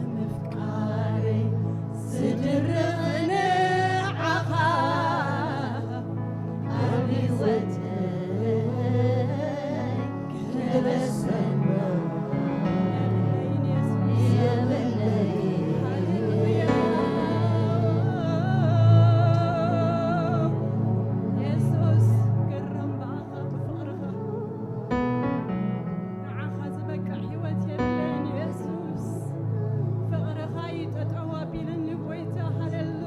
ንምፍቃረይ ዝድርኽ ንዓኻ ኣብ ህይወተይ ክበሰና የብለይ። ሃሌሉያ። የሱስ ግርም ብኣኻ ብፍቕርኻ። ንዓኻ ዝበቅዕ ህይወት የብለይን የሱስ። ፍቕርኻ እዩ ጠጠው ኣቢልኒ ጎይታ። ሃሌሉያ።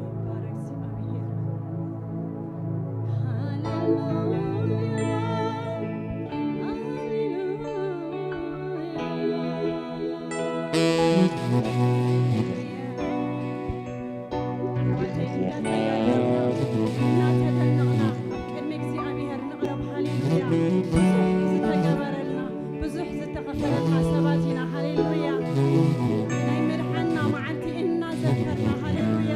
ይባረክ እግዚኣብሔር። ሃሌሉያ። ሃሌሉያ። እናተደነቕና ቅድሚ እግዚኣብሔር ንቕረብ። ሃሌሉያ። ብዙሕ ዝተገበረልና፣ ብዙሕ ዝተኸፈለልና ሰባት ኢና። ሃሌሉያ። ናይ ምድሓንና መዓልቲ እናዘከርና። ሃሌሉያ።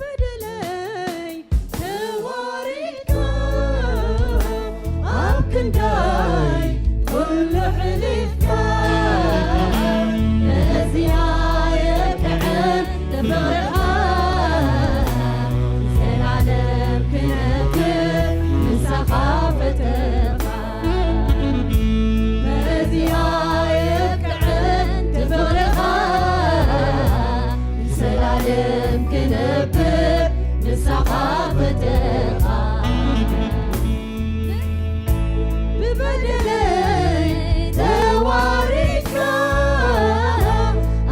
ብበደለይ ተዋሪድካ ኣብ ክንዳይ ኩሉ ሕሊፍካ፣ ነዚኣ የብቅዐን ንፍቕርኻ፣ ዘላለም ክነብር ምሳኻ ፈተኻ። በዚኣ የብቅዐን ንፍቕርኻ፣ ንዘላለም ክነብር ምሳኻ ፈተኻ። ብበደለይ ተዋሪድካ፣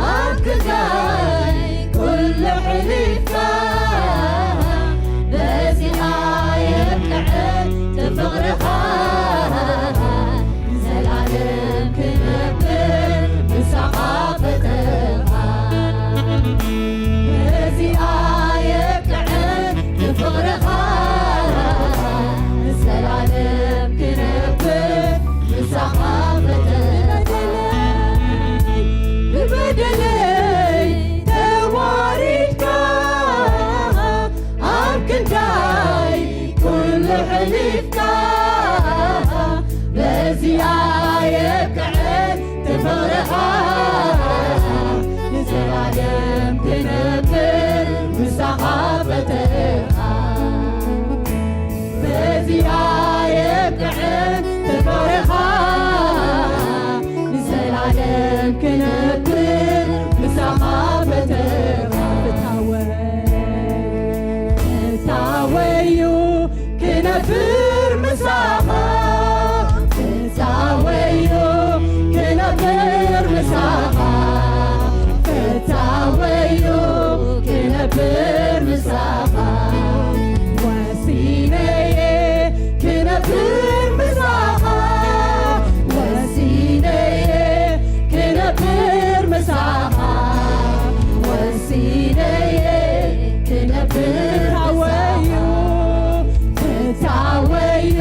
ኣብ ክንዳይ ኩሉ ሕሊፍካ፣ በዚኣ የብቅዐን ንፍቕርኻ፣ ንዘላለም ክነብር ምሳኻ ፈተኻ። በዚኣ የብቅዐን ንፍቕርኻ፣ ንዘላለም ክነብር ምሳኻ ፈተኻ። ብበደለይ ተዋሪድካ፣ ኣብ ክንዳይ ኩሉ ሕሊፍካ፣ በዚኣ የብቅዐን ንፍቕርኻ፣ ንዘላለም ክነብር ምሳኻ ፈተኻ። በዚኣ የብቅዐን ንፍቕርኻ፣ ንዘላለም ክነብር ምሳኻ ፈተኻ። ፍታወይ፣ ፍታወይ እዩ ክነብር ምሳኻ፣ ፍታወይ እዩ ክነብር ምሳኻ፣ ፍታወይ እዩ ክነብር ምሳኻ። ወሲነየ ክነብር ምሳኻ፣ ወሲነየ ክነብር ምሳኻ፣ ወሲነየ ክነብር ፍታወዩ፣ ምሳኻ። ፍታወዩ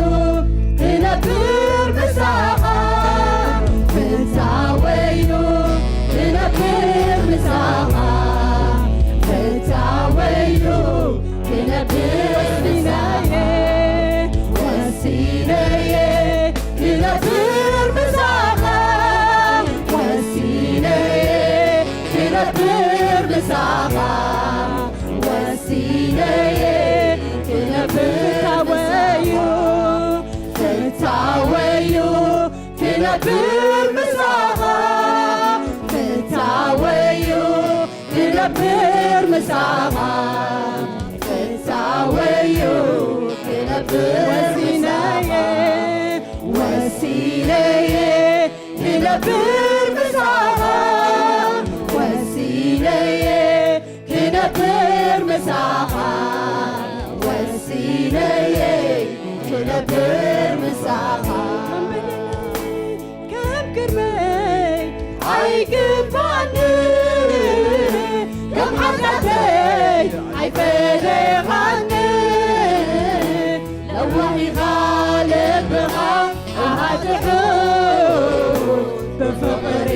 ምሳኻ ፍታወዩ ክነብር ምሳኻ ወሲነየ ክነብር ምሳኻ ወሲነየ ክነብር ምሳኻ ወሲነየ ክነብር ምሳኻ ከም ግርመይ ኣይግባኒ ከም ሓጢኣተይ ኣይፈለኻኒ ለዋሂኻ ልብኻ ኣሃትሑ ብፍቕሪ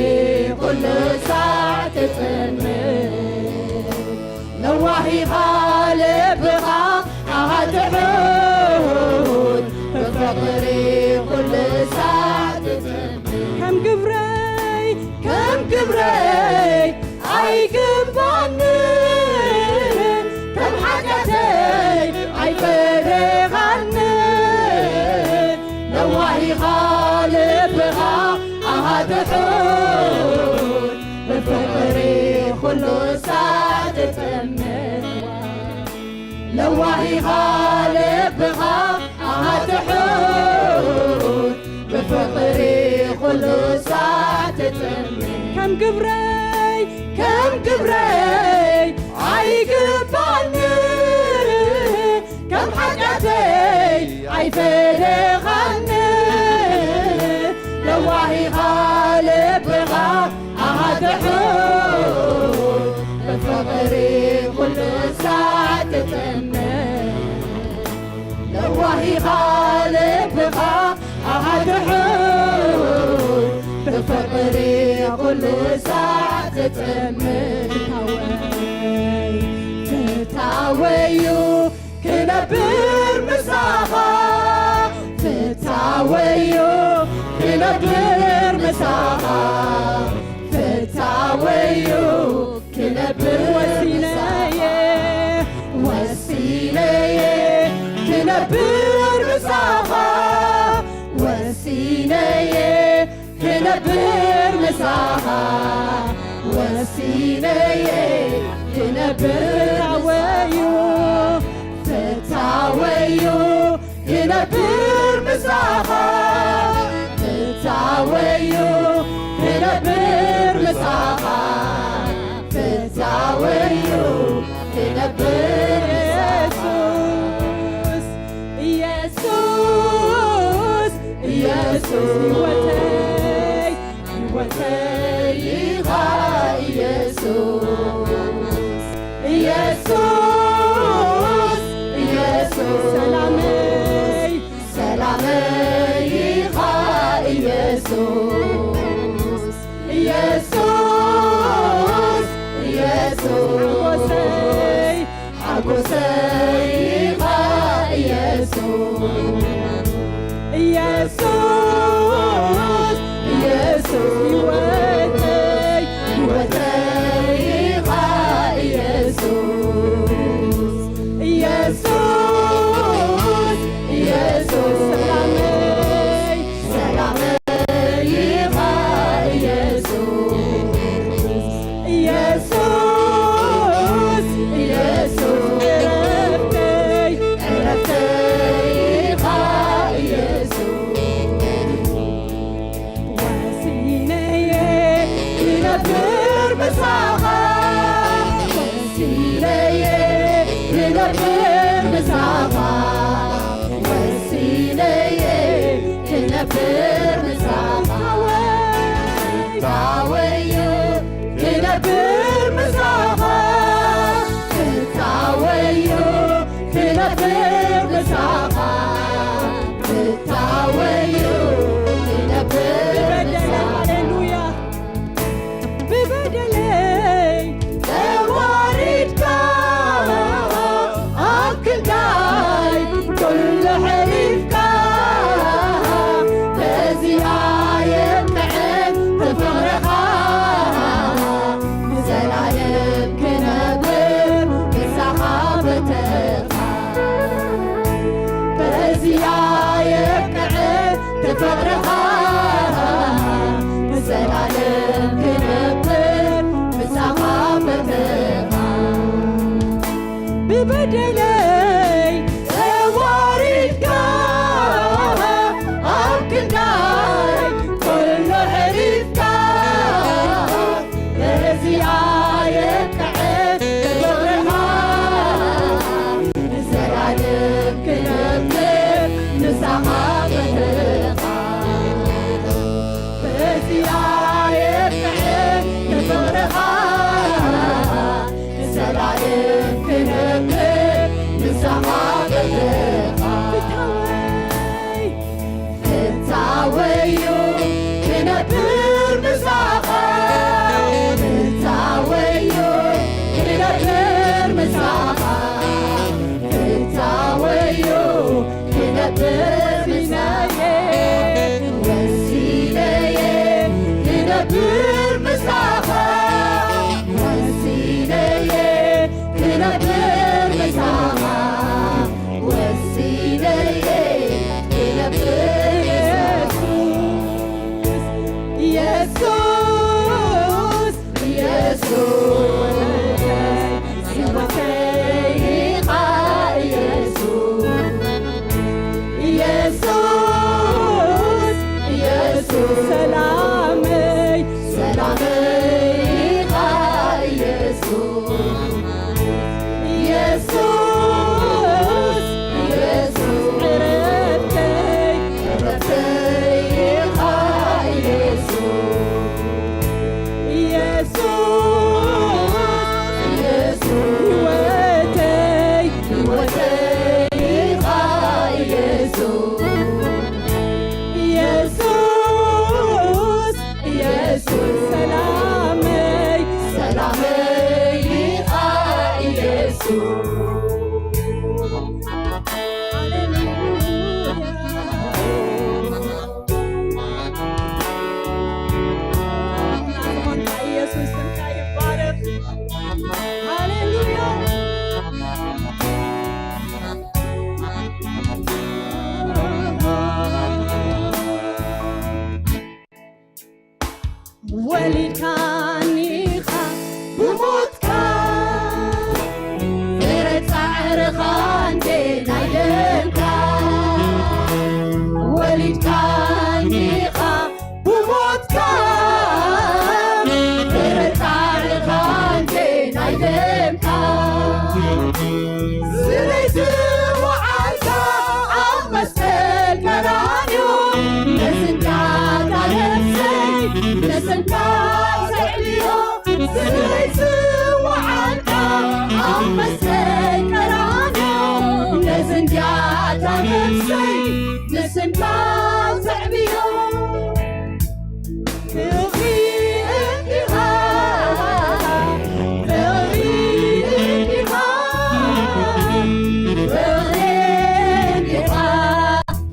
ኩሉ ሳዕ ትጥምት ለዋሂኻ ልብኻ ኣሃትሑ ብፍቕሪ ኩሉ ሳዕ ትጥምት ከም ግብረይ ከም ግብረይ ኣይግባኒ ከም ሓጢኣተይ ኣይፈለኻኒ ለዋሂኻ ልብኻ ኣሃትሑ ብፍቕሪ ኩሉ ሳዕ ትጥምት ለዋሂኻ ልብኻ ኣሃትሑ ብፍቕሪ ኩሉ ሳዕ ትጥምት ከም ግብረይ ከም ግብረይ ኣይግባኒ ከም ሓጢኣተይ ኣይፈለኻኒ ለዋሂኻ ልብኻ ኣሃትሑ ብፍቕሪ ኩሉ ሳዕ ትጥምት ለዋሂኻ ልብኻ ኣሃትሑ ብፍቕሪ ኩሉ ሳዕ ትጥምት ፍታወዩ ክነብር ምሳኻ ፍታወዩ ክነብር ምሳኻ ፍታወዩ ክነብር ወሲነየ ወሲነየ ክነብር ምሳኻ ወሲነየ ክነብር ምሳኻ ወሲነየ ክነብር ፍታወዩ ፍታወዩ ክነብር ምሳኻ ፍታወዩ ክነብር ምሳኻ ፍታወዩ ክነብር ምሳኻ ኢየሱስ ኢየሱስ ኢየሱስ ህይወተይ ህይወተይ ኢኻ ኢየሱስ ኢየሱስ ኢየሱስ ሰላመይ ሰላመይ ኢኻ ኢየሱስ ኢየሱስ ኢየሱስ ሓጎሰይ ሓጎሰይ ኢኻ ኢየሱስ ኢየሱስ ኢየሱስ ህይወተይ ህይወተይ ኢኻ ኢየሱስ ኢየሱስ ኢየሱስ ሰላመይ ሰላመይ ኢኻ ኢየሱስ ኢየሱስ ኢየሱስ ዕረፍተይ ዕረፍተይ ኢኻ ኢየሱስ ወሲነየ ክነብር ምሳኻ ወሲነየ ክነብር ምሳኻ ወሲነየ ክነብር ምሳኻ ፍታወዩ ክነብር ምሳኻ ፍታወዩ ክነብር ምሳኻ ፍታወዩ ክነብር ምሳኻ ሃሌሉያ ብበደለይ ተዋሪድካ ኣብ ክንዳይ ኩሉ ሕሊፍካ በዚኣ የብቅዐ ፍቕርኻ ንዘላለም ክነብር ምሳኻ በተኻ በዚኣ የብቅዐ ፍቕርኻ ንዘላለም ክነብር ምሳኻ በተኻ ደለይ ተዋሪድካ ኣብ ክንዳይ ኩሉ ሕሊፍካ በዚኣ የብቅዐ ክብርኻ ንዘላለም ክነብር ምሳኻ ክብርኻ በዚኣ የብቅዐ ክብርኻ ንዘላለም ክነብር ምሳኻ ክብርኻ ፍታወይ ፍታወዩ ክነብር ምሳኻ ፍታወዩ ክነብር ምሳኻ ፍታወዩ ክነብር ምሳኻ ወሲነየ ክነብር ምሳኻ ወሲነየ ክነብር ምሳኻ ወሲነየ ክነብር ኢየሱስ ኢየሱስ ኢየሱስ ህይወተይ ኢኻ ኢየሱስ ኢየሱስ ኢየሱስ ሰላመይ ሰላመይ ኢኻ ኢየሱስ ኢየሱስ ኢየሱስ ዕረፍተይ ዕረፍተይ ኢኻ ኢየሱስ ኢየሱስ ኢየሱስ ህይወተይ ህይወተይ ኢኻ ኢየሱስ ኢየሱስ ኢየሱስ ሰላመይ ሰላመይ ኢኻ ኢየሱስ ሃሌሉያ ኢየሱስ ስምካ ይባረክ ሃሌሉያ ወሊድካኒ ኢኻ ብሞትካ ፍረ ጻዕርኻ እንዴ ናይ ደምካ ወሊድካኒ ኢኻ ብሞትካ ፍረ ጻዕርኻ እንዴ ናይ ደምካ ስለይ ዝወዓልካ ኣብ መስቀል ቀራንዮ ነስንካታ ነፍሰይ ነስንካ ዘዕብዮ ስለይ ዝወዓልካ ኣብ መስቀል ቀራንዮ ነስንካታ ነፍሰይ ንስንካ ዘዕብዮ ፍቕሪ እንዲኻ ፍቕሪ እንዲኻ ፍቕሪ እንዲኻ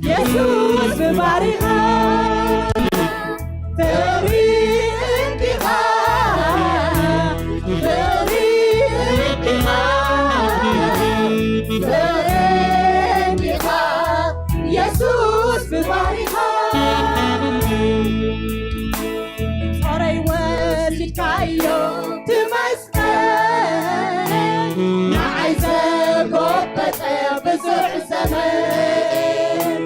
የሱስ ብባሪኻ ፍቕሪ እንዲኻ ፍቕሪ እንዲኻ ፍቕሪ እንዲኻ የሱስ ብባሪኻ ጾረይ ወሲድካዮ ትመስገን ንዓይ ዘጎበጠ ብዙሕ ዘመን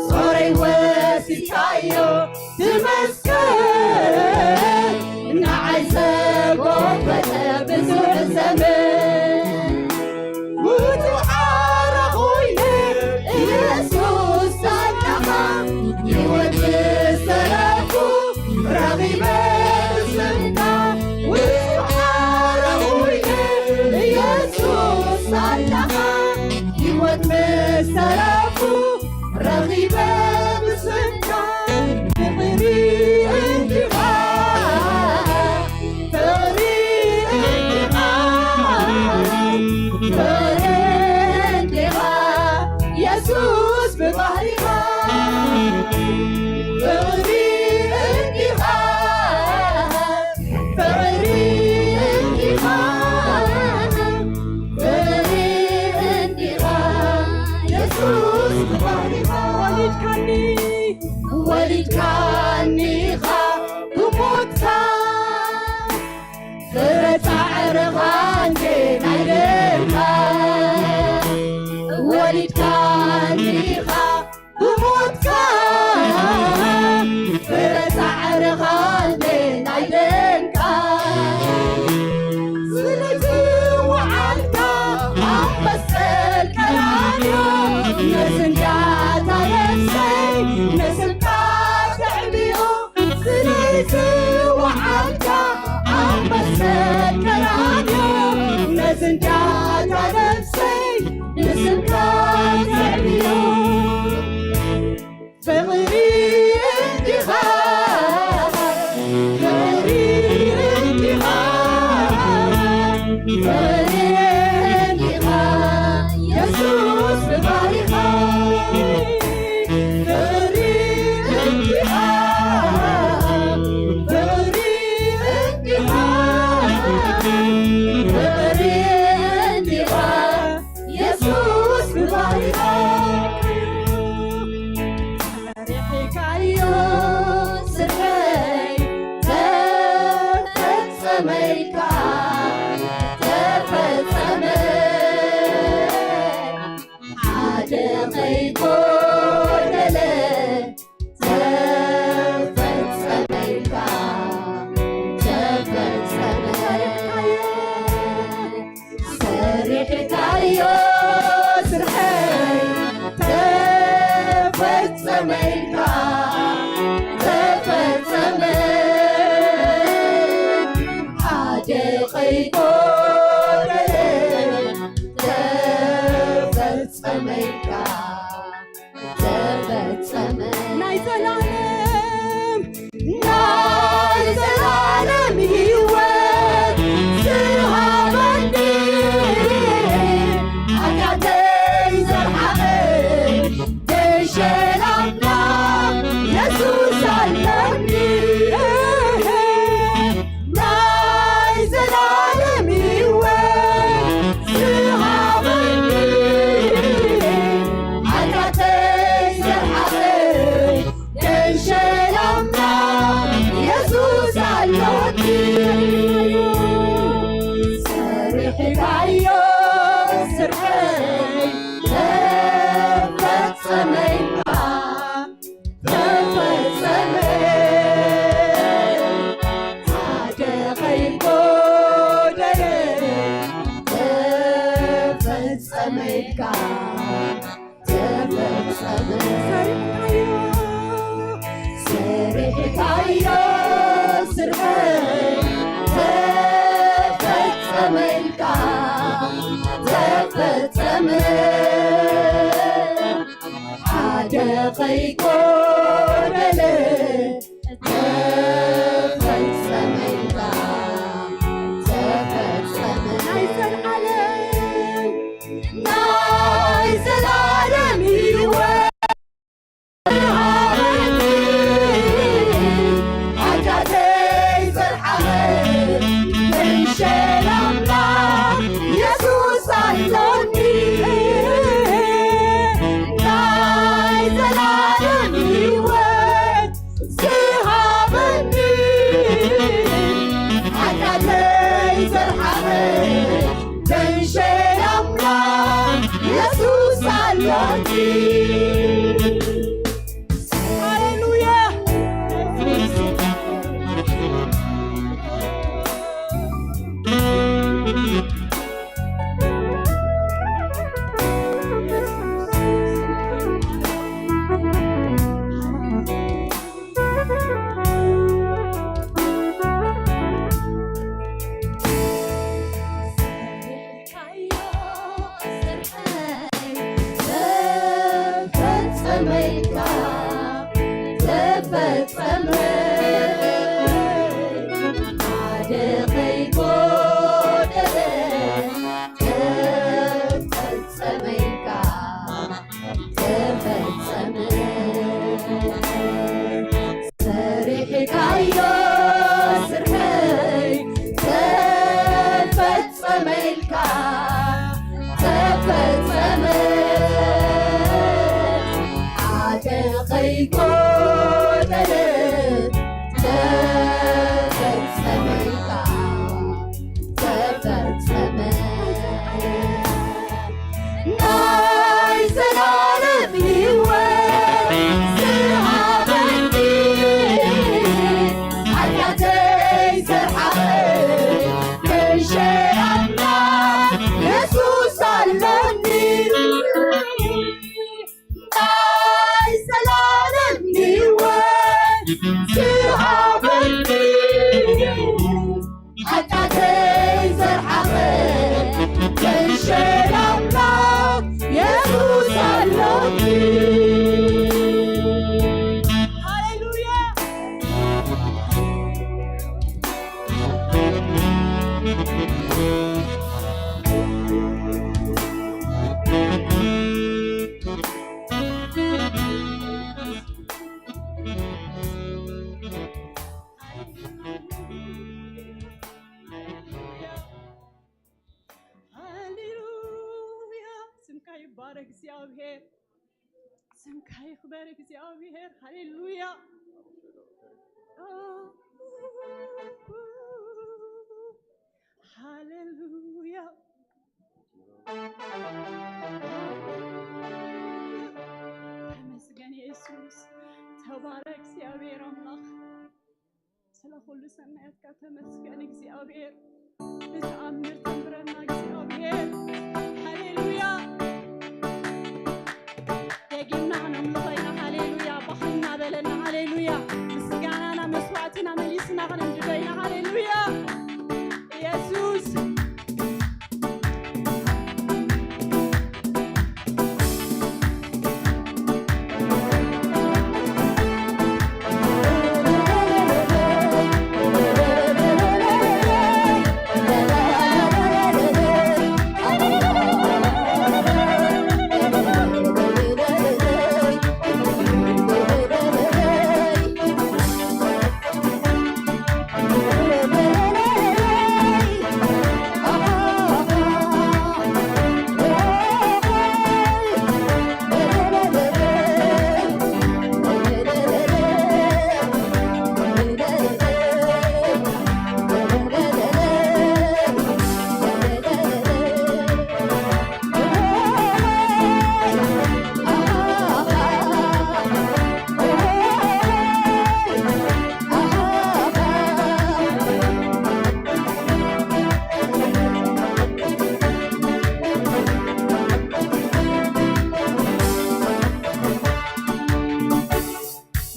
ጾረይ ወሲድካዮ ትመስገን ንዓይ ዘጎበጠ ብዙሕ ዘመን ውጹእ ሓራ ኮይነ ኢየሱስ ኣለኻ ህይወት ብሰረፉ ረኺበ ብስምካ ውጹእ ሓራ ኮይነ ኢየሱስ ኣለኻ ህይወት ብሰረፉ ረኺበ ብስምካ ፍቕሪ እንዲኻ ፍቕሪ እንዲኻ ፍቕሪ እንዲኻ የሱስ ብባህሪኻ ፍቕሪ እንዲኻ ፍቕሪ እንዲኻ ፍቕሪ እንዲኻ የሱስ ብባህሪኻ ወሊድካኒ ወሊድካኒ ኢኻ ብሞትካ ፍረ ጻዕርኻ እንዴ ናይ ደምካ ፈሪድካ እንዲኻ ብሞትካ፣ ፍረ ጻዕርኻ እንዴ ናይ ደምካ። ስለዚ ወዓልካ ኣብ መሰል ቀራንዮ፣ ነዝንጋታ ነፍሰይ ንስምካ ተዕብዮ። ስለዚ ወዓልካ ኣብ መሰል ቀራንዮ፣ ነዝንጋታ ነፍሰይ ንስምካ ተዕብዮ። ፍቕሪ እንዲኻ፣ ፍቕሪ እንዲኻ፣ ፍቕሪ እንዲኻ፣ የሱስ ብባህሪኻ። ፍቕሪ እንዲኻ፣ ፍቕሪ እንዲኻ፣ ፍቕሪ እንዲኻ፣ የሱስ ብባህሪኻ። ርሒቃዮ ስርሐይ ተፈጸመ ኢልካ፣ ተፈጸመ። ሓደ ከይጎደለ ተፈጸመ ኢልካ፣ ተፈጸመ። ሰሪሕካዮ ስርሐይ ተፈጸመ ኢልካ፣ ተፈጸመ። ሓደ ከይጎደለ ተፈጸመ ኢልካ፣ ተፈጸመ። ናይ ዘላለም፣ ናይ ዘላለም ህይወት ዝሃበኒ፣ ሓጢኣተይ ዘርሓቐ፣ ገንሸል ኣምላኽ የሱስ ኣሎኒ። ናይ ዘላለም ህይወት ዝሃበኒ፣ ሓጢኣተይ ዘርሓቐ፣ ገንሸል ኣምላኽ የሱስ ኣሎኒ። ሰሪሕካዮ ስርሐይ ተፈጸመ ኢልካ፣ ተፈጸመ። ሓደ ከይጎደለ ተፈጸመ ኢልካ፣ ተፈጸመ። ሰሪሕካዮ፣ ሰሪሕካዮ ስርሐይ ተፈጸመ ኢልካ፣ ተፈጸመ። ሓደ ከይጎደለ ተፈጸመ ኢልካ፣ ተፈጸመ። ናይ ዘልዓለም፣ ናይ ዘልዓለም ህይወት ሃበኒ፣ ሓጢኣተይ ዘርሓቐ፣ ገንሸል ኣምላኽ የሱስ ኣሎኒ። ናይ ዘላለም ህይወት ዝሃበኒ፣ ሓጢኣተይ ዘርሓቐ፣ ገንሸል ኣምላኽ የሱስ ኣሎኒ። ሃሌሉያ። ተፈጸመ ኢልካ፣ ተፈጸመ። ሓደ ከይጎደለ ተፈጸመ ኢልካ፣ ተፈጸመ። ሰሪሕካዮ ስርሐይ ተፈጸመ ኢልካ፣ ተፈጸመ። ሓደ ከይጎደለ ባረክ እግዚኣብሔር፣ ስምካ ይኽበር እግዚኣብሔር። ሃሌሉያ፣ ሃሌሉያ። ተመስገን የሱስ፣ ተባረክ እግዚኣብሔር ኣምላኽ። ስለ ኩሉ ሰናያትካ ተመስገን እግዚኣብሔር። ብተኣምር ተንብረና እግዚኣብሔር። ሃሌሉያ። ደጊምና ክነምልኾ ኢና። ሃሌሉያ። ባህ እናበለና። ሃሌሉያ። ምስጋናና መስዋዕትና መሊስና ክነንድዶ ኢና። ሃሌሉያ። የሱስ።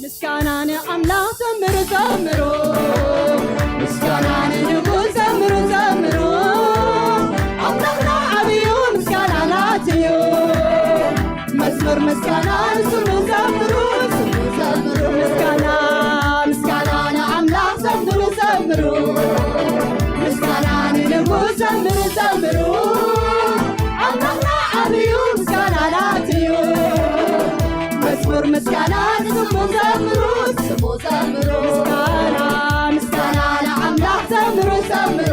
ምስጋና ንኣምላኽ ዘምሩ ዘምሩ፣ ምስጋና ንንጉስ ዘምሩ ዘምሩ። ኣምላኽና ዓብዩ ምስጋና ናትዩ፣ መዝሙር ምስጋና ንስሙ ዘምሩ፣ ስሙ ዘምሩ። ምስጋና፣ ምስጋና ንኣምላኽ ዘምሩ ዘምሩ፣ ምስጋና ንንጉስ ዘምሩ ዘምሩ። ኣምላኽና ዓብዩ ምስጋና ናትዩ፣ መዝሙር ምስጋና ንስሙ ዘምሩ፣ ስሙ ዘምሩ። ምስጋና፣ ምስጋና ንኣምላኽ ዘምሩ ዘምሩ፣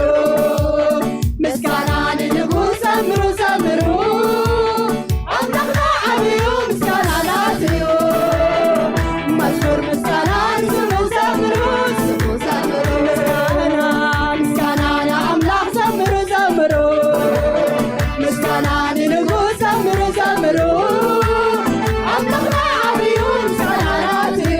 ምስጋና ንንጉስ ዘምሩ ዘምሩ። ኣምላኽና ዓብዩ ምስጋና ናትዩ፣ መዝሙር ምስጋና ንስሙ ዘምሩ፣ ስሙ ዘምሩ። ምስጋና፣ ምስጋና ንኣምላኽ ዘምሩ ዘምሩ፣ ምስጋና ንንጉስ ዘምሩ ዘምሩ። ኣምላኽና ዓብዩ ምስጋና ናትዩ፣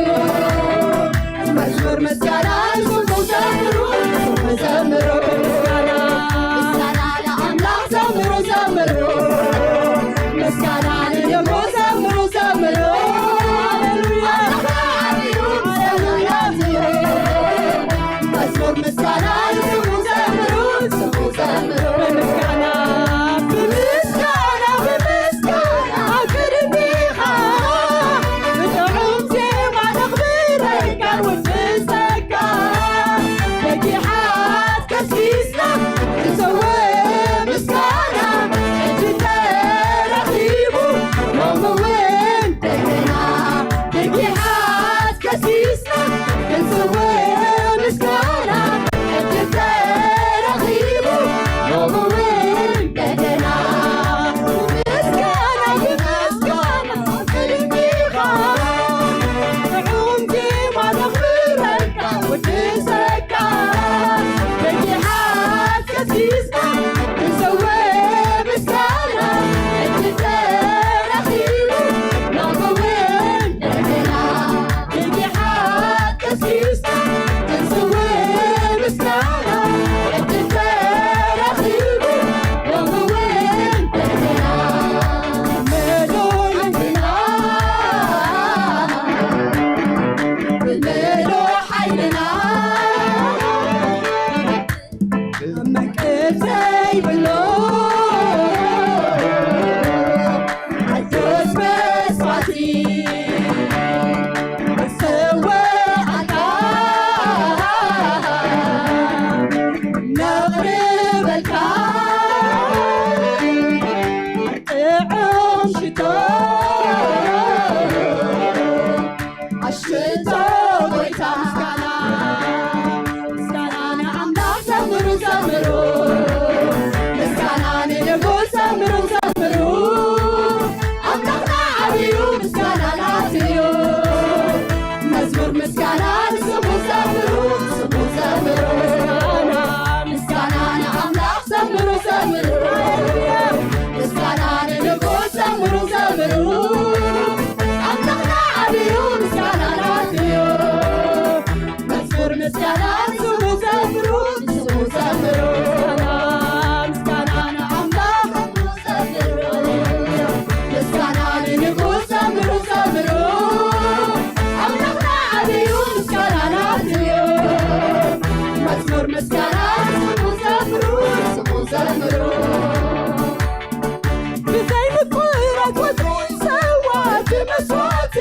መስዋእቲ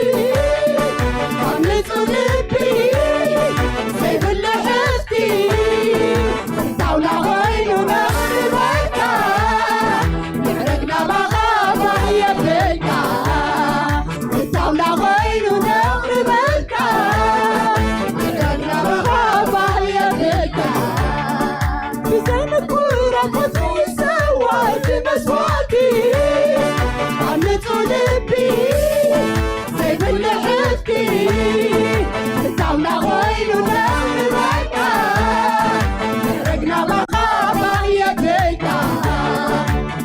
ካብ ንጹህ ልቢ ዘይብሉ ሕፍቲ ጣውላ ኮይኑ ነቕርበልካ ምዕረግ ናባኻ ባህ የብልካ ጣውላ ኮይኑ ነቕርበልካ ምዕረግ ናባኻ ባህ የብልካ ብዘይ ምኩራብ ይሰዋ እቲ መስዋእቲ ኣብ ንጹህ ልቢ ዘይብሉ ሕፍቲ ክሳብና ኮይኑ ነቕርበልካ ምዕረግ ናባኻ ባህ የብልካ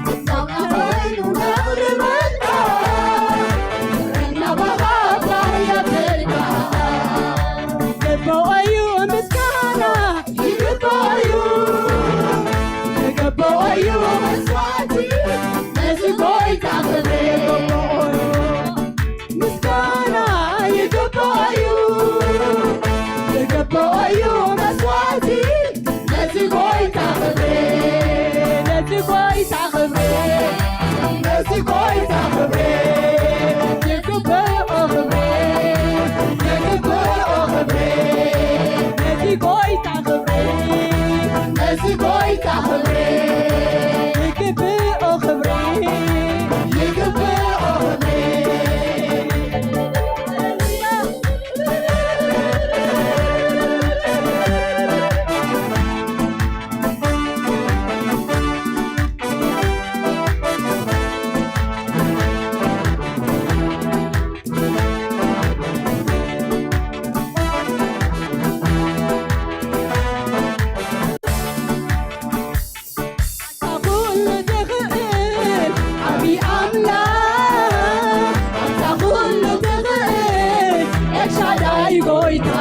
ክሳብና ኮይኑ ነቕርበልካ ምዕረግ ናባኻ ባህ የብልካ ይግብኦ እዩ ምስጋና ይግብኦ እዩ ይግብኦ እዩ መስዋእቲ ነዚ ጎይታ ክብሪ ይግብኦ እዩ ምስጋና ይግብኦ እዩ ይግብኦ እዩ መስዋእቲ ነዚ ጎይታ ክብሪ ነዚ ጎይታ ክብሪ ነዚ ጎይታ ክብሪ ይግብኦ ክብሪ ይግብኦ ክብሪ ነዚ ጎይታ ክብሪ ነዚ ጎይታ ክብሪ ይግብኦ ክብሪ ይግብኦ ክብሪ ኣታ ኩሉ ትኽእል ዓቢ ኣምላኽ ኣታ ኩሉ ትኽእል ኤልሻዳይ ጎይታ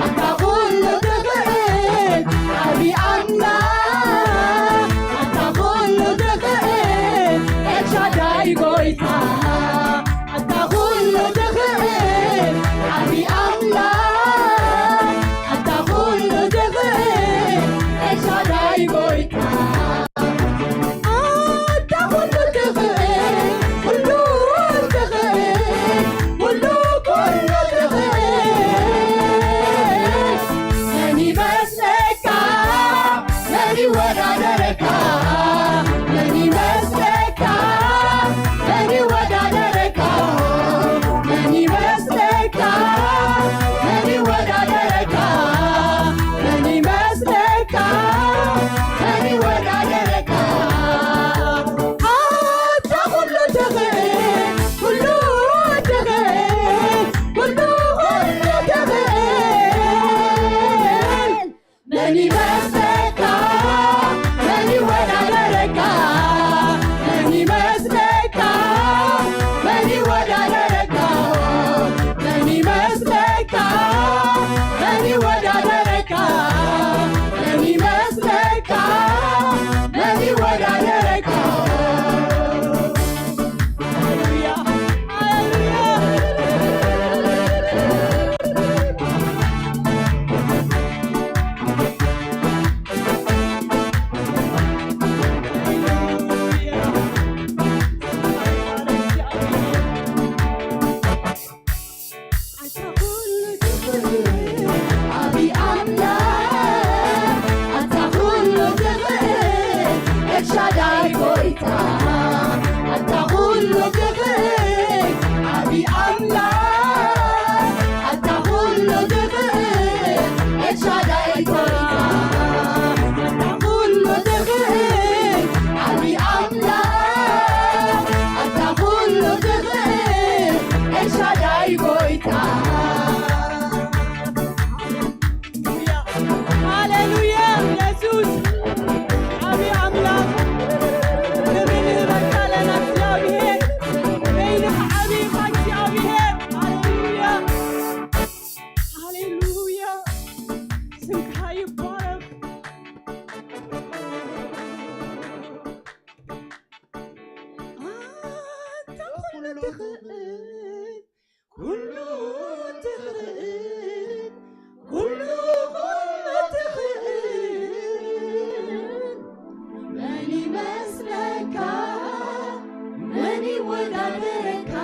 ኣታ ኩሉ ትኽእል ዓቢ ኣምላኽ ኣታ ኩሉ ትኽእል ኤልሻዳይ ጎይታ ኣታ ኩሉ ትኽእል ዓቢ ኣምላኽ ኣታ ኩሉ ትኽእል ኤልሻዳይ ጎይታ ኣታ ኩሉ ትኽእል ኩሉ ትኽእል ኩሉ ኩሉ ትኽእል መን ይመስለካ መን ይወዳደረካ መን ይመስለካ መን ይወዳደረካ መን ይመስለካ መን ይወዳደረካ መን ይመስለካ መን ይወዳደረካ ኣታ ኩሉ ትኽእል ኩሉ ትኽእል ኩሉ ኩሉ ትኽእል መን ይመስለካ መን ይወዳደረካ መን ይመስለካ መን ይወዳደረካ መን ይመስለካ መን ይወዳደረካ መን ይመስለካ መን ይወዳደረካ ሃሌሉያ ሃሌሉያ ዓቢ ኣምላኽ ኣታ ኩሉ ትኽእል ኤልሻዳይ ጎይታ ኣታ ኩሉ ትኽእል ዓቢ ኣምላኽ ኣታ ኩሉ ትኽእል ኤልሻዳይ ጎይታ ኣታ ኩሉ ትኽእል ዓቢ ኣምላኽ ኣታ ኩሉ ትኽእል ኤልሻዳይ ጎይታ ሃሌሉያ ኢየሱስ ዓቢ ኣምላኽ ክብሪ ንህበካ ኣለና እግዚኣብሔር በይንኻ ዓቢ ኢኻ እግዚኣብሔር ሃሌሉያ ሃሌሉያ ስምካ ይባረኽ ኣንተ ኩሉ ትኽእል ኩሉ ትኽእል ኩሉ ኩሉ ትኽእል መን ይመስለካ መን ይወዳደረካ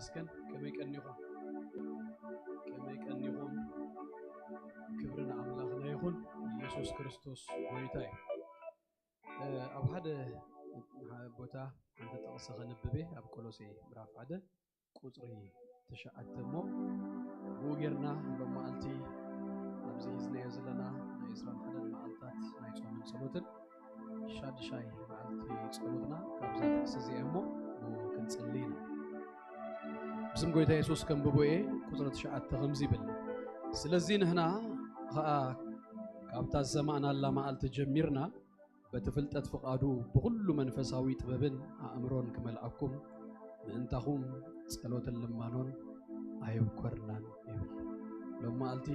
እስከን ከመይ ቀኒኹም? ከመይ ቀኒኹም? ክብሪ ንኣምላኽና ይኹን። ኢየሱስ ክርስቶስ ጎይታ እዩ። እ፣ ኣብ ሓደ ቦታ ሓንቲ ጥቕሲ ከንብብ እየ፣ ኣብ ቆሎሴ ምዕራፍ ሓደ ቁጽሪ ትሽዓተ እሞ፣ ብኡ ጌርና ሎም መዓልቲ ኣብዚ ሒዝናዮ ዘለና ናይ ዕስራን ሓደን መዓልታት ናይ ጾምን ጸሎትን ሻድሻይ መዓልቲ ጸሎትና ካብዛ ጥቕሲ እዚኣ እሞ ብኡ ክንጽሊ ኢና። ብስም ጎይታ የሱስ ከንብቦ እየ። ቁጽሪ ትሽዓተ ከምዚ ይብል፣ ስለዚ ንሕና ኸኣ ካብታ ዝሰማዕናላ መዓልቲ ጀሚርና በቲ ፍልጠት ፍቓዱ ብኹሉ መንፈሳዊ ጥበብን ኣእምሮን ክመልኣኩም ምእንታኹም ጸሎትን ልማኖን ኣይብኮርናን ይብል። ሎም መዓልቲ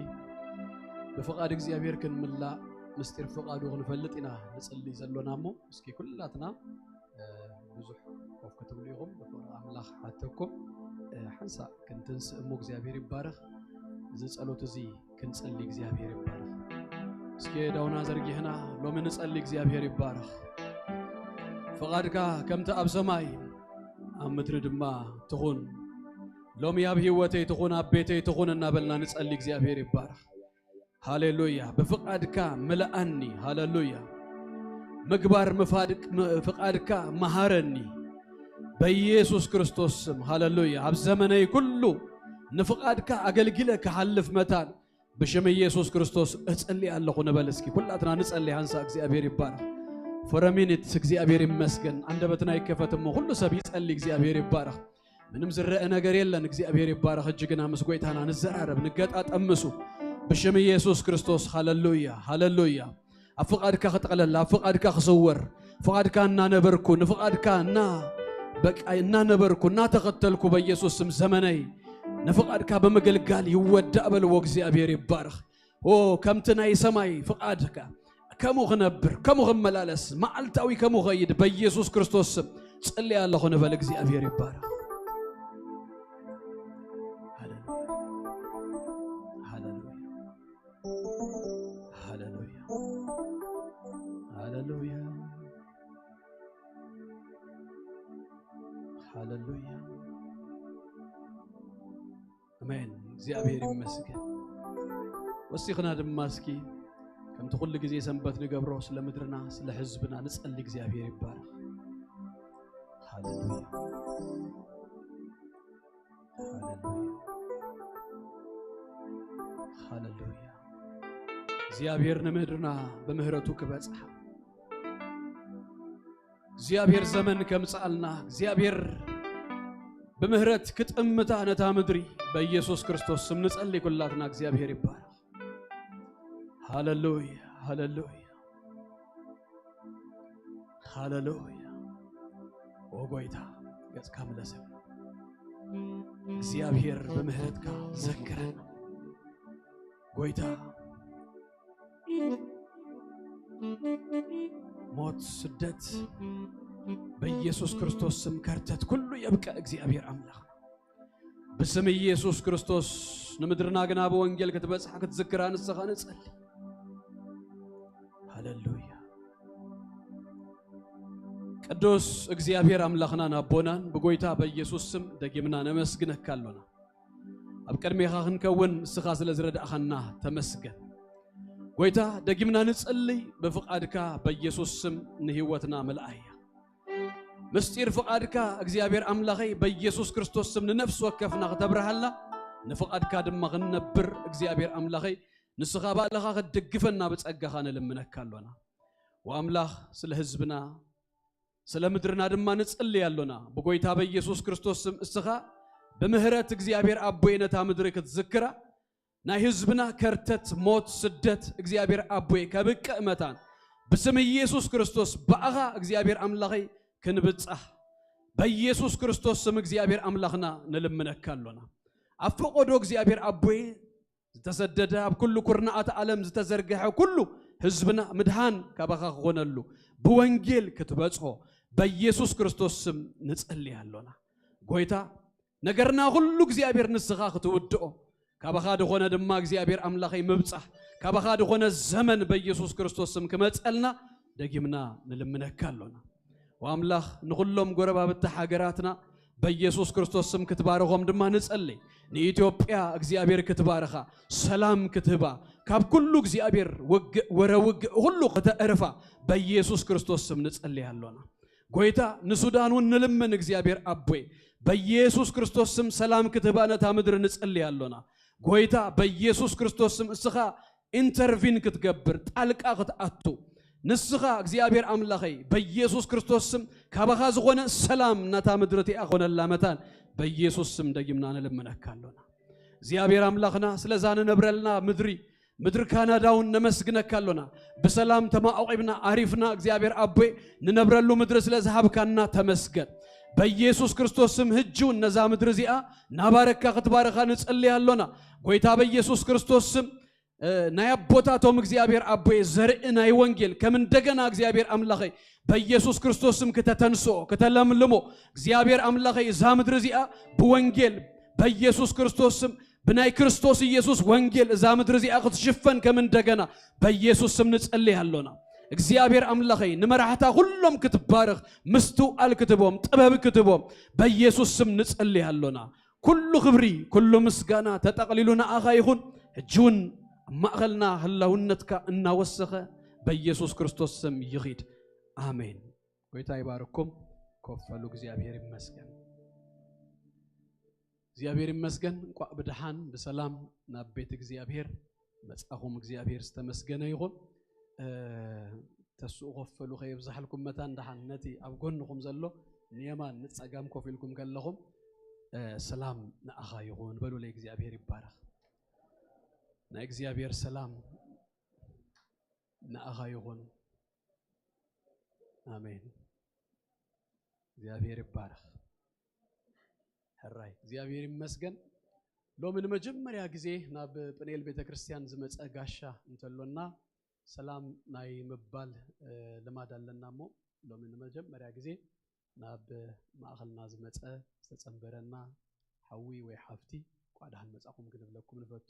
ብፍቓድ እግዚኣብሔር ክንምላእ ምስጢር ፍቓዱ ክንፈልጥ ኢና ንጽሊ ዘሎና እሞ፣ እስኪ ኩላትና፣ እ፣ ብዙሕ ኮፍ ክትብሉ ኢኹም። ብፍቕሪ ኣምላኽ ሓተኩም፣ እ፣ ሓንሳእ ክንትንስእ እሞ እግዚኣብሔር ይባረኽ። እዚ ጸሎት እዚ ክንጸሊ እግዚኣብሔር ይባረኽ። እስኪ ዳውና ዘርጊሕና ሎሚ ንጸሊ እግዚኣብሔር ይባረኽ። ፍቓድካ ከምቲ ኣብ ሰማይ ኣብ ምድሪ ድማ ትኹን። ሎሚ ኣብ ህይወተይ ትኹን፣ ኣብ ቤተይ ትኹን እናበልና ንጸሊ እግዚኣብሔር ይባረኽ። ሃሌሉያ። ብፍቓድካ ምልኣኒ። ሃሌሉያ። ምግባር ምፋድ-፣ ም-፣ ፍቓድካ መሃረኒ። በኢየሱስ ክርስቶስ ስም። ሃሌሉያ። ኣብ ዘመነይ ኩሉ ንፍቓድካ ኣገልጊለ ክሓልፍ መታን ብሽም ኢየሱስ ክርስቶስ እጽሊ ኣለኹ ንበል እስኪ። ኩላትና ንጸሊ። ሃንሳ እግዚኣብሔር ይባረኽ። For a minute እግዚኣብሔር ይመስገን። ኣንደበትና ይከፈት እሞ ኩሉ ሰብ ይጸሊ። እግዚኣብሔር ይባረኽ። ምንም ዝረአ ነገር የለን። እግዚኣብሔር ይባረኽ። እጅ ግና ምስ ጎይታና ንዘራረብ፣ ንገጣጠም ምሱ። ብሽም ኢየሱስ ክርስቶስ። ሃሌሉያ፣ ሃሌሉያ። ኣብ ፍቓድካ ክጠቕለል፣ ኣብ ፍቓድካ ክስወር፣ ፍቓድካ እናነበርኩ፣ ንፍቓድካ እና-፣ በቃ እናነበርኩ፣ እናተኸተልኩ በኢየሱስ ስም ዘመነይ ንፍቓድካ ብምግልጋል ይወዳእ በልዎ። እግዚኣብሔር ይባረኽ። ኦ፣ ከምቲ ናይ ሰማይ ፍቓድካ ከምኡ ክነብር፣ ከምኡ ክመላለስ፣ መዓልታዊ ከምኡ ኸይድ በኢየሱስ ክርስቶስ ስም ጽልያ ኣለኹ ንበል። እግዚኣብሔር ይባረኽ። ሃሌሉያ። ሃሌሉያ። ሃሌሉያ። ሃሌሉያ። ሃሌሉያ። ኣሜን። እግዚኣብሔር ይመስገን። ወሲኽና ድማ እስኪ ከምቲ ኩሉ ግዜ ሰንበት ንገብሮ ስለ ምድርና፣ ስለ ህዝብና ንጸሊ። እግዚኣብሔር ይባረኽ። ሃሌሉያ። ሃሌሉያ። ሃሌሉያ። እግዚኣብሔር ንምድርና ብምህረቱ ክበጽሓ፣ እግዚኣብሔር ዘመን ከምጽኣልና፣ እግዚኣብሔር ብምህረት ክጥምታ ነታ ምድሪ በኢየሱስ ክርስቶስ ስም ንጸሊ። ኩላትና እግዚኣብሔር ይባረኽ። ሃሌሉያ፣ ሃሌሉያ፣ ሃሌሉያ። ኦ ጎይታ፣ ገጽካ ምለሰ። እግዚኣብሔር ብምህረትካ ዘክረና። ጎይታ፣ ሞት፣ ስደት በኢየሱስ ክርስቶስ ስም ከርተት፣ ኩሉ የብቅዕ። እግዚኣብሔር ኣምላኽ፣ ብስም ኢየሱስ ክርስቶስ ንምድርና ግና ብወንጌል ክትበጽሕ ክትዝክራ ንስኻ ንጸሊ። ሃሌሉያ። ቅዱስ እግዚኣብሔር ኣምላኽናን ኣቦናን፣ ብጎይታ በኢየሱስ ስም ደጊምና ነመስግነካ ኣሎና። ኣብ ቅድሜኻ ክንከውን ንስኻ ስለ ዝረዳእኻና ተመስገን። ጎይታ፣ ደጊምና ንጽልይ፣ ብፍቓድካ በኢየሱስ ስም ንህይወትና ምልኣያ። ምስጢር ፍቓድካ እግዚኣብሔር ኣምላኸይ በኢየሱስ ክርስቶስ ስም ንነፍሲ ወከፍና ክተብርሃላ፣ ንፍቓድካ ድማ ክንነብር እግዚኣብሔር ኣምላኸይ ንስኻ ባዕልኻ ክትድግፈና ብጸጋኻ ንልምነካ ኣሎና። ወኣምላኽ፣ ስለ ህዝብና፣ ስለ ምድርና ድማ ንጽልይ ኣሎና። ብጎይታ በኢየሱስ ክርስቶስ ስም እስኻ ብምህረት እግዚኣብሔር ኣቦይ ነታ ምድሪ ክትዝክራ፣ ናይ ህዝብና ከርተት፣ ሞት፣ ስደት እግዚኣብሔር ኣቦይ ከብቅዕ መታን ብስም ኢየሱስ ክርስቶስ ብኣኻ እግዚኣብሔር ኣምላኸይ ክንብጻሕ በኢየሱስ ክርስቶስ ስም እግዚኣብሔር ኣምላኽና ንልምነካ ኣሎና። ኣብ ፈቐዶ እግዚኣብሔር ኣቦይ ዝተሰደደ፣ ኣብ ኩሉ ኩርናዓት ዓለም ዝተዘርግሐ ኩሉ ህዝብና ምድሃን ካባኻ ክኾነሉ፣ ብወንጌል ክትበጽሖ በኢየሱስ ክርስቶስ ስም ንጸሊ ኣሎና። ጎይታ፣ ነገርና ኩሉ እግዚኣብሔር ንስኻ ክትውድኦ፣ ካባኻ ዝኾነ ድማ እግዚኣብሔር ኣምላኸይ ምብጻሕ፣ ካባኻ ዝኾነ ዘመን በኢየሱስ ክርስቶስ ስም ክመጸልና ደጊምና ንልምነካ ኣሎና። ወኣምላኽ፣ ንኹሎም ጎረባብቲ ሃገራትና በኢየሱስ ክርስቶስ ስም ክትባርኾም ድማ ንጸሊ። ንኢትዮጵያ እግዚኣብሔር ክትባርኻ፣ ሰላም ክትህባ፣ ካብ ኩሉ እግዚኣብሔር ውግእ፣ ወረ ውግእ ሁሉ ከተዕርፋ በኢየሱስ ክርስቶስ ስም ንጸሊ ኣሎና። ጎይታ፣ ንሱዳን እውን ንልምን እግዚኣብሔር ኣቦይ፣ በኢየሱስ ክርስቶስ ስም ሰላም ክትህባ ነታ ምድሪ ንጸሊ ኣሎና። ጎይታ፣ በኢየሱስ ክርስቶስ ስም እስኻ ኢንተርቪን ክትገብር፣ ጣልቃ ክትኣቱ፣ ንስኻ እግዚኣብሔር ኣምላኸይ በኢየሱስ ክርስቶስ ስም ካባኻ ዝኾነ ሰላም ነታ ምድሪ እቲኣ ኾነላ መታን በኢየሱስ ስም ደጊምና ንልምነካ ኣሎና። እግዚኣብሔር ኣምላኽና ስለዛ ንነብረልና ምድሪ፣ ምድሪ ካናዳ እውን ነመስግነካ ኣሎና። ብሰላም ተማኦቒብና ዓሪፍና እግዚኣብሔር ኣቦይ ንነብረሉ ምድሪ ስለ ዝሃብካና ተመስገን። በኢየሱስ ክርስቶስ ስም ህጂ እውን ነዛ ምድሪ እዚኣ ናባረካ ክትባረኻ ንጸሊ ኣሎና። ጎይታ በኢየሱስ ክርስቶስ ስም እ፣ ናይ ኣቦታቶም እግዚኣብሔር ኣቦይ ዘርኢ ናይ ወንጌል ከም እንደገና እግዚኣብሔር ኣምላኸይ በኢየሱስ ክርስቶስ ስም ክተተንስኦ፣ ክተለምልሞ፣ እግዚኣብሔር ኣምላኸይ እዛ ምድሪ እዚኣ ብወንጌል በኢየሱስ ክርስቶስ ስም፣ ብናይ ክርስቶስ ኢየሱስ ወንጌል እዛ ምድሪ እዚኣ ክትሽፈን ከም እንደገና በኢየሱስ ስም ንጸልይ ኣሎና። እግዚኣብሔር ኣምላኸይ ንመራሕታ ኩሎም ክትባረኽ ምስትውዓል ክትቦም ጥበብ ክትቦም በኢየሱስ ስም ንጸልይ ኣሎና። ኩሉ ክብሪ፣ ኩሉ ምስጋና ተጠቕሊሉ ንኣኻ ይኹን። ሕጂ እውን ኣብ ማእኸልና ህላውነትካ እናወሰኸ በኢየሱስ ክርስቶስ ስም ይኺድ። ኣሜን። ጎይታ ይባርኩም። ኮፍ በሉ። እግዚኣብሔር ይመስገን። እግዚኣብሔር ይመስገን። እንቋዕ ብደሓን ብሰላም ናብ ቤት እግዚኣብሔር መጻኹም። እግዚኣብሔር ዝተመስገነ ይኹን። እ፣ ተስኡ ኮፍ በሉ ከየብዛሕልኩም መታን ደሓን ነቲ ኣብ ጎንኹም ዘሎ ንየማን ንጸጋም ኮፍ ኢልኩም ከለኹም፣ እ፣ ሰላም ንኣኻ ይኹን በሉለይ። እግዚኣብሔር ይባረኽ። ናይ እግዚኣብሔር ሰላም ንኣኻ ይኹን። ኣሜን። እግዚኣብሔር ይባረኽ። ሕራይ እግዚኣብሔር ይመስገን። ሎሚ ንመጀመርያ ግዜ ናብ ጵንኤል ቤተ ክርስቲያን ዝመጸ ጋሻ እንተሎና ሰላም ናይ ምባል፣ እ፣ ልማድ ኣለና እሞ ሎሚ ንመጀመርያ ግዜ ናብ ማእኸልና ዝመጸ ዝተጸንበረና ሓዊ ወይ ሓፍቲ እንቋዕ ደሓን መጻኹም ክንብለኩም ንፈቱ።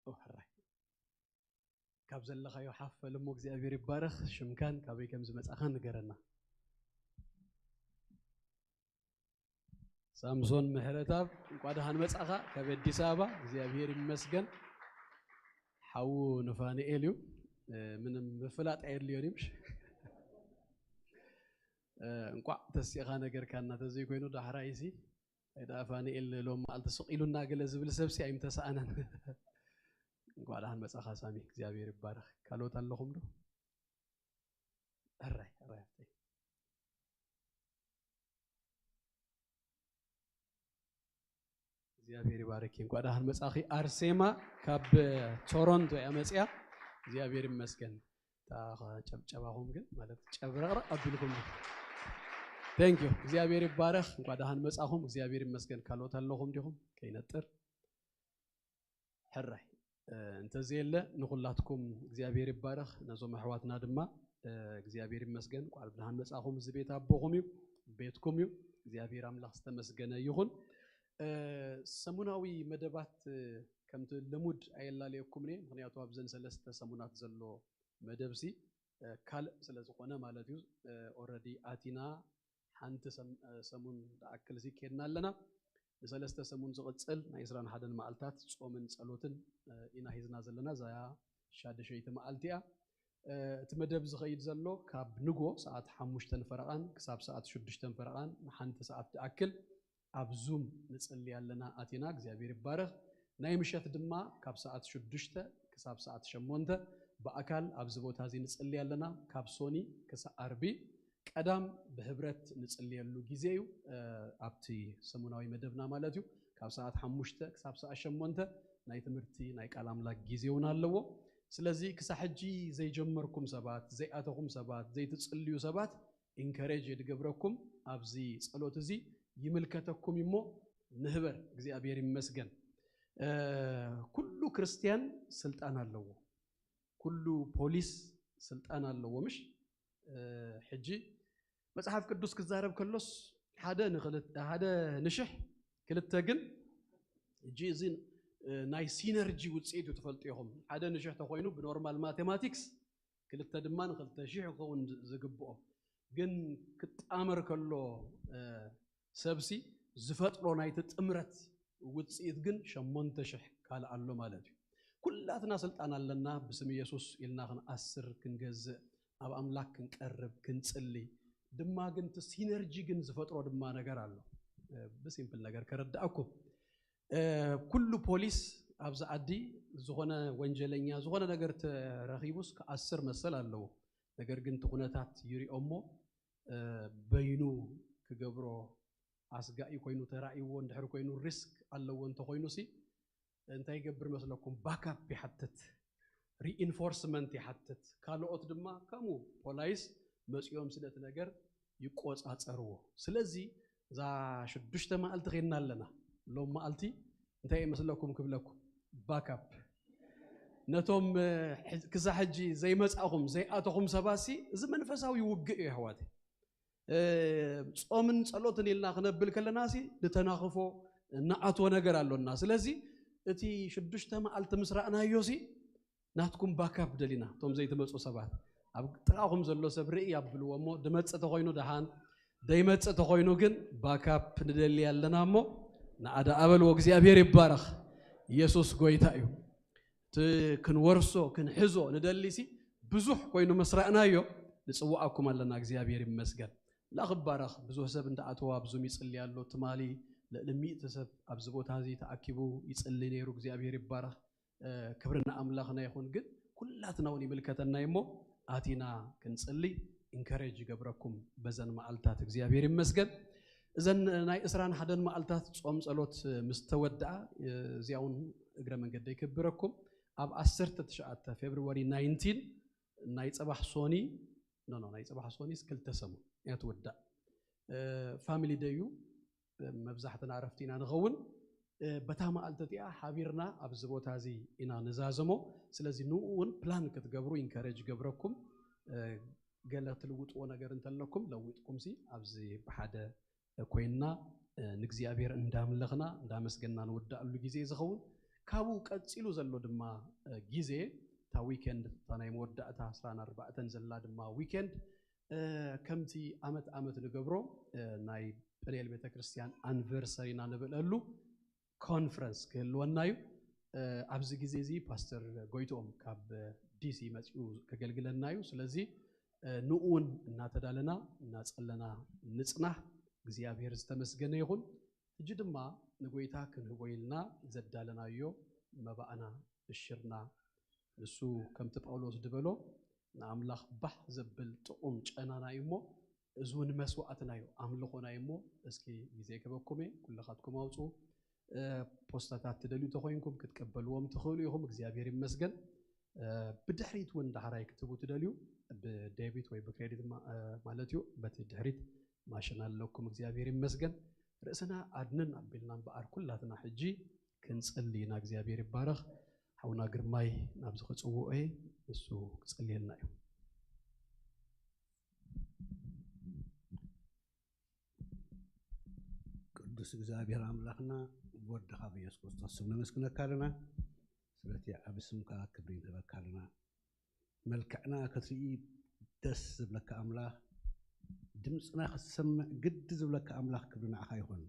ኦ፣ ሕራይ። ካብ ዘለኻዮ ሓፍ በል እሞ እግዚኣብሔር ይባረኽ። ሽምካን ካበይ ከም ዝመጻኻን ንገረና። ሳምሶን ምሕረትኣብ፣ እንቋዕ ደሓን መጻኻ ካብ ኣዲስ ኣበባ። እግዚኣብሔር ይመስገን። ሓዉ ንፋንኤል እዩ። እ፣ ምንም ምፍላጥ ኣየድልዮን እዩ፣ ምሽ? እ፣ እንቋዕ ተሲእኻ ነገርካና፣ ተዘይኮይኑ ዳሕራይሲ፣ ኣይ ደኣ ፋንኤል ሎም መዓልቲ ስቕ ኢሉና ገለ ዝብል ሰብሲ ኣይምተሰኣነን። እንቋዕ ደሓን መጻኻ ሳሚ፣ እግዚኣብሔር ይባረኽ። ካልኦት ኣለኹም ዶ? ሕራይ፣ ሕራይ ሃብተይ። እግዚኣብሔር ይባርኪ። እንቋዕ ደሓን መጻኺ ኣርሴማ፣ ካብ ቶሮንቶ እያ መጽያ። እግዚኣብሔር ይመስገን። እታ ጨብጨባኹም ግን ማለት ጨብረቕረቕ ኣቢልኩም። Thank you። እግዚኣብሔር ይባረኽ። እንቋዕ ደሓን መጻኹም። እግዚኣብሔር ይመስገን። ካልኦት ኣለኹም ዲኹም? ከይነጥር። ሕራይ። እ፣ እንተዘየለ ንኹላትኩም እግዚኣብሔር ይባረኽ። ነዞም ኣሕዋትና ድማ፣ እ፣ እግዚኣብሔር ይመስገን። እንቋዕ ብደሓን መጻኹም። እዚ ቤት ኣቦኹም እዩ፣ ቤትኩም እዩ። እግዚኣብሔር ኣምላኽ ዝተመስገነ ይኹን። እ፣ ሰሙናዊ መደባት፣ እ፣ ከምቲ ልሙድ ኣየላለየኩምን እየ። ምኽንያቱ ኣብዘን ሰለስተ ሰሙናት ዘሎ መደብሲ፣ እ፣ ካልእ ስለ ዝኾነ ማለት እዩ። እ፣ ኦረዲ ኣቲና ሓንቲ ሰም-፣ እ፣ ሰሙን ዝኣክል እዚ ኬድና ኣለና። ንሰለስተ ሰሙን ዝቕጽል ናይ ዕስራን ሓደን መዓልታት ጾምን ጸሎትን፣ እ፣ ኢና ሒዝና ዘለና። እዛ ሻድሸይቲ መዓልቲ እያ። እ፣ እቲ መደብ ዝኸይድ ዘሎ ካብ ንጎ ሰዓት ሓሙሽተን ፈረቓን ክሳብ ሰዓት ሽዱሽተን ፈረቓን ንሓንቲ ሰዓት ዝኣክል ኣብ ዙም ንጽሊ ኣለና ኣቲና። እግዚኣብሔር ይባረኽ። ናይ ምሸት ድማ ካብ ሰዓት ሽዱሽተ ክሳብ ሰዓት ሸሞንተ ብኣካል ኣብዚ ቦታ እዚ ንጽሊ ኣለና። ካብ ሶኒ ክሳብ ኣርቢ ቀዳም ብህብረት ንጽልየሉ ግዜ እዩ። እ፣ ኣብቲ ሰሙናዊ መደብና ማለት እዩ። ካብ ሰዓት ሓሙሽተ ክሳብ ሰዓት ሸሞንተ ናይ ትምህርቲ ናይ ቃል ኣምላክ ግዜ እውን ኣለዎ። ስለዚ ክሳብ ሕጂ ዘይጀመርኩም ሰባት፣ ዘይኣተኹም ሰባት፣ ዘይትጽልዩ ሰባት ኢንከሬጅ የድገብረኩም። ኣብዚ ጸሎት እዚ ይምልከተኩም እሞ ንህበር። እግዚኣብሔር ይመስገን። እ፣ ኩሉ ክርስትያን ስልጣን ኣለዎ። ኩሉ ፖሊስ ስልጣን ኣለዎ፣ ምሽ? እ፣ ሕጂ መጽሓፍ ቅዱስ ክዛረብ ከሎስ ሓደ ንኽልተ፣ ሓደ ንሽሕ ክልተ ግን፣ ሕጂ እዚ፣ እ፣ ናይ ሲነርጂ ውጽኢት እዩ፣ ትፈልጡ ኢኹም። ሓደ ንሽሕ ተኾይኑ ብኖርማል ማቴማቲክስ ክልተ ድማ ንክልተ ሺሕ ክኸውን ዝግብኦ። ግን ክጣመር ከሎ ሰብሲ ዝፈጥሮ ናይቲ ጥምረት ውፅኢት ግን ሸሞንተ ሽሕ ካልእ ኣሎ ማለት እዩ። ኩላትና ስልጣን ኣለና። ብስም ኢየሱስ ኢልና ክንኣስር፣ ክንገዝእ፣ ኣብ ኣምላክ ክንቀርብ፣ ክንጽሊ ድማ። ግን እቲ ሲነርጂ ግን ዝፈጥሮ ድማ ነገር ኣሎ። ብሲምፕል ነገር ከረዳእኩም፣ ኩሉ ፖሊስ ኣብዚ ዓዲ ዝኾነ ወንጀለኛ ዝኾነ ነገር ተረኺቡስ ክኣስር መሰል ኣለዎ። ነገር ግን እቲ ኩነታት ይሪኦ እሞ በይኑ ክገብሮ ኣስጋኢ ኮይኑ ተራእይዎ እንድሕር ኮይኑ፣ ሪስክ ኣለዎ እንተኮይኑ ሲ እንታይ ይገብር መስለኩም? ባካፕ ይሓትት፣ ሪኢንፎርስመንት ይሓትት። ካልኦት ድማ ከምኡ ፖላይስ መፂኦም ስለቲ ነገር ይቆፃፀርዎ። ስለዚ እዛ ሽዱሽተ መዓልቲ ኸይድና ኣለና። ሎም መዓልቲ እንታይ ይመስለኩም ክብለኩም? ባካፕ ነቶም ክዛ ሕጂ ዘይመፃኹም ዘይኣተኹም ሰባሲ፣ እዚ መንፈሳዊ ውግእ እዩ ኣሕዋት። ጾምን ጸሎትን ኢልና ክነብል ከለና ሲ ንተናኽፎ ንኣትዎ ነገር ኣሎና። ስለዚ እቲ ሽዱሽተ መዓልቲ ምስ ረኣናዮ ሲ ናትኩም ባካፕ ደሊና። እቶም ዘይትመጹ ሰባት ኣብ ጥቓኹም ዘሎ ሰብ ርኢ ኣብልዎ እሞ ድመጽእ ተኾይኑ ደሓን፣ ደይመጽእ ተኾይኑ ግን ባካፕ ንደሊ ኣለና እሞ ንኣዳ ኣበልዎ። እግዚኣብሔር ይባረኽ። ኢየሱስ ጎይታ እዩ። እቲ ክንወርሶ ክንሕዞ ንደሊ ሲ ብዙሕ ኮይኑ ምስ ረኣናዮ ንጽውዓኩም ኣለና። እግዚኣብሔር ይመስገን። ላኽ ባረኽ። ብዙሕ ሰብ እንዳኣተወ ኣብ ዙም ይጽሊ ኣሎ። ትማሊ ልዕሊ ሚእቲ ሰብ ኣብዚ ቦታ እዚ ተኣኪቡ ይጽሊ ነይሩ። እግዚኣብሔር ይባረኽ። ክብሪ ንኣምላኽና ይኹን። ግን ኩላትና እውን ይምልከተና እሞ ኣቲና ክንጽሊ ኢንከሬጅ ይገብረኩም በዘን መዓልታት። እግዚኣብሔር ይመስገን። እዘን ናይ ዕስራን ሓደን መዓልታት ጾም ጸሎት ምስ ተወድኣ፣ እዚኣ እውን እግረ መንገደይ ክብረኩም፣ ኣብ ዓሰርተ ትሽዓተ ፌብርዋሪ ናይንቲን ናይ ጽባሕ ሶኒ፣ ኖ፣ ኖ፣ ናይ ጽባሕ ሶኒስ ክልተ ሰሙን እያ ትውዳእ። ፋሚሊ ደዩ መብዛሕትና ዕረፍቲ ኢና ንኸውን። በታ መዓልቲ እቲኣ ሓቢርና ኣብዚ ቦታ እዚ ኢና ንዛዘሞ። ስለዚ ንኡ እውን ፕላን ክትገብሩ ኢንከሬጅ ገብረኩም። ገለ ትልውጥዎ ነገር እንተለኩም ለዊጥኩም ሲ ኣብዚ ብሓደ ኮይንና ንእግዚኣብሔር እንዳምለኽና እንዳመስገንና ንወዳእሉ ግዜ ዝኸውን። ካብኡ ቀጺሉ ዘሎ ድማ ግዜ እታ ዊኬንድ፣ እታ ናይ መወዳእታ ዕስራን ኣርባዕተን ዘላ ድማ ዊኬንድ ከምቲ ኣመት ኣመት ንገብሮ ናይ ጴንኤል ቤተክርስትያን ኣኒቨርሰሪና ንብለሉ ኮንፈረንስ ክህልወና እዩ። ኣብዚ ግዜ እዚ ፓስተር ጎይትኦም ካብ ዲሲ መጺኡ ከገልግለና እዩ። ስለዚ ንኡውን እናተዳለና እናጸለና ንጽናሕ። እግዚኣብሔር ዝተመስገነ ይኹን። ሕጂ ድማ ንጎይታ ክንህቦ ኢልና ዘዳለናዮ መባእና ብሽርና፣ ንሱ ከምቲ ጳውሎስ ዝበሎ ንኣምላኽ ባህ ዘብል ጥዑም ጨናና እዩ እሞ፣ እዚ እውን መስዋዕትና እዩ፣ ኣምልኾና እዩ እሞ፣ እስኪ ግዜ ክበኩም እየ፣ ኩልኻትኩም ኣውፅኡ። ፖስታታት ትደልዩ ተኾይንኩም ክትቀበልዎም ትኽእሉ ኢኹም። እግዚኣብሔር ይመስገን። ብድሕሪት እውን ዳሕራይ ክትህቡ ትደልዩ ብዴቢት ወይ ብክሬዲት ማለት እዩ፣ በቲ ድሕሪት ማሽን ኣለኩም። እግዚኣብሔር ይመስገን። ርእስና ኣድንን ኣቢልና እምበኣር ኩላትና ሕጂ ክንጽሊ ኢና። እግዚኣብሔር ይባረኽ። ሓውና ግርማይ ናብዚ ክጽውዖ እየ፣ ንሱ ክጸልየልና እዩ። ቅዱስ እግዚኣብሔር ኣምላኽና፣ ብወድኻ ብኢየሱስ ክርስቶስ ስም ነመስግነካ ኣለና። ስለቲ ዓቢ ስምካ ክብሪ ንህበካ ኣለና። መልክዕና ክትርኢ ደስ ዝብለካ ኣምላኽ፣ ድምፅና ክትሰምዕ ግዲ ዝብለካ ኣምላኽ ክብሪ ንዓኻ ይኹን።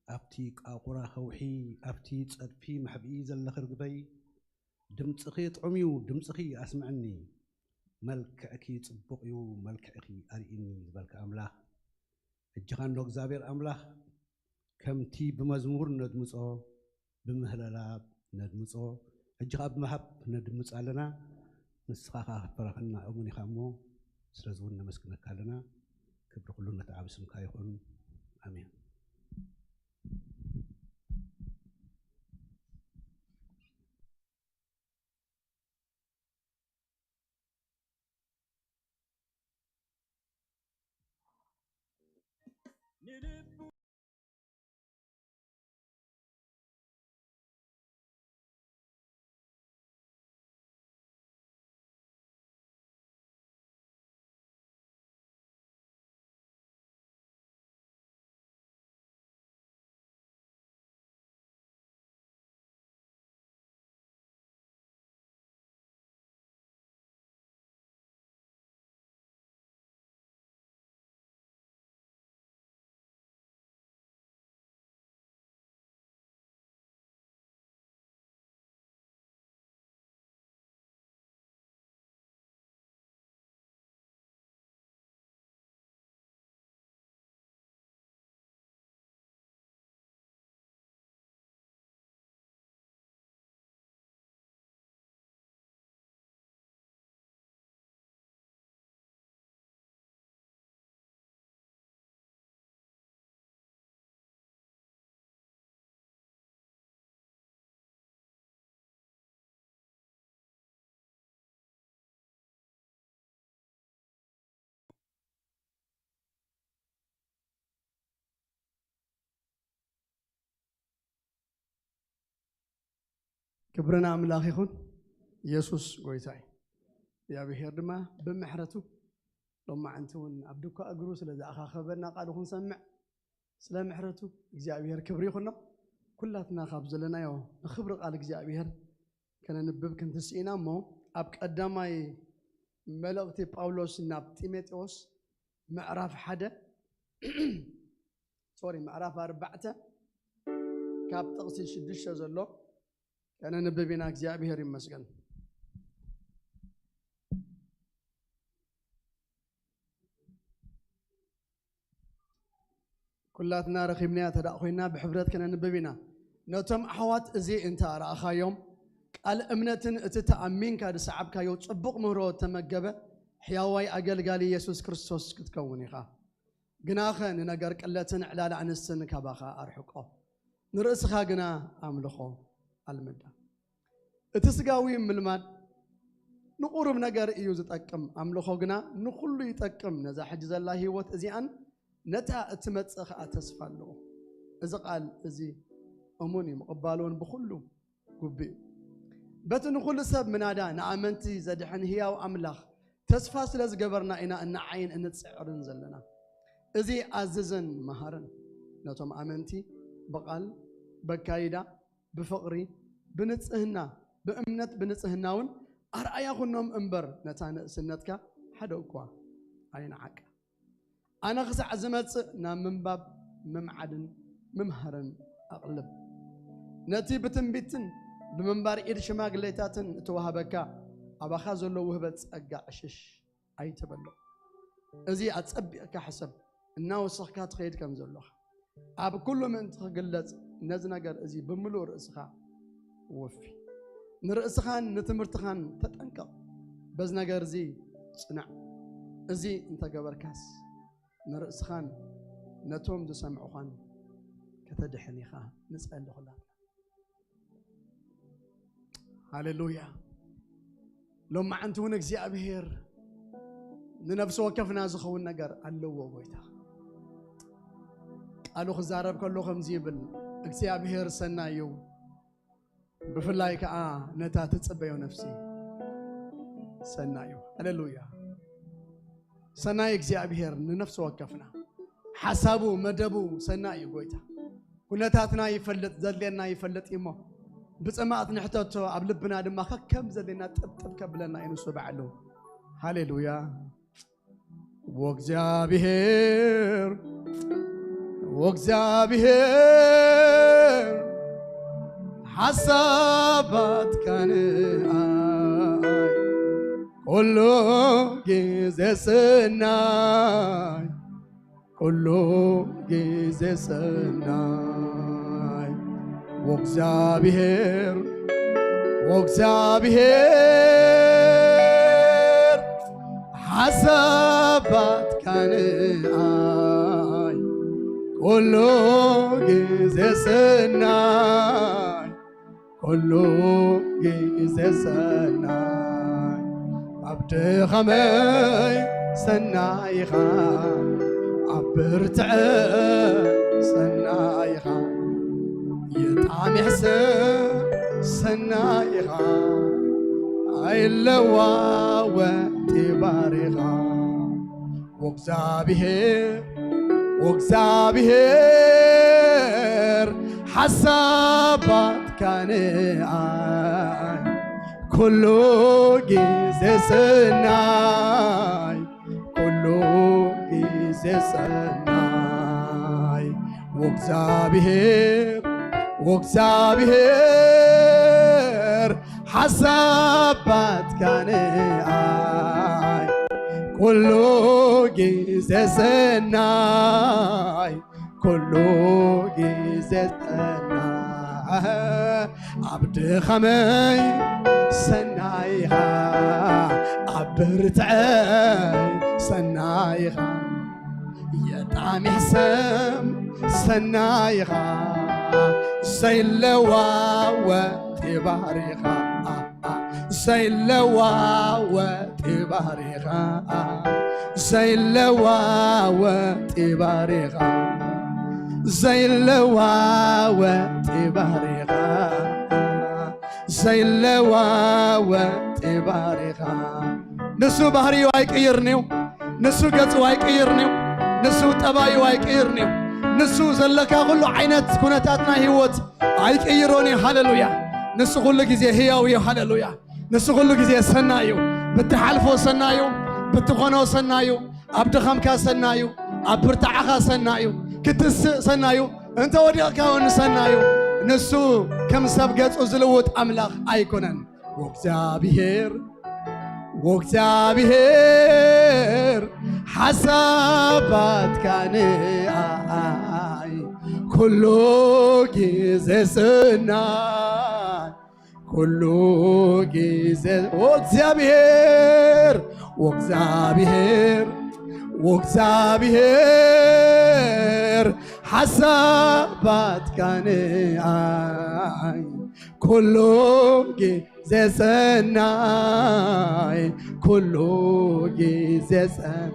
ኣብቲ ቃቑራ ከውሒ፣ ኣብቲ ጸድፊ መሕብኢ ዘለኺ ርግበይ፣ ድምፅኺ ጥዑም እዩ፣ ድምፅኺ ኣስምዐኒ። መልክዕኪ ጽቡቕ እዩ፣ መልክዕኺ ኣርእይኒ ዝበልካ ኣምላኽ፣ ሕጂ ኸኣ እንሆ እግዚኣብሔር ኣምላኽ፣ ከምቲ ብመዝሙር ነድምጾ፣ ብምህለላ ነድምጾ፣ ሕጂ ኸኣ ብምሃብ ነድምጽ ኣለና። ንስኻ ኸኣ ክትባርኸና እሙን ኢኻ እሞ፣ ስለዚ እውን ነመስግነካ ኣለና። ክብሪ ኩሉ ነቲ ዓቢ ስምካ ይኹን። ኣሜን። ክብሪ ንኣምላኽ ይኹን። ኢየሱስ ጎይታ እዩ። እግዚኣብሔር ድማ ብምሕረቱ ሎማዓንቲ እውን ኣብ ድኳ እግሩ ስለ ዝኣኻኸበና፣ ቃሉ ክንሰምዕ፣ ስለ ምሕረቱ እግዚኣብሔር ክብሪ ይኹኖ። ኩላትና ካብ ዘለናዮ ንኽብሪ ቃል እግዚኣብሔር ከነንብብ ክንትስኢና እሞ፣ ኣብ ቀዳማይ መልእኽቲ ጳውሎስ ናብ ጢሞቴዎስ ምዕራፍ ሓደ፣ ሶሪ፣ ምዕራፍ ኣርባዕተ ካብ ጥቕሲ ሽዱሽተ ዘሎ ከነንብብ ኢና። እግዚኣብሔር ይመስገን። ኩላትና ረኺብናያ ተዳእ ኮይና ብሕብረት ከነንብብ ኢና። ነቶም ኣሕዋት እዚ እንተ ኣረኣኻዮም፣ ቃል እምነትን እቲ ተኣሚንካ ዝሰዓብካዮ ጽቡቕ ምህሮ እተመገበ ሕያዋይ ኣገልጋሊ የሱስ ክርስቶስ ክትከውን ኢኻ። ግናኸ ንነገር ቅለትን ዕላል ኣንስትን ካባኻ ኣርሕቆ። ንርእስኻ ግና ኣምልኾ ኣልምዳ። እቲ ስጋዊ ምልማድ ንቁሩብ ነገር እዩ ዝጠቅም፣ ኣምልኾ ግና ንኹሉ ይጠቅም። ነዛ ሕጂ ዘላ ህይወት እዚኣን ነታ እትመጽእ ኸኣ ተስፋ ኣለዎ። እዚ ቃል እዚ እሙን እዩ፣ ምቕባል እውን ብኹሉ ግቡእ እዩ። በቲ ንኹሉ ሰብ ምናዳ ንኣመንቲ ዘድሕን ህያው ኣምላኽ ተስፋ ስለ ዝገበርና ኢና እንዓይን እንጽዕርን ዘለና። እዚ ኣዝዝን መሃርን ነቶም ኣመንቲ ብቓል፣ በካይዳ፣ ብፍቕሪ፣ ብንጽህና፣ ብእምነት፣ ብንጽህና እውን ኣርኣያ ኩኖም እምበር፣ ነታ ንእስነትካ ሓደ እኳ ኣይንዓቃ። ኣነ ክሳዕ ዝመጽእ ናብ ምንባብ፣ ምምዓድን ምምሃርን ኣቕልብ። ነቲ ብትንቢትን ብምንባር ኢድ ሽማግሌታትን እተዋህበካ ኣባኻ ዘሎ ውህበት ጸጋ ዕሽሽ ኣይትበሎ። እዚ ኣጸቢቕካ ሕሰብ፣ እናወሰኽካ ትኸይድ ከም ዘሎኻ። ኣብ ኩሉ ምእንቲ ክግለጽ፣ ነዚ ነገር እዚ ብምሉእ ርእስኻ ወፊ። ንርእስኻን ንትምህርትኻን ተጠንቀቕ። በዚ ነገር እዚ ጽናዕ። እዚ እንተገበርካስ፣ ንርእስኻን ነቶም ዝሰምዑኻን ከተድሕን ኢኻ። ንጸሊ ኩላትና። ሃሌሉያ። ሎማዓንቲ እውን እግዚኣብሔር ንነፍሲ ወከፍና ዝኸውን ነገር ኣለዎ። ጎይታ ቃሉ ክዛረብ ከሎ ከምዚ ይብል፣ እግዚኣብሔር ሰናይ እዩ፣ ብፍላይ ከኣ ነታ ትጽበዮ ነፍሲ ሰናይ እዩ። ሃሌሉያ። ሰናይ እግዚኣብሔር ንነፍሲ ወከፍና፣ ሓሳቡ መደቡ ሰናይ እዩ። ጎይታ ኩነታትና ይፈልጥ፣ ዘድልየና ይፈልጥ እዩ እሞ፣ ብጽምኣት ንሕተቶ፣ ኣብ ልብና ድማ ከከም ዘድልየና ጥብጥብ ከብለና እዩ ንሱ ባዕሉ። ሃሌሉያ። ወእግዚኣብሔር፣ ወእግዚኣብሔር ሓሳባትካ ንኣይ ኩሉ ግዜ ሰናይ፣ ኩሉ ግዜ ሰናይ። ወእግዚኣብሔር፣ ወእግዚኣብሔር ሓሳባትካ ንኣይ ኩሉ ግዜ ሰናይ፣ ኩሉ ግዜ ሰናይ። ኣብ ድኻመይ ሰናይ ኢኻ፣ ኣብ ብርትዐ ሰናይ ኢኻ፣ የጣሚሕ ሰብ ሰናይ ኢኻ፣ ኣይለዋወጥ ባሪኻ። ወእግዚኣብሔር፣ ወእግዚኣብሔር ሓሳባትካ ንኣይ ኩሉ ግዜ ሰናይ፣ ኩሉ ግዜ ሰናይ። ወእግዚኣብሔር፣ ወእግዚኣብሔር ሓሳባትካ ንኣይ ኩሉ ግዜ ሰናይ፣ ኩሉ ግዜ ሰናይ። ኣብ ድኻመይ ሰናይ ኢኻ፣ ኣብ ብርትዐይ ሰናይ ኢኻ፣ የጣሚሕ ሰብ ሰናይ ኢኻ፣ ዘይለዋወጥ ባሪኻ፣ ዘይለዋወጥ ባሪኻ፣ ዘይለዋወጥ ባሪኻ፣ ዘይለዋወጥ ባሪኻ፣ ዘይለዋወጥ ባሪኻ። ንሱ ባህሪኡ ኣይቅይርን እዩ። ንሱ ገጹ ኣይቅይርን እዩ። ንሱ ጠባዩ ኣይቅይርን እዩ። ንሱ ዘለካ ኩሉ ዓይነት ኩነታት ናይ ህይወት ኣይቅይሮን እዩ። ሃሌሉያ። ንሱ ኩሉ ግዜ ህያው እዩ። ሃሌሉያ። ንሱ ኩሉ ግዜ ሰናይ እዩ። ብትሓልፎ ሰናይ እዩ። ብትኾኖ ሰናይ እዩ። ኣብ ድኻምካ ሰናይ እዩ። ኣብ ብርታዕኻ ሰናይ እዩ። ክትስእ ሰናይ እዩ። እንተ ወዲቕካ እውን ሰናይ እዩ። ንሱ ከም ሰብ ገጹ ዝልውጥ ኣምላኽ ኣይኮነን። ወእግዚኣብሔር፣ ወእግዚኣብሔር ሓሳባትካ ንኣይ ኩሉ ግዜ ሰናይ፣ ኩሉ ግዜ። ወእግዚኣብሔር፣ ወእግዚኣብሔር፣ ወእግዚኣብሔር ሓሳባትካ ንኣይ ኩሉ ግዜ ሰናይ፣ ኩሉ ግዜ ሰናይ።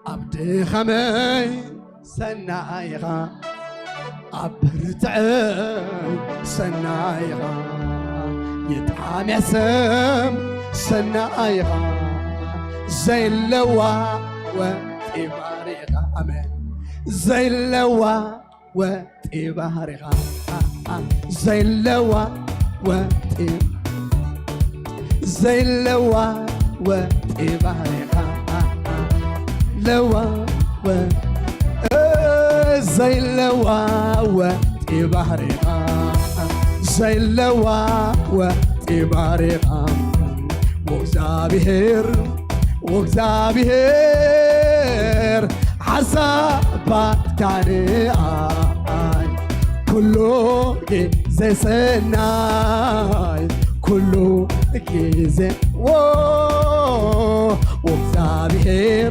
ኣብ ድኻመይ ሰናይኻ፣ ኣብ ብርትዐይ ሰናይኻ፣ የጣም ያሰም ሰናይኻ፣ ዘይለዋ ወጢ ባሪኻ። ኣሜን። ዘይለዋ ወጢ ባህሪኻ፣ ዘይለዋ ወጢ፣ ዘይለዋ ወጢ ባህሪኻ፣ ለዋ ወ-፣ ዘይለዋ ወጢ ባህሪኻ፣ ዘይለዋ ወጢ ባህሪኻ። ወእግዚኣብሔር፣ ወእግዚኣብሔር ሓሳባትካ ንኣይ ኩሉ ግዜ ሰናይ፣ ኩሉ ግዜ። ዎ፣ ወእግዚኣብሔር፣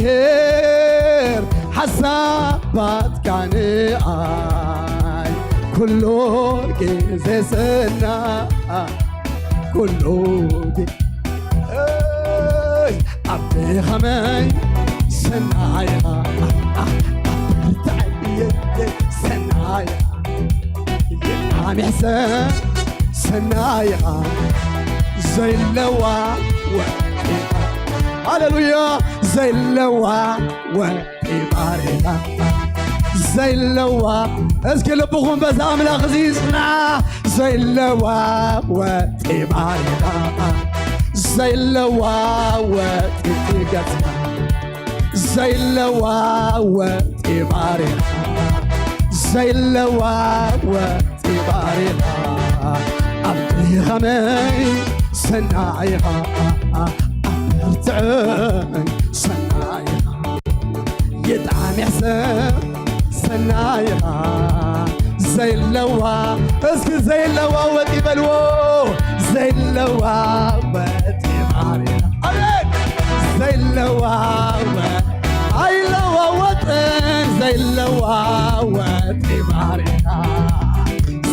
ወእግዚኣብሔር ሓሳባትካ ንኣይ ኩሉ ግዜ ሰናይ፣ ኩሉ ግዜ። እይ፣ ኣብ ድኻመይ ሰናይኻ፣ ኣብ ብርትዐይ ሰናይኻ፣ የጣም ያሰም ሰናይኻ፣ ዘይለዋ ወጢ፣ ሃሌሉያ፣ ዘይለዋ ወጢ ባሪኻ፣ ዘይለዋ። እስኪ ልብኹም በዛ ኣምላኽ እዚ ይጽንዓ። ዘይለዋ ወጢ ባሪኻ፣ ዘይለዋ ወጢ ገጽካ፣ ዘይለዋ ወጢ ባሪኻ፣ ዘይለዋ ወጢ ባሪኻ። ኣብ ድኻመይ ሰናይኻ፣ ኣብ ብርትዐይ ሰናይኻ፣ የጣም ያሰም ሰናይኻ፣ ዘይለዋ። እስኪ ዘይለዋ ወጢ በልዎ። ዘይለዋ ወጢ ባሪኻ። ኣሜን። ዘይለዋ ወ-፣ ኣይለዋወጥን። ዘይለዋ ወጢ ባሪኻ፣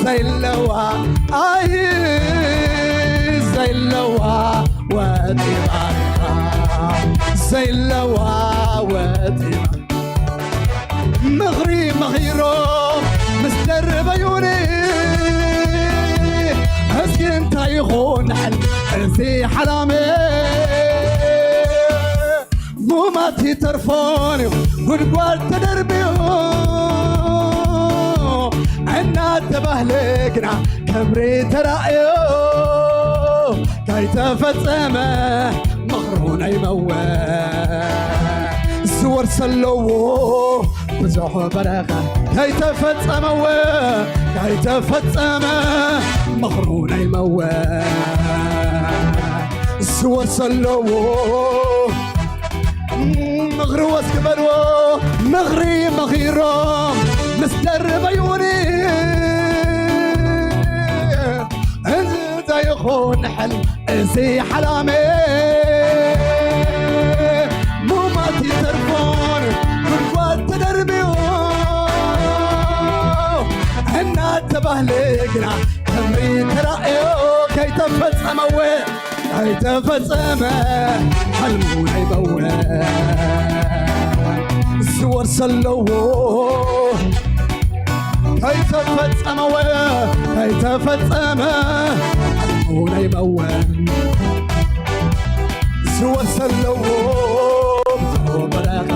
ዘይለዋ፣ ኣይ፣ ዘይለዋ ወጢ ባሪኻ፣ ዘይለዋ ወጢ። ምኽሪ መኺሮም ምስ ደርበዩኒ፣ እስኪ እንታይ ይኾን ሕል እዚ ሓላመ? ሙማት ይተርፎን እዩ ጉድጓድ ተደርብዩ እናተባህለ ግና ክብሪ ተራእዮ። ከይተፈጸመ ምኽሩ ነይመወ ዝወርሰ ኣለዎ ብዙሕ በረኸ። ከይተፈጸመወ፣ ከይተፈጸመ ምኽሩ ነይመወ ዝወርሰ ኣለዎ። ምኽሪ ወስኪ በልዎ፣ ምኽሪ መኺሮም ምስ ደርበዩኒ፣ እዚ ዘይኾን ሕልም እዚ ሓላመ። ሙማት ይተርፎን ጉድጓድ ተደርብዩ እናተባህለ ግና ክብሪ ተራእዮ። ከይተፈጸመወ ኣይተፈጸመ ሕልሙ ናይ በወ ዝወርሰ ኣለዎ። ከይተፈጸመ ወ-፣ ከይተፈጸመ፣ እውነይ መወ-፣ ዝወርሰ ኣለዎ ብዝወበረኸ።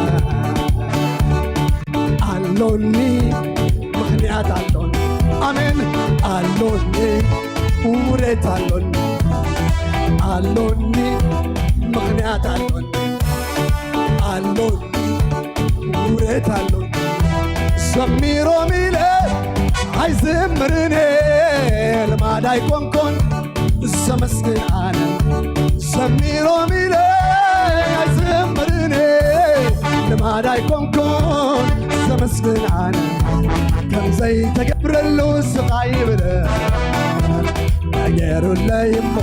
ኣሎኒ፣ ምኽንያት ኣሎኒ። ኣሜን። ኣሎኒ፣ ውሬት ኣሎኒ። ኣሎኒ፣ ምኽንያት ኣሎኒ። ኣሎኒ፣ ውሬት ኣሎኒ። ዘሚሮም ኢለ ኣይዝምርኔ፣ ልማድ ኣይኮንኮን ዘመስግን ኣነ። ዘሚሮም ኢለ ኣይዝምርኔ፣ ልማድ ኣይኮንኮን ዘመስግን ኣነ። ከም ዘይተገብረሉ ስቓይ ይብለ፣ ተገይሩለይ እሞ፣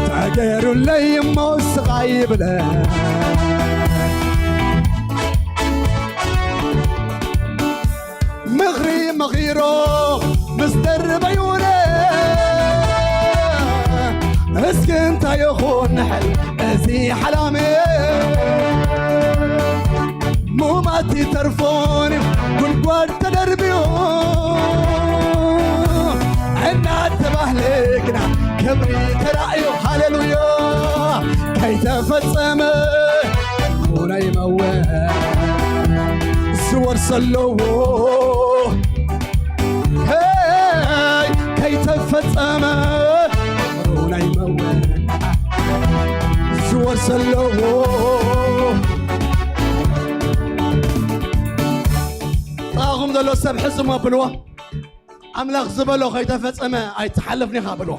ተገይሩለይ እሞ ስቓይ ይብለ። ምኽሪ መኺሮ ምስ ደርበዩነ፣ እስኪ እንታይ ይኹን ንሕል እዚ ሓላሜ? ሙማት ይተርፎን ጉድጓድ ተደርብዩ እናተባህለ ግና ክብሪ ተራእዩ። ሃሌሉያ! ከይተፈጸመ ሙናይ መወ ዝወርሰ ኣለዎ። ሄይ፣ ከይተፈጸመ ሙናይ መወ ዝወርሰ ኣለዎ። ጥቓኹም ዘሎ ሰብ ሕዝሞ ብልዎ። ኣምላኽ ዝበሎ ከይተፈጸመ ኣይትሓልፍን ኢኻ በልዎ።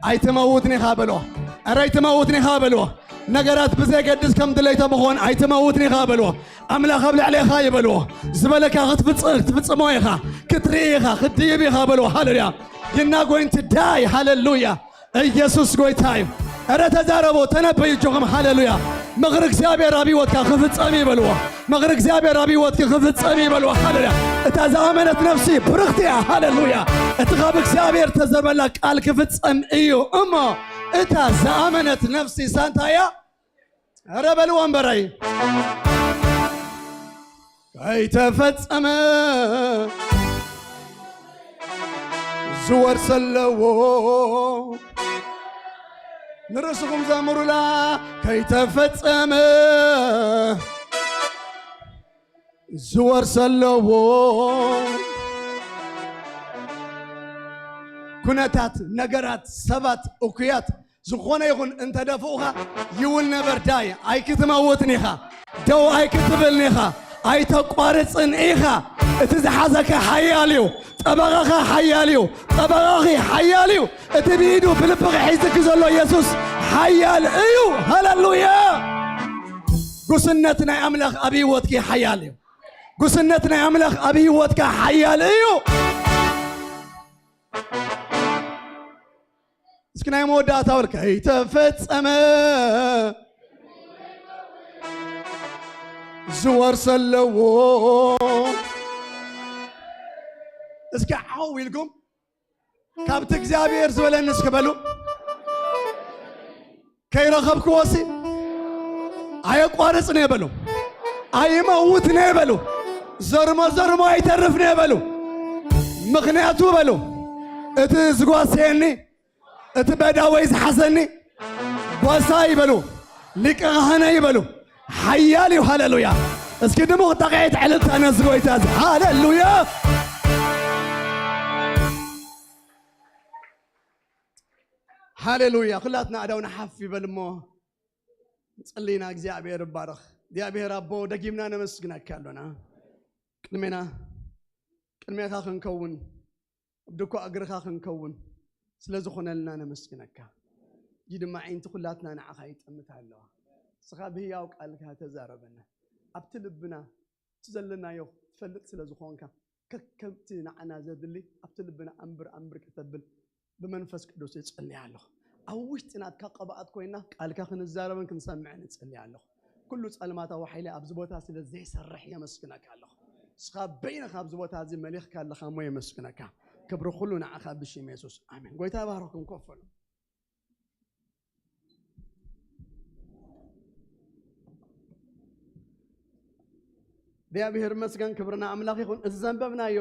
ኣይትመውትን ኢኻ በልዎ። ኧረ ኣይትመውትን ኢኻ በልዎ። ነገራት ብዘየገድስ ከም ድሌቶ ብኾን ኣይትመውትን ኢኻ በልዎ። ኣምላኽ ኣብ ልዕሌኻ ይበልዎ። ዝበለካ ክትፍጽ-፣ ክትፍጽሞ ኢኻ። ክትርኢ ኢኻ። ክትድይብ ኢኻ በልዎ። ሃሌሉያ። You're not going to die. ሃሌሉያ። ኢየሱስ ጎይታ እዩ። ኧረ ተዛረቦ፣ ተነበዩ እጆኹም። ሃሌሉያ። ምኽሪ እግዚኣብሔር ኣብ ህይወትካ ክፍጸም ይበልዎ። ምኽሪ እግዚኣብሔር ኣብ ህይወትኪ ክፍጸም ይበልዎ። ሃሌሉያ። እታ ዝኣመነት ነፍሲ ብርኽቲ እያ። ሃሌሉያ። እቲ ካብ እግዚኣብሔር ተዘርበላ ቃል ክፍጸም እዩ። እሞ እታ ዝኣመነት ነፍሲ ሳንታ እያ። ኧረ በልዎ እምበረይ። ከይተፈጸመ ዝወርሰ ኣለዎ። ንርእስኹም ዘምሩላ። ከይተፈጸመ ዝወርሰ ኣለዎ። ኩነታት፣ ነገራት፣ ሰባት፣ እኩያት ዝኾነ ይኹን እንተደፍኡኻ፣ you will never die። ኣይክትመውትን ኢኻ። ደው ኣይክትብልን ኢኻ። ኣይተቋርጽን ኢኻ። እቲ ዝሓዘካ ሓያል እዩ። ጠበቓኻ ሓያል እዩ። ጠበቓኺ ሓያል እዩ። እቲ ብኢዱ ብልብኺ ሒዝኪ ዘሎ ኢየሱስ ሓያል እዩ። ሃሌሉያ። ጉስነት ናይ ኣምላኽ ኣብ ህይወትኪ ሓያል እዩ። ጉስነት ናይ ኣምላኽ ኣብ ህይወትካ ሓያል እዩ። እስኪ ናይ መወዳእታ በል። ከይተፈጸመ ዝወርሰ ኣለዎ። እስኪ ዓው ኢልኩም ካብቲ እግዚኣብሔር ዝበለኒ እስኪ በሉ። ከይረኸብክዎሲ ኣየቋርጽን እየ በሉ። ኣይመውትን እየ በሉ። ዘርሞ ዘርሞ ኣይተርፍን እየ በሉ። ምኽንያቱ በሉ፣ እቲ ዝጓሰየኒ፣ እቲ በዳወይ ዝሓዘኒ ጓሳ ይበሉ፣ ሊቀ ካህነ ይበሉ፣ ሓያል እዩ። ሃሌሉያ። እስኪ ድሙቕ ጣቕዒት ዕልልታ ነዚ ጎይታ እዚ። ሃሌሉያ። ሃሌሉያ። ኩላትና ኣእዳውና ሓፍ ይበል እሞ ንጸሊ ኢና። እግዚኣብሔር ይባረኽ። እግዚኣብሔር ኣቦ፣ ደጊምና ነመስግነካ ኣሎና። ቅድሜና፣ ቅድሜኻ ክንከውን፣ ኣብ ድኳ እግርኻ ክንከውን ስለ ዝኾነልና ነመስግነካ። እዚ ድማ ኣዒንቲ ኩላትና ንዓኻ ይጠምታ ኣለዋ። ንስኻ ብህያው ቃልካ ተዛረበና። ኣብቲ ልብና እቲ ዘለናዮ ትፈልጥ ስለ ዝኾንካ፣ ከከምቲ ንዓና ዘድሊ ኣብቲ ልብና ኣንብር ኣንብር ከተብል ብመንፈስ ቅዱስ እጽሊ ኣለኹ። ኣብ ውሽጢ ናትካ ቅብኣት ኮይና ቃልካ ክንዛረብን ክንሰምዕን እጽሊ ኣለኹ። ኩሉ ጸልማታዊ ሓይሊ ኣብዚ ቦታ ስለ ዘይሰርሕ የመስግነካ ኣለኹ። ንስኻ በይንኻ ኣብዚ ቦታ እዚ መሊኽካ ኣለኻ እሞ የመስግነካ። ክብሪ ኩሉ ንዓኻ ብሽም የሱስ ኣሜን። ጎይታ ይባርኽኩም። ኮፍ በሉ። እግዚኣብሔር ይመስገን፣ ክብርና ኣምላኽ ይኹን። እዚ ዘንበብናዮ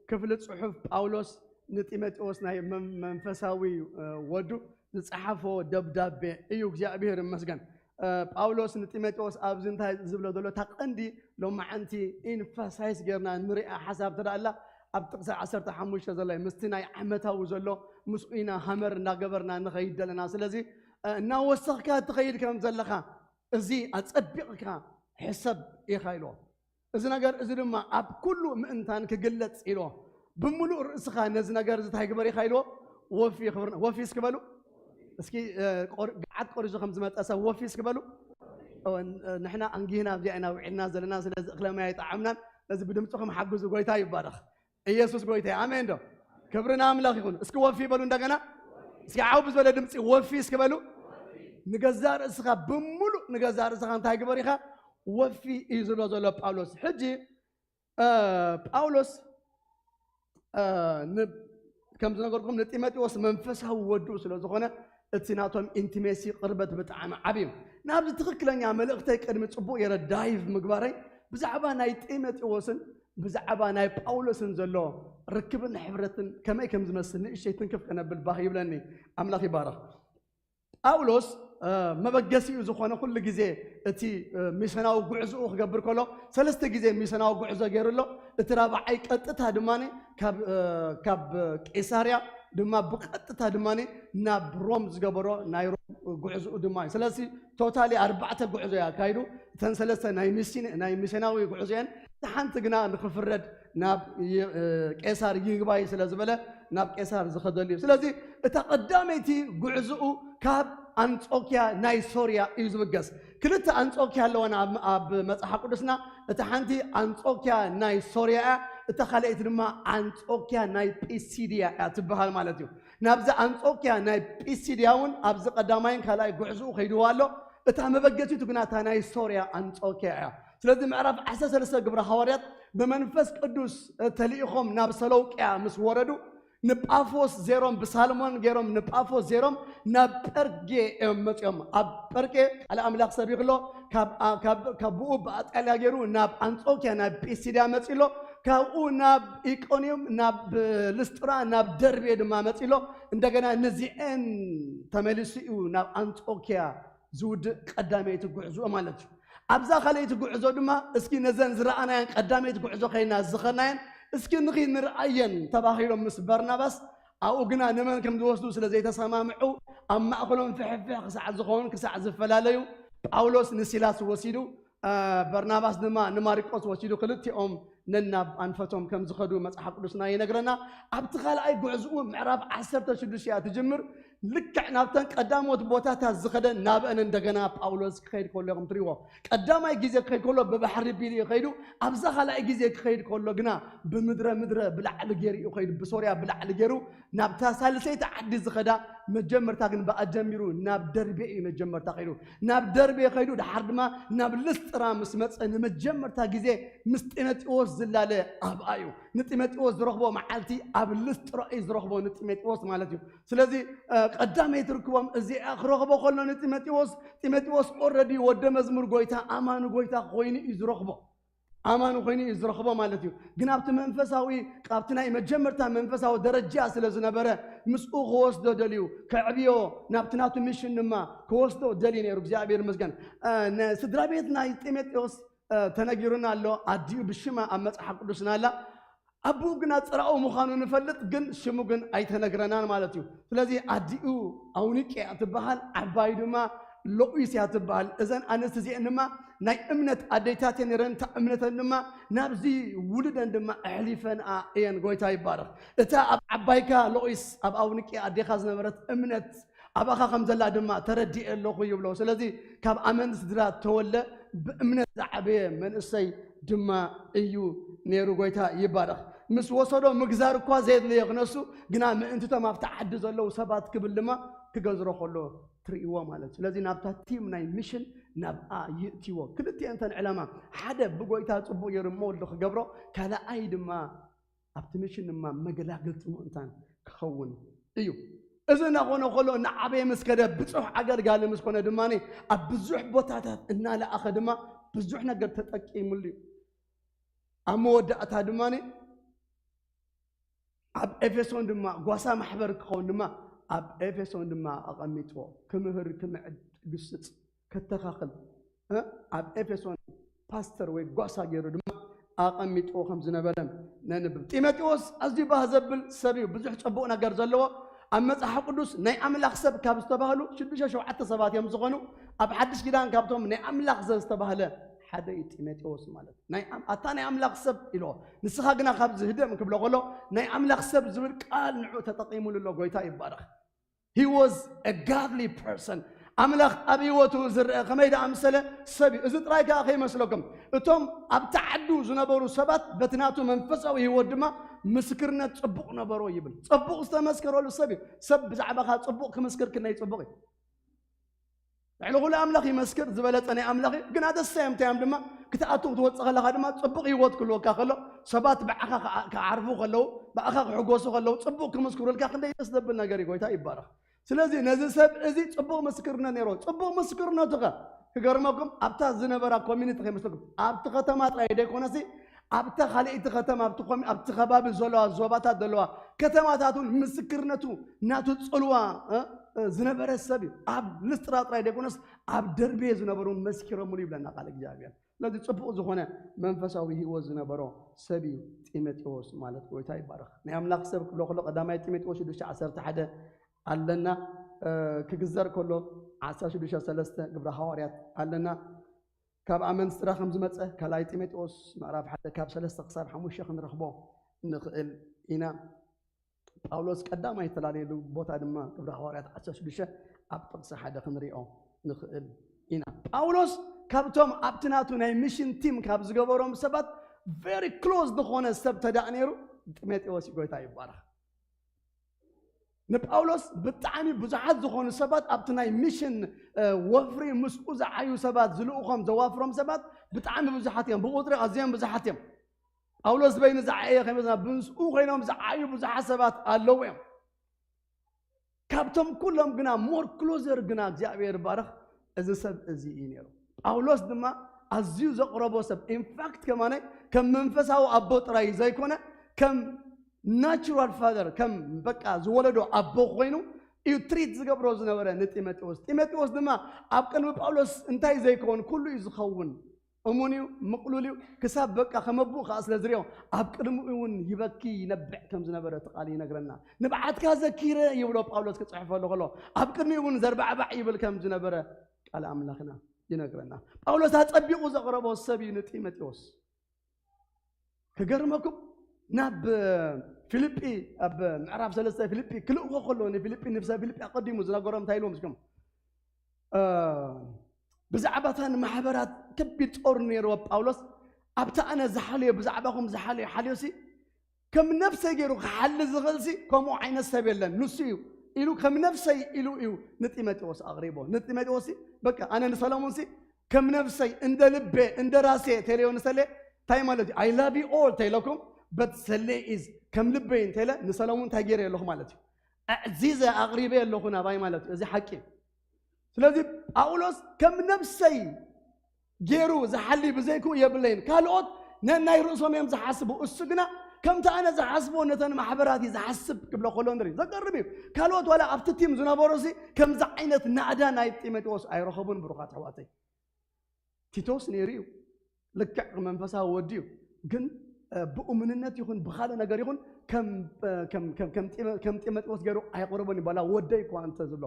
ክፍሊ ጽሑፍ ጳውሎስ ንጢሞቴዎስ ናይ መን-፣ መንፈሳዊ፣ እ፣ ወዱ ዝጸሓፎ ደብዳቤ እዩ። እግዚኣብሔር ይመስገን። እ፣ ጳውሎስ ንጢሞቴዎስ ኣብዚ እንታይ ዝብሎ ዘሎ፣ እታ ቀንዲ ሎማዓንቲ ኢንፋሳይስ ጌርና ንሪኣ ሓሳብ ተደኣ ኣላ፣ ኣብ ጥቕሲ ዓሰርተ ሓሙሽተ ዘላ ምስቲ ናይ ዓመታዊ ዘሎ ምስኡ ኢና ሃመር እናገበርና ንኸይድ ዘለና። ስለዚ፣ እ፣ እናወሰኽካ ትኸይድ ከም ዘለኻ እዚ ኣጸቢቕካ ሕሰብ ኢኻ ኢልዎ። እዚ ነገር እዚ ድማ ኣብ ኩሉ ምእንታን ክግለጽ ኢልዎ። ብምሉእ ርእስኻ ነዚ ነገር እዚ እንታይ ግበር ኢኻ ኢልዎ? ወፊ ክብር-፣ ወፊ እስኪ በሉ። እስኪ፣ እ፣ ቆር-፣ ገዓት ቆሪሱ ከም ዝመጸ ሰብ ወፊ እስኪ በሉ። እ፣ ንሕና ኣንጊህና ኣብዚኣ ኢና ውዒልና ዘለና፣ ስለዚ እኽለ ማይ ኣይጠዓምናን። ስለዚ ብድምፅኹም ሓግዙ። ጎይታ ይባረኽ። ኢየሱስ ጎይታ እዩ። ኣሜን ዶ? ክብሪ ንኣምላኽ ይኹን። እስኪ ወፊ በሉ እንደገና። እስኪ ዓው ብዝበለ ድምፂ ወፊ እስኪ በሉ። ንገዛእ ርእስኻ ብምሉእ ንገዛእ ርእስኻ እንታይ ግበር ኢኻ? ወፊ እዩ ዝብሎ ዘሎ ጳውሎስ። ሕጂ፣ እ፣ ጳውሎስ፣ እ፣ ን-፣ ከም ዝነገርኩም ንጢሞቴዎስ መንፈሳዊ ወዱ ስለ ዝኾነ እቲ ናቶም ኢንቲሜሲ ቅርበት ብጣዕሚ ዓብዩ እዩ። ናብዚ ትኽክለኛ መልእኽተይ ቅድሚ ጽቡቕ የረ ዳይቭ ምግባረይ ብዛዕባ ናይ ጢሞቴዎስን ብዛዕባ ናይ ጳውሎስን ዘሎ ርክብን ሕብረትን ከመይ ከም ዝመስል ንእሽተይ ትንክፍ ከነብል ባህ ይብለኒ። ኣምላኽ ይባረኽ። ጳውሎስ፣ እ፣ መበገሲኡ ዝኾነ ኩሉ ግዜ እቲ፣ እ፣ ሚስዮናዊ ጉዕዞኡ ክገብር ከሎ ሰለስተ ግዜ ሚስዮናዊ ጉዕዞ ገይሩ ኣሎ። እቲ ራብዓይ ቀጥታ ድማ ካብ፣ እ፣ ካብ ቄሳርያ ድማ ብቐጥታ ድማ ናብ ሮም ዝገበሮ ናይ ሮም ጉዕዞኡ ድማ እዩ። ስለዚ ቶታሊ ኣርባዕተ ጉዕዞ እዩ ኣካይዱ። እተን ሰለስተ ናይ ሚስን-፣ ናይ ሚስዮናዊ ጉዕዞ እየን። እታ ሓንቲ ግና ንኽፍረድ ናብ ይ-፣ እ፣ ቄሳር ይግባይ ስለ ዝበለ ናብ ቄሳር ዝኸደሉ እዩ። ስለዚ እታ ቀዳመይቲ ጉዕዞኡ ካብ ኣንጾኪያ ናይ ሶርያ እዩ ዝብገስ። ክልተ ኣንጾኪያ ኣለወን ኣብ፣ ኣብ መጽሓፍ ቅዱስና። እታ ሓንቲ ኣንጾኪያ ናይ ሶርያ እያ፣ እታ ካልኣይቲ ድማ ኣንጾኪያ ናይ ጲሲድያ እያ ትበሃል ማለት እዩ። ናብዚ ኣንጾኪያ ናይ ጲሲድያ እውን ኣብዚ ቀዳማይን ካልኣይ ጉዕዞኡ ከይድዎ ኣሎ። እታ መበገሲቱ ግና እታ ናይ ሶርያ ኣንጾኪያ እያ። ስለዚ ምዕራፍ ዓሰርተ ሰለስተ ግብረ ሃዋርያት ብመንፈስ ቅዱስ ተልኢኾም ናብ ሰለውቅያ ምስ ወረዱ ንጳፎስ ዜሮም ብሳልሞን ገይሮም ንጳፎስ ዜሮም ናብ ጴርጌ እዮም መጺኦም። ኣብ ጴርጌ ቃል ኣምላኽ ሰቢኽሎ ካብ፣ ካብ፣ ካብ ብኡ ብኣጣልያ ገይሩ ናብ ኣንጾኪያ ናብ ጲሲድያ መጺሎ፣ ካብኡ ናብ ኢቆንዮም ናብ ልስጥራ ናብ ደርቤ ድማ መጺሎ፣ እንደገና ንዚኤን ተመሊሱ እዩ ናብ ኣንጾኪያ ዝውድእ ቀዳመይቲ ጉዕዞ ማለት እዩ። ኣብዛ ካልኣይቲ ጉዕዞ ድማ እስኪ ነዘን ዝረኣናየን ቀዳመይቲ ጉዕዞ ከይና ዝኸናየን እስኪ ንኺ ንርኣየን ተባሂሎም ምስ በርናባስ ኣብኡ ግና ንመን ከም ዝወስዱ ስለ ዘይተሰማምዑ ኣብ ማእከሎም ፍሕፍሕ ክሳዕ ዝኸውን ክሳዕ ዝፈላለዩ ጳውሎስ ንሲላስ ወሲዱ፣ እ፣ በርናባስ ድማ ንማርቆስ ወሲዱ ክልቲኦም ነናብ ኣንፈቶም ከም ዝኸዱ መጽሓፍ ቅዱስና ይነግረና። ኣብቲ ካልኣይ ጉዕዝኡ ምዕራፍ ዓሰርተ ሽዱሽተ እያ ትጅምር። ልክዕ ናብተን ቀዳሞት ቦታታት ዝኸደን ናብአን እንደገና ጳውሎስ ክኸይድ ከሎ ኢኹም ትሪእዎ። ቀዳማይ ግዜ ክኸይድ ከሎ ብባሕሪ ቢሉ እዩ ከይዱ። ኣብዛ ካልኣይ ግዜ ክኸይድ ከሎ ግና ብምድረ ምድረ ብላዕሊ ገይሩ እዩ ከይዱ። ብሶርያ ብላዕሊ ገይሩ ናብታ ሳልሰይቲ ዓዲ ዝኸዳ መጀመርታ ግን ብኣ ጀሚሩ ናብ ደርቤ እዩ መጀመርታ ከይዱ። ናብ ደርቤ ከይዱ ድሓር ድማ ናብ ልስጥራ ምስ መጸ ንመጀመርታ ግዜ ምስ ጢሞቴዎስ ዝላለ ኣብኣ እዩ። ንጢሞቴዎስ ዝረኽቦ መዓልቲ ኣብ ልስጥራ እዩ ዝረኽቦ ንጢሞቴዎስ ማለት እዩ። ስለዚ፣ እ፣ ቀዳመይቲ ርክቦም እዚኣ ክረኽቦ ከሎ ንጢሞቴዎስ፣ ጢሞቴዎስ ኦረዲ ወደ መዝሙር ጎይታ፣ ኣማኒ ጎይታ ኮይኑ እዩ ዝረኽቦ። ኣማኒ ኮይኑ እዩ ዝረኽቦ ማለት እዩ። ግን ኣብቲ መንፈሳዊ፣ ኣብቲ ናይ መጀመርታ መንፈሳዊ ደረጃ ስለ ዝነበረ፣ ምስኡ ክወስዶ ደልዩ፣ ከዕብዮ፣ ናብቲ ናቱ ሚሽን ድማ ክወስዶ ደልዩ ነይሩ። እግዚኣብሔር ይመስገን። እ፣ ንስድራ ቤት ናይ ጢሞቴዎስ፣ እ፣ ተነጊሩና ኣሎ። ኣዲኡ ብሽማ ኣብ መጽሓፍ ቅዱስና ኣላ። ኣቦኡ ግና ጽራኡ ምዃኑ ንፈልጥ፣ ግን ሽሙ ግን ኣይተነግረናን ማለት እዩ። ስለዚ ኣዲኡ ኣውኒቄ እያ ትበሃል፣ ዓባዩ ድማ ሎኢስ እያ ትበሃል። እዘን ኣንስቲ እዚአን ድማ ናይ እምነት ኣዴታት እየን ነይረን፣ እታ እምነተን ድማ ናብዚ ውሉደን ድማ ኣሕሊፈንኣ እየን። ጎይታ ይባረኽ። እታ ኣብ ዓባይካ ሎኢስ፣ ኣብ ኣውኒቄ ኣዴኻ ዝነበረት እምነት ኣባኻ ከም ዘላ ድማ ተረዲኤ ኣለኹ ይብሎ። ስለዚ ካብ ኣመንቲ ስድራ ተወልደ ብእምነት ዝዓበየ መንእሰይ ድማ እዩ ነይሩ። ጎይታ ይባረኽ። ምስ ወሰዶ ምግዛር እኳ ዘየድለዮ ክነሱ፣ ግና ምእንትቶም ኣብቲ ዓዲ ዘለዉ ሰባት ክብል ድማ ክገዝሮ ከሎ ትርእይዎ ማለት እዩ። ስለዚ ናብታ ቲም ናይ ሚሽን ናብኣ ይእትይዎ። ክልቲአን እተን ዕላማ፣ ሓደ ብጎይታ ጽቡቕ ገይሩ እሞ ወልዱ ክገብሮ፣ ካልኣይ ድማ ኣብቲ ሚሽን ድማ መገላገልቲ ምእንታን ክኸውን እዩ። እዚ እናኾነ ከሎ እናዓበየ ምስ ከደ ብጹሕ ኣገልጋሊ ምስ ኮነ ድማ ኣብ ብዙሕ ቦታታት እናለኣኸ ድማ ብዙሕ ነገር ተጠቂሙሉ እዩ። ኣብ መወዳእታ ድማ ኣብ ኤፌሶን ድማ ጓሳ ማሕበር ክኸውን ድማ ኣብ ኤፌሶን ድማ ኣቐሚጥዎ። ክምህር፣ ክምዕድ፣ ክግስጽ፣ ከተኻኽል፣ እ፣ ኣብ ኤፌሶን ፓስተር ወይ ጓሳ ገይሩ ድማ ኣቐሚጥዎ ከም ዝነበረ ነንብብ። ጢሞቴዎስ ኣዝዩ ባህ ዘብል ሰብ እዩ። ብዙሕ ጽቡቕ ነገር ዘለዎ፣ ኣብ መጽሓፍ ቅዱስ ናይ ኣምላኽ ሰብ ካብ ዝተባህሉ ሽዱሽተ ሸውዓተ ሰባት እዮም ዝኾኑ። ኣብ ሓድሽ ኪዳን ካብቶም ናይ ኣምላኽ ሰብ ዝተባህለ ሓደ እዩ ጢሞቴዎስ ማለት። ናይ ኣም-፣ ኣታ ናይ ኣምላኽ ሰብ ኢልዎ። ንስኻ ግና ካብዚ ህደም ክብሎ ከሎ ናይ ኣምላኽ ሰብ ዝብል ቃል ንዑ ተጠቒሙሉ ኣሎ። ጎይታ ይባረኽ። He was a godly person. ኣምላኽ ኣብ ህይወቱ ዝረአ ከመይ ደኣ ምሰለ ሰብ እዩ። እዚ ጥራይ ከኣ ከይመስለኩም፣ እቶም ኣብቲ ዓዱ ዝነበሩ ሰባት በቲ ናቱ መንፈሳዊ ህይወት ድማ ምስክርነት ጽቡቕ ነበሮ ይብል። ጽቡቕ ዝተመስከረሉ ሰብ እዩ። ሰብ ብዛዕባኻ ጽቡቕ ክምስክር ክንደይ ጽቡቕ እዩ። ልዕሊ ኩሉ ኣምላኽ ይመስክር፣ ዝበለጸ ናይ ኣምላኽ እዩ። ግን ኣደሳዮም እንታይ እዮም ድማ፣ ክትኣቱ ክትወጽእ ከለኻ ድማ ጽቡቕ ህይወት ክህልወካ ከሎ፣ ሰባት ብዓኻ ክዓ-፣ ክዓርፉ ከለዉ፣ ብኣኻ ክሕጎሱ ከለዉ፣ ጽቡቕ ክምስክሩልካ ክንደይ ደስ ዘብል ነገር እዩ። ጎይታ ይባረኽ። ስለዚ ነዚ ሰብ እዚ ጽቡቕ ምስክርነት ነይርዎ። ጽቡቕ ምስክርነቱ ከ ክገርመኩም፣ ኣብታ ዝነበራ ኮሚኒቲ ከይመስለኩም፣ ኣብቲ ከተማ ጥራይ ዘይኮነሲ፣ ኣብታ ካልኣይቲ ከተማ፣ ኣብቲ ኮሚ-፣ ኣብቲ ከባቢ ዘለዋ ዞባታት ዘለዋ ከተማታት እውን ምስክርነቱ ናቱ ጽልዋ፣ እ፣ እ፣ ዝነበረ ሰብ እዩ። ኣብ ልስጥራ ጥራይ ዘይኮነስ ኣብ ደርቤ ዝነበሩ እውን መስኪሮምሉ ይብለና ቃል እግዚኣብሔር። ስለዚ ጽቡቕ ዝኾነ መንፈሳዊ ህይወት ዝነበሮ ሰብ እዩ ጢሞቴዎስ ማለት። ጎይታ ይባረኽ። ናይ ኣምላኽ ሰብ ክብሎ ከሎ ቀዳማይ ጢሞቴዎስ ሽዱሽተ ዓሰርተ ሓደ ኣለና፣ እ፣ ክግዘር ከሎ ዓሰርተ ሽዱሽተ ሰለስተ ግብረ ሃዋርያት ኣለና። ካብ ኣመንቲ ስድራ ከም ዝመጸ ካልኣይ ጢሞቴዎስ ምዕራፍ ሓደ ካብ ሰለስተ ክሳብ ሓሙሽተ ክንረኽቦ ንኽእል ኢና። ጳውሎስ ቀዳማይ እተላለየሉ ቦታ ድማ ግብረ ሃዋርያት ዓሰርተ ሽዱሽተ ኣብ ጥቕሲ ሓደ ክንሪኦ ንኽእል ኢና። ጳውሎስ ካብቶም ኣብቲ ናቱ ናይ ሚሽን ቲም ካብ ዝገበሮም ሰባት ቨሪ ክሎዝ ዝኾነ ሰብ ተዳእ ነይሩ ጢሞቴዎስ እዩ። ጎይታ ይባረኽ። ንጳውሎስ ብጣዕሚ ብዙሓት ዝኾኑ ሰባት ኣብቲ ናይ ሚሽን፣ እ፣ ወፍሪ ምስኡ ዝዓዩ ሰባት፣ ዝልእኾም ዘዋፍሮም ሰባት ብጣዕሚ ብዙሓት እዮም። ብቁፅሪ ኣዝዮም ብዙሓት እዮም። ጳውሎስ በይኑ ዝዓየ ከይመስለና፣ ብምስኡ ኮይኖም ዝዓዩ ብዙሓት ሰባት ኣለዉ እዮም። ካብቶም ኩሎም ግና ሞር ክሎዘር ግና እግዚኣብሔር ይባረኽ፣ እዚ ሰብ እዚ እዩ ነይሩ። ጳውሎስ ድማ ኣዝዩ ዘቕረቦ ሰብ፣ ኢንፋክት ከማናይ ከም መንፈሳዊ ኣቦ ጥራይ ዘይኮነ ከም ናቹራል ፋደር፣ ከም በቃ ዝወለዶ ኣቦ ኮይኑ እዩ ትሪት ዝገብሮ ዝነበረ ንጢሞቴዎስ። ጢሞቴዎስ ድማ ኣብ ቅድሚ ጳውሎስ እንታይ ዘይከውን ኩሉ እዩ ዝኸውን። እሙን እዩ፣ ምቕሉል እዩ፣ ክሳብ በቃ ከም ኣቦኡ ከኣ ስለ ዝሪኦ ኣብ ቅድሚኡ እውን ይበኪ ይነብዕ ከም ዝነበረ እቲ ቃል ይነግረና። ንብዓትካ ዘኪረ ይብሎ ጳውሎስ ክጽሕፈሉ ከሎ ኣብ ቅድሚኡ እውን ዘርባዕባዕ ይብል ከም ዝነበረ ቃል ኣምላኽና ይነግረና። ጳውሎስ ኣጸቢቑ ዘቕረቦ ሰብ እዩ ንጢሞቴዎስ። ክገርመኩም ናብ ፊልጲ ኣብ ምዕራፍ ሰለስተ ፊልጲ ክልእኮ ከሎ ንፊልጲ ንብሰ ፊልጲ ኣቐዲሙ ዝነገሮም እንታይ ኢልዎም እስኩም? እ፣ ብዛዕባተን ማሕበራት ከቢድ ጾር ነይርዎ ጳውሎስ። ኣብቲ ኣነ ዝሓልዮ ብዛዕባኹም ዝሓልዮ ሓልዮሲ ከም ነፍሰይ ገይሩ ክሓሊ ዝኽእልሲ ከምኡ ዓይነት ሰብ የለን፣ ንሱ እዩ ኢሉ ከም ነፍሰይ ኢሉ እዩ ንጢሞቴዎስ ኣቕሪቦ። ንጢሞቴዎስሲ በቃ ኣነ ንሰለሙንሲ ከም ነፍሰይ እንደ ልቤ እንደ ራሴ ተለዮ ንሰለ እንታይ ማለት እዩ? I love you all ተይለኩም but ሰሌ is ከም ልበይ እንተለ ንሰለሙን እንታይ ገይረ ኣለኹ ማለት እዩ? ኣዕዚዘ ኣቕሪበ ኣለኹ ናባይ ማለት እዩ። እዚ ሓቂ እዩ። ስለዚ ጳውሎስ ከም ነፍሰይ ገይሩ ዝሓሊ ብዘይክኡ የብለይን። ካልኦት ነናይ ርእሶም እዮም ዝሓስቡ፣ እሱ ግና ከምቲ ኣነ ዝሓስቦ ነተን ማሕበራት እዩ ዝሓስብ ክብሎ ከሎ ንርኢ። ዘገርም እዩ። ካልኦት ዋላ ኣብቲ ቲም ዝነበሩ ሲ ከምዚ ዓይነት ናእዳ ናይ ጢሞቴዎስ ኣይረኸቡን። ብሩኻት ኣሕዋተይ፣ ቲቶስ ነይሩ እዩ፣ ልክዕ መንፈሳዊ ወዲ እዩ። ግን እ፣ ብእሙንነት ይኹን ብኻልእ ነገር ይኹን ከም፣ እ፣ ከም፣ ከም፣ ከም ጢመ-፣ ከም ጢሞቴዎስ ገይሩ ኣይቕርቦን እዩ። ባላ ወደይ እኳ እንተ ዝብሎ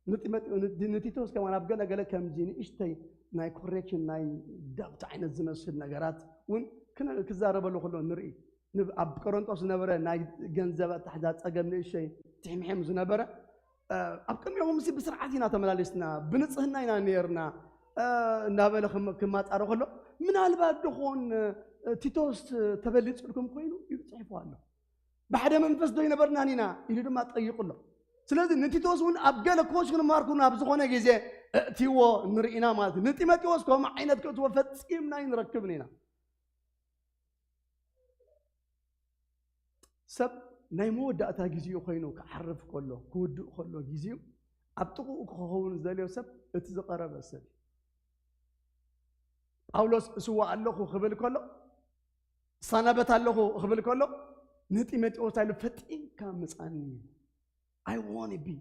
ንጢሞቴ-፣ ን-፣ ንቲቶስ ከማን ኣብ ገለ ገለ ከምዚ ንእሽተይ ናይ ኮሬክሽን ናይ ዳብት ዓይነት ዝመስል ነገራት እውን ክነ-፣ ክዛረበሉ ከሎ ንርኢ። ንብ-፣ ኣብ ቆሮንጦስ ዝነበረ ናይ ገንዘብ ኣተሓዛ ጸገም ንእሽተይ ትሕምሕም ዝነበረ፣ እ፣ ኣብ ቅድሚኦም ሲ ብስርዓት ኢና ተመላሊስና፣ ብንጽህና ኢና ነይርና፣ እ፣ እናበለ ክም-፣ ክማጻሮ ከሎ ምናልባት ድኾን፣ እ፣ ቲቶስ ተበሊጹልኩም ኮይኑ ኢሉ ጽሒፉ ኣሎ። ብሓደ መንፈስ ዶ ይነበርናን ኢና ኢሉ ድማ ጠይቁ ኣሎ። ስለዚ ንቲቶስ እውን ኣብ ገለ ኮሽን ማርኩን ኣብ ዝኾነ ግዜ እእትይዎ ንርኢና ማለት እዩ። ንጢሞቴዎስ ከምኡ ዓይነት ክእትዎ ፈጺምና ኣይንረክብን ኢና። ሰብ ናይ መወዳእታ ግዜኡ ኮይኑ ክዓርፍ ከሎ፣ ክውድእ ከሎ ግዜኡ ኣብ ጥቕኡ ክኸውን ዝደልዮ ሰብ እቲ ዝቐረበ ሰብ እዩ። ጳውሎስ እስዋእ ኣለኹ ክብል ከሎ እሳናበት ኣለኹ ክብል ከሎ ንጢሞቴዎስ ኣይሉ ፈጢንካ ምጻኒ። I want to be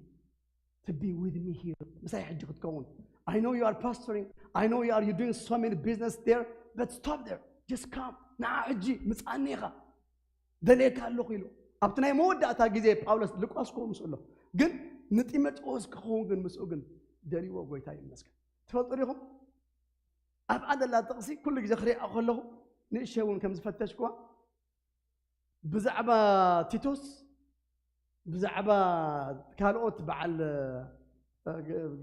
to be with me here. ምሳይ ሕጂ ክትከውን. I know you are pastoring. I know you are you doing so many business there. But stop there. Just come. ንዓ ሕጂ ምጻኒ ኢኻ ደልየካ ኣለኹ ኢሉ ኣብቲ ናይ መወዳእታ ግዜ ጳውሎስ ልቋስ ክኸውን ምስ ኣሎ ግን ንጢሞቴዎስ ክኸውን ግን ምስኡ ግን ደልዎ ጎይታ ይመስገን። ትፈልጡ ዲኹም ኣብኣ ደላ ጥቕሲ ኩሉ ግዜ ክሪኣ ከለኹ ንእሸ እውን ከም ዝፈተሽኩዋ ብዛዕባ ቲቶስ ብዛዕባ ካልኦት በዓል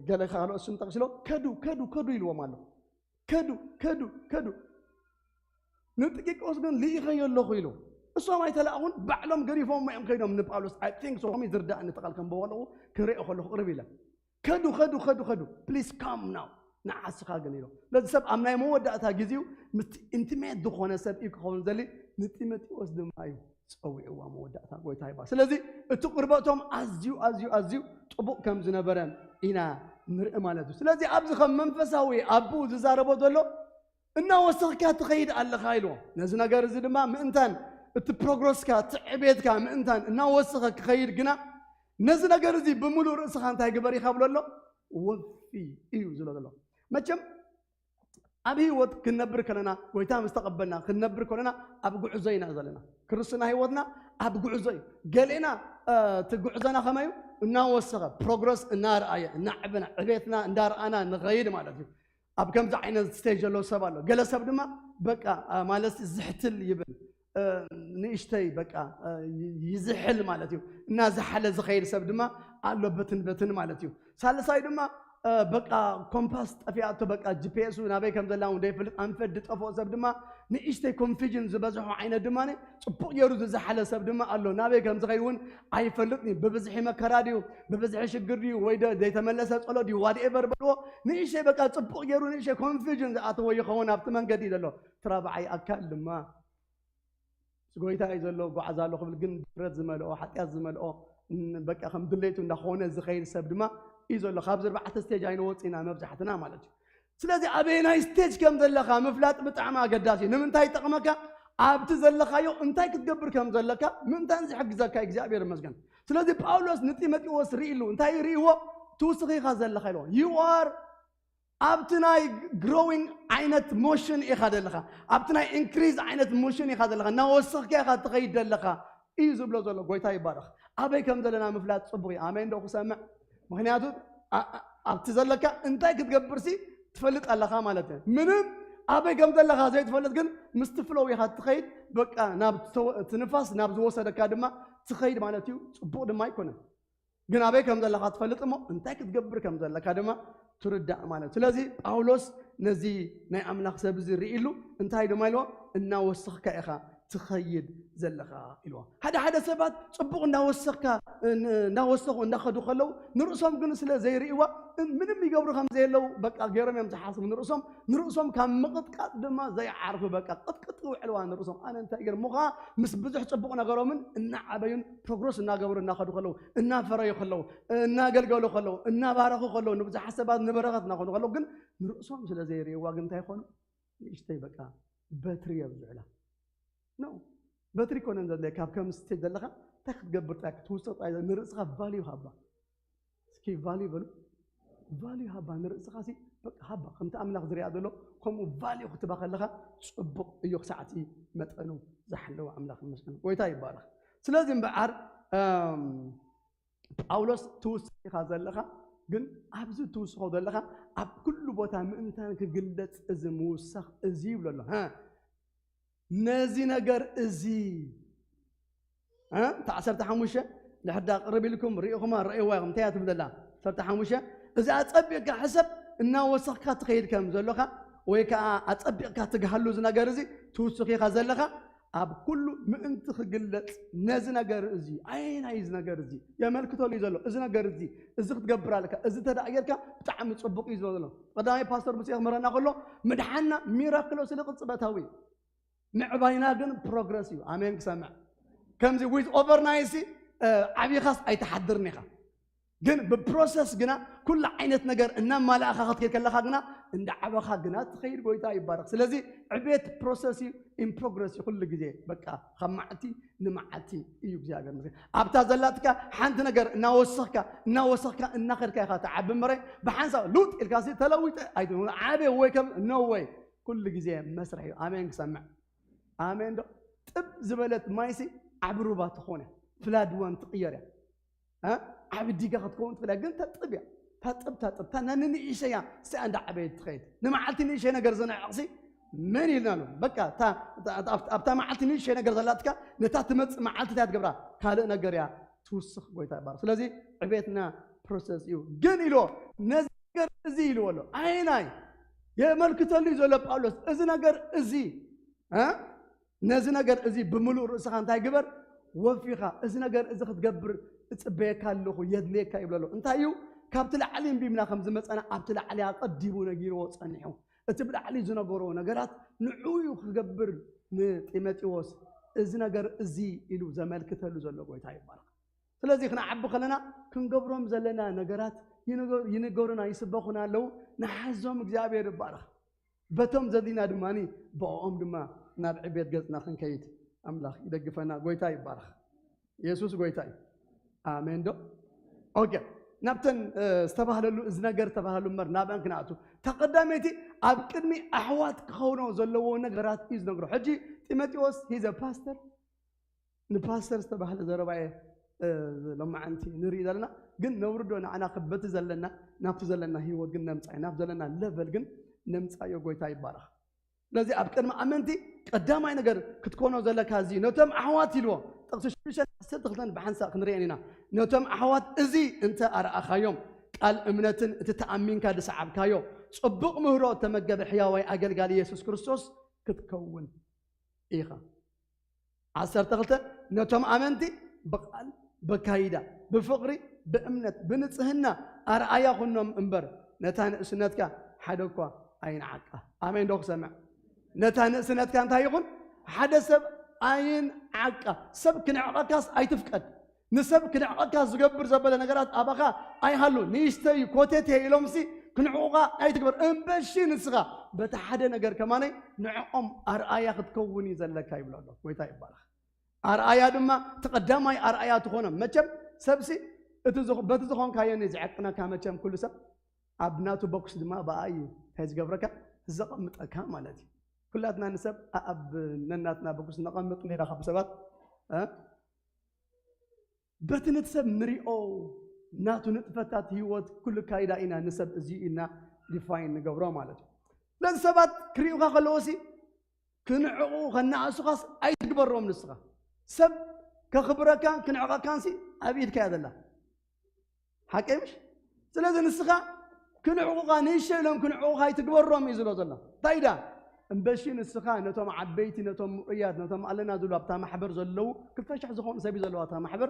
ገለ ካልኦት ስም ጠቕስሎ ከዱ ከዱ ከዱ ኢልዎም ኣሎ። ከዱ ከዱ ከዱ ንጥቂቆስ ግን ልኢኸዮ ኣለኹ ኢሉ እሶም ኣይተላእኹን ባዕሎም ገሪፎም እዮም ከይዶም ንጳውሎስ። I think so ዝርዳእኒ ተቓል ከም በወለኹ ክሪኦ ከለኹ ቅርብ ኢለ ከዱ ከዱ ከዱ ከዱ please come now ንዓስኻ ግን ኢሎ። ስለዚ ሰብ ኣብ ናይ መወዳእታ ግዜኡ ምስቲ ኢንቲሜት ዝኾነ ሰብ እዩ ክኸውን ዘሊ። ንጢሞቴዎስ ድማ እዩ ጸዊዕዋ መወዳእታ ጎይታ ይባ ስለዚ እቲ ቅርበቶም ኣዝዩ ኣዝዩ ኣዝዩ ጥቡቕ ከም ዝነበረ ኢና ንርኢ ማለት እዩ። ስለዚ ኣብዚ ከም መንፈሳዊ ኣቦኡ ዝዛረቦ ዘሎ እናወሰኽካ ትኸይድ ኣለኻ ኢልዎ። ነዚ ነገር እዚ ድማ ምእንታን እቲ ፕሮግረስካ እቲ ዕቤትካ ምእንታን እናወሰኸ ክኸይድ ግና ነዚ ነገር እዚ ብምሉእ ርእስኻ እንታይ ግበር ኢኻ ብሎ ኣሎ ወፊ እዩ ዝብሎ ዘሎ። መቸም ኣብ ህይወት ክንነብር ከለና ጎይታ ምስ ተቐበልና ክንነብር ከለና ኣብ ጉዕዞ ኢና ዘለና። ክርስትና ህይወትና ኣብ ጉዕዞ እዩ። ገሌና እቲ ጉዕዞና ከመይ እዩ እናወሰኸ ፕሮግረስ እናረኣየ እናዕበና ዕቤትና እንዳረኣና ንኸይድ ማለት እዩ። ኣብ ከምዚ ዓይነት ስቴጅ ዘሎ ሰብ ኣሎ። ገለ ሰብ ድማ በቃ ማለት ዝሕትል ይብል ንእሽተይ በቃ ይዝሕል ማለት እዩ። እናዝሓለ ዝኸይድ ሰብ ድማ ኣሎ በትን በትን ማለት እዩ። ሳልሳይ ድማ በቃ ኮምፓስ ጠፊኣቶ በቃ ጂፒኤሱ ናበይ ከም ዘላ እውን ዘይፈልጥ ኣንፈት ዝጠፍኦ ሰብ ድማ ንእሽተይ ኮንፊዥን ዝበዝሖ ዓይነት ድማ ጽቡቕ ገይሩ ዝዝሓለ ሰብ ድማ ኣሎ። ናበይ ከም ዝኸይድ እውን ኣይፈልጥን እዩ። ብብዝሒ መከራ ድዩ ብብዝሒ ሽግር ድዩ ወይ ዘይተመለሰ ጸሎ ድዩ ዋድኤቨር በልዎ ንእሽተይ በቃ ጽቡቕ ገይሩ ንእሽተይ ኮንፊዥን ዝኣተዎ ይኸውን ኣብቲ መንገዲ ዘሎ። እቲ ራብዓይ ኣካል ድማ ምስ ጎይታ እዩ ዘሎ ጓዓዝ ኣሎ ክብል ግን ድፍረት ዝመልኦ ሓጢኣት ዝመልኦ በቃ ከም ድሌቱ እንዳኾነ ዝኸይድ ሰብ ድማ እዩ ዘሎ። ካብዚ ኣርባዕተ ስቴጅ ኣይንወፅእ ኢና መብዛሕትና ማለት እዩ። ስለዚ ኣበየናይ ስቴጅ ከም ዘለኻ ምፍላጥ ብጣዕሚ ኣገዳሲ እዩ። ንምንታይ ይጠቕመካ? ኣብቲ ዘለኻዮ እንታይ ክትገብር ከም ዘለካ ምእንታን ዝሕግዘካ እግዚኣብሔር ይመስገን። ስለዚ ጳውሎስ ንጢሞቴዎስ ርኢሉ እንታይ ርእይዎ? ትውስኺኻ ዘለኻ ኢልዎ you are ኣብቲ ናይ ግሮዊንግ ዓይነት ሞሽን ኢኻ ዘለኻ ኣብቲ ናይ ኢንክሪዝ ዓይነት ሞሽን ኢኻ ዘለኻ እናወሰኽካ ኢኻ ትኸይድ ዘለኻ እዩ ዝብሎ ዘሎ። ጎይታ ይባረኽ። ኣበይ ከም ዘለና ምፍላጥ ፅቡቕ እዩ። ኣሜን ዶ ክሰምዕ? ምክንያቱ ኣብቲ ዘለካ እንታይ ክትገብር ሲ ትፈልጥ ኣለኻ ማለት እዩ። ምንም ኣበይ ከም ዘለኻ ዘይትፈልጥ ግን ምስቲ ፍሎው ኢኻ ትኸይድ። በቃ ናብ ትንፋስ ናብ ዝወሰደካ ድማ ትኸይድ ማለት እዩ። ፅቡቕ ድማ ኣይኮነን። ግን ኣበይ ከም ዘለኻ ትፈልጥ እሞ እንታይ ክትገብር ከም ዘለካ ድማ ትርዳእ ማለት። ስለዚ ጳውሎስ ነዚ ናይ ኣምላኽ ሰብ እዚ ርኢሉ እንታይ ድማ ኢልዎ? እናወሰኽካ ኢኻ ትኸይድ ዘለኻ ኢልዎ። ሓደ ሓደ ሰባት ጽቡቕ እናወሰኽካ እናወሰኹ እንዳኸዱ ከለዉ ንርእሶም ግን ስለ ዘይርእይዋ ምንም ይገብሩ ከም ዘየለዉ በቃ ገይሮም እዮም ዝሓስቡ ንርእሶም። ንርእሶም ካብ ምቕጥቃጥ ድማ ዘይዓርፉ በቃ ቅጥቅጥ ይውዕልዋ ንርእሶም። ኣነ እንታይ ገርሙኻ ምስ ብዙሕ ጽቡቕ ነገሮምን እናዓበዩን ፕሮግረስ እናገበሩ እናኸዱ ከለዉ እናፈረዩ ከለዉ እናገልገሉ ከለዉ እናባረኹ ከለዉ ንብዙሓት ሰባት ንበረኸት እናኾኑ ከለዉ ግን ንርእሶም ስለ ዘይርእይዋ ግን እንታይ ይኾኑ? ንእሽተይ በቃ በትሪ እዮም ዝውዕላ። ኖ በትሪ ኮነን ዘለ ካብ ከም ስቴጅ ዘለኻ እንታይ ክትገብር ጥራይ ክትውስኽ ጥራይ ንርእስኻ ቫልዩ ሃባ። እስኪ ቫልዩ በሉ። ቫልዩ ሃባ ንርእስኻ ሲ በቃ ሃባ ከምቲ ኣምላኽ ዝሪኣ ዘሎ ከምኡ ቫልዩ ክትባ ከለኻ ጽቡቕ እዩ ክሳዕቲ መጠኑ ዝሓለወ ኣምላኽ ይመስገን። ጎይታ ይባረኽ። ስለዚ እምበኣር ጳውሎስ ትውስኽ ኢኻ ዘለኻ ግን ኣብዚ ትውስኾ ዘለኻ ኣብ ኩሉ ቦታ ምእንታን ክግለጽ እዚ ምውሳኽ እዚ ይብሎ ኣሎ። ነዚ ነገር እዚ እታ ዓሰርተ ሓሙሽተ ንሕዳ ቅርብ ኢልኩም ርኢኹማ ረእይዋ ኢኹም እንታይ እያ ትብል ዘላ ዓሰርተ ሓሙሽተ እዚ ኣጸቢቕካ ሕሰብ እናወሰኽካ ትኸይድ ከም ዘሎኻ ወይ ከዓ ኣጸቢቕካ ትግሃሉ እዚ ነገር እዚ ትውስኽ ኢኻ ዘለኻ ኣብ ኩሉ ምእንቲ ክግለጽ ነዚ ነገር እዚ ኣየናይ እዚ ነገር እዚ የመልክተሉ እዩ ዘሎ እዚ ነገር እዚ እዚ ክትገብር ኣለካ እዚ ተዳእ ጌርካ ብጣዕሚ ጽቡቅ እዩ ዘሎ ቀዳማይ ፓስተር ብስኤ ክምህረና ከሎ ምድሓና ሚራክሎ ስለ ቅጽበታዊ ምዕባይና ግን ፕሮግረስ እዩ ኣሜን ክሰምዕ ከምዚ ዊዝ ኦቨርናይት ዓብይኻስ ኣይትሓድርን ኢኻ ግን ብፕሮሰስ ግና ኩሉ ዓይነት ነገር እናማላእኻ ክትከይድ ከለኻ ግና እንዳዓበኻ ግና ትኸይድ። ጎይታ ይባረኽ። ስለዚ ዕቤት ፕሮሰስ እዩ፣ ኢን ፕሮግረስ እዩ ኩሉ ግዜ። በቃ ካብ መዓልቲ ንመዓልቲ እዩ እግዚኣብሔር መስገን። ኣብታ ዘላትካ ሓንቲ ነገር እናወሰኽካ እናወሰኽካ እናኸድካ ኢኻ ትዓቢ እምበረ ብሓንሳብ ልውጥ ኢልካ ሲ ተለዊጠ ኣይትብሉ። ዓበ ወይ ከም ኖ ወይ ኩሉ ግዜ መስርሕ እዩ። ኣሜን ክሰምዕ ኣሜን ዶ? ጥብ ዝበለት ማይሲ ዓቢ ሩባ ትኾነ ፍላድዋን ትቕየር እያ። እ? ዓቢ ዲጋ ክትከውን ትኽእል እያ፣ ግን ተጥብ እያ። ታጥብ ታጥብ እታ ነንንእሸያ ስቲኣ እንዳ ዓበየት ትኸይድ። ንመዓልቲ ንእሸይ ነገር ዝንዕቕሲ መን ኢልና ኣሎ? በቃ እታ- እታ- እታ- ኣብታ መዓልቲ ንእሸይ ነገር ዘላትካ ነታ ትመጽእ መዓልቲ እንታይ ትገብራ? ካልእ ነገር እያ ትውስኽ። ጎይታ ይባረክ። ስለዚ ዕቤትና ፕሮሰስ እዩ። ግን ኢልዎ ነዚ ነገር እዚ ኢልዎ ኣሎ። ኣይናይ የመልክተሉ እዩ ዘሎ ጳውሎስ። እዚ ነገር እዚ እ? ነዚ ነገር እዚ ብምሉእ ርእስኻ እንታይ ግበር? ወፊኻ እዚ ነገር እዚ ክትገብር እጽበየካ ኣለኹ፣ የድልየካ ይብሎ ኣሎ። እንታይ እዩ? ካብቲ ላዕሊ እንቢብና ከም ዝመጸና ኣብቲ ላዕሊ ኣቐዲሙ ነጊርዎ ጸኒሑ። እቲ ብላዕሊ ዝነገሮ ነገራት ንዑ እዩ ክገብር ንጢሞቴዎስ። እዚ ነገር እዚ ኢሉ ዘመልክተሉ ዘሎ ጎይታ ይባረክ። ስለዚ ክንዓቢ ከለና ክንገብሮም ዘለና ነገራት ይንገ- ይንገሩና፣ ይስበኹና ኣለዉ። ንሓዞም እግዚኣብሔር ይባረኽ። በቶም ዘድልዩና ድማ ብኦም ድማ ናብ ዕቤት ገጽና ክንከይድ ኣምላኽ ይደግፈና። ጎይታ ይባረኽ። ኢየሱስ ጎይታ እዩ። ኣሜን ዶ? ኦኬ። ናብተን እ፣ ዝተባህለሉ እዚ ነገር ዝተባህለሉ እምበር ናብአን ክንኣቱ። ተቐዳመይቲ ኣብ ቅድሚ ኣሕዋት ክኸውኖ ዘለዎ ነገራት እዩ ዝነግሮ። ሕጂ ጢሞቴዎስ ሂዘ ፓስተር ንፓስተር ዝተባህለ ዘረባ እየ እ፣ ሎማዓንቲ ንርኢ ዘለና። ግን ነውርዶ ንዓና በቲ ዘለና ናብቲ ዘለና ህይወት ግን ነምጻዮ ናብ ዘለና ለቨል ግን ነምጻዮ። ጎይታ ይባረኽ። ስለዚ ኣብ ቅድሚ ኣመንቲ ቀዳማይ ነገር ክትኮኖ ዘለካ እዚ ነቶም ኣሕዋት ኢልዎ ጥቕሲ ሽዱሽተ ዓሰርተ ክልተ ብሓንሳእ ክንርእየን ኢና። ነቶም ኣሕዋት እዚ እንተ ኣርኣኻዮም ቃል እምነትን እቲ ተኣሚንካ ዝሰዓብካዮ ጽቡቕ ምህሮ እተመገበ ሕያዋይ ኣገልጋሊ የሱስ ክርስቶስ ክትከውን ኢኻ። ዓሰርተ ክልተ ነቶም ኣመንቲ ብቓል ብካይዳ ብፍቕሪ ብእምነት ብንጽህና ኣርኣያ ኩኖም እምበር ነታ ንእስነትካ ሓደ እኳ ኣይንዓቃ። ኣሜን ዶ ክሰምዕ? ነታ ንእስነትካ እንታይ ይኹን ሓደ ሰብ ኣይንዓቃ። ሰብ ክንዕቐካስ ኣይትፍቀድ። ንሰብ ክንዕቐካ ዝገብር ዘበለ ነገራት ኣባኻ ኣይሃሉ። ንእሽተይ ኮቴቴ ኢሎምሲ ክንዕቑኻ ኣይትግበር። እምበሺ ንስኻ በቲ ሓደ ነገር ከማነይ ንዕኦም ኣርኣያ ክትከውን እዩ ዘለካ ይብሎ ኣሎ። ጎይታ ይባረኽ። ኣርኣያ ድማ እቲ ቀዳማይ ኣርኣያ ትኾኖም። መቸም ሰብሲ እቲ ዝኹ- በቲ ዝኾንካዮ እዩ ዝዕቅነካ። መቸም ኩሉ ሰብ ኣብ ናቱ ቦክስ ድማ ብኣ እዩ እንታይ ዝገብረካ ዘቐምጠካ ማለት እዩ። ኩላትና ንሰብ ኣብ ነናትና ቦክስ ነቐምጥ ሌላ ካብ ሰባት እ? በቲ ነቲ ሰብ ንሪኦ ናቱ ንጥፈታት ህይወት ኩሉ ካይዳ ኢና ንሰብ እዚ ኢልና ዲፋይን ንገብሮ ማለት እዩ። ስለዚ ሰባት ክሪኡኻ ከለዎ ሲ ክንዕቑ ከነኣሱኻስ ኣይትግበሮም። ንስኻ ሰብ ከኽብረካን ክንዕቐካን ሲ ኣብ ኢድካ እያ ዘላ። ሓቀይ ምሽ? ስለዚ ንስኻ ክንዕቑኻ ንእሸ ኢሎም ክንዕቑኻ ኣይትግበሮም እዩ ዝሎ ዘሎ። እንታይ ዳ እምበሺ ንስኻ ነቶም ዓበይቲ ነቶም ምዑያት ነቶም ኣለና ዝብሉ ኣብታ ማሕበር ዘለዉ ክልተ ሽሕ ዝኾኑ ሰብ እዩ ዘለዋ እታ ማሕበር።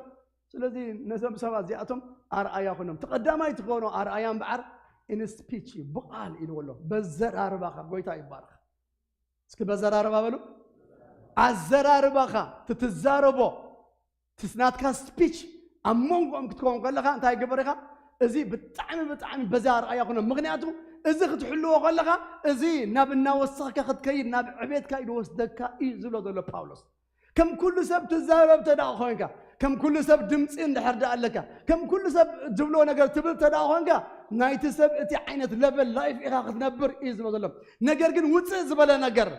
ስለዚ ነዞም ሰባት እዚኣቶም ኣርኣያ ኮይኖም ተቐዳማይ ትኾኖ ኣርኣያ እምበዓር ኢንስፒች እዩ ብቓል ኢልዎ ኣሎ። በዘራርባኻ ጎይታ ይባረኽ። እስኪ በዘራርባ በሉ። ኣዘራርባኻ ትትዛረቦ ትስናትካ ስፒች ኣብ መንጎኦም ክትከውን ከለኻ እንታይ ግበር ኢኻ? እዚ ብጣዕሚ ብጣዕሚ በዛ ኣርኣያ ኩኖ። ምክንያቱ እዚ ክትሕልዎ ከለኻ እዚ ናብ እናወሰኽካ ክትከይድ ናብ ዕቤትካ እዩ ዝወስደካ እዩ ዝብሎ ዘሎ ጳውሎስ። ከም ኩሉ ሰብ ትዛረብ ተደኣ ኮይንካ ከም ኩሉ ሰብ ድምፂ እንድሕር ደኣ ኣለካ ከም ኩሉ ሰብ ዝብሎ ነገር ትብል ተደኣ ኮይንካ ናይቲ ሰብ እቲ ዓይነት ለቨል ላይፍ ኢኻ ክትነብር እዩ ዝብሎ ዘሎ። ነገር ግን ውፅእ ዝበለ ነገር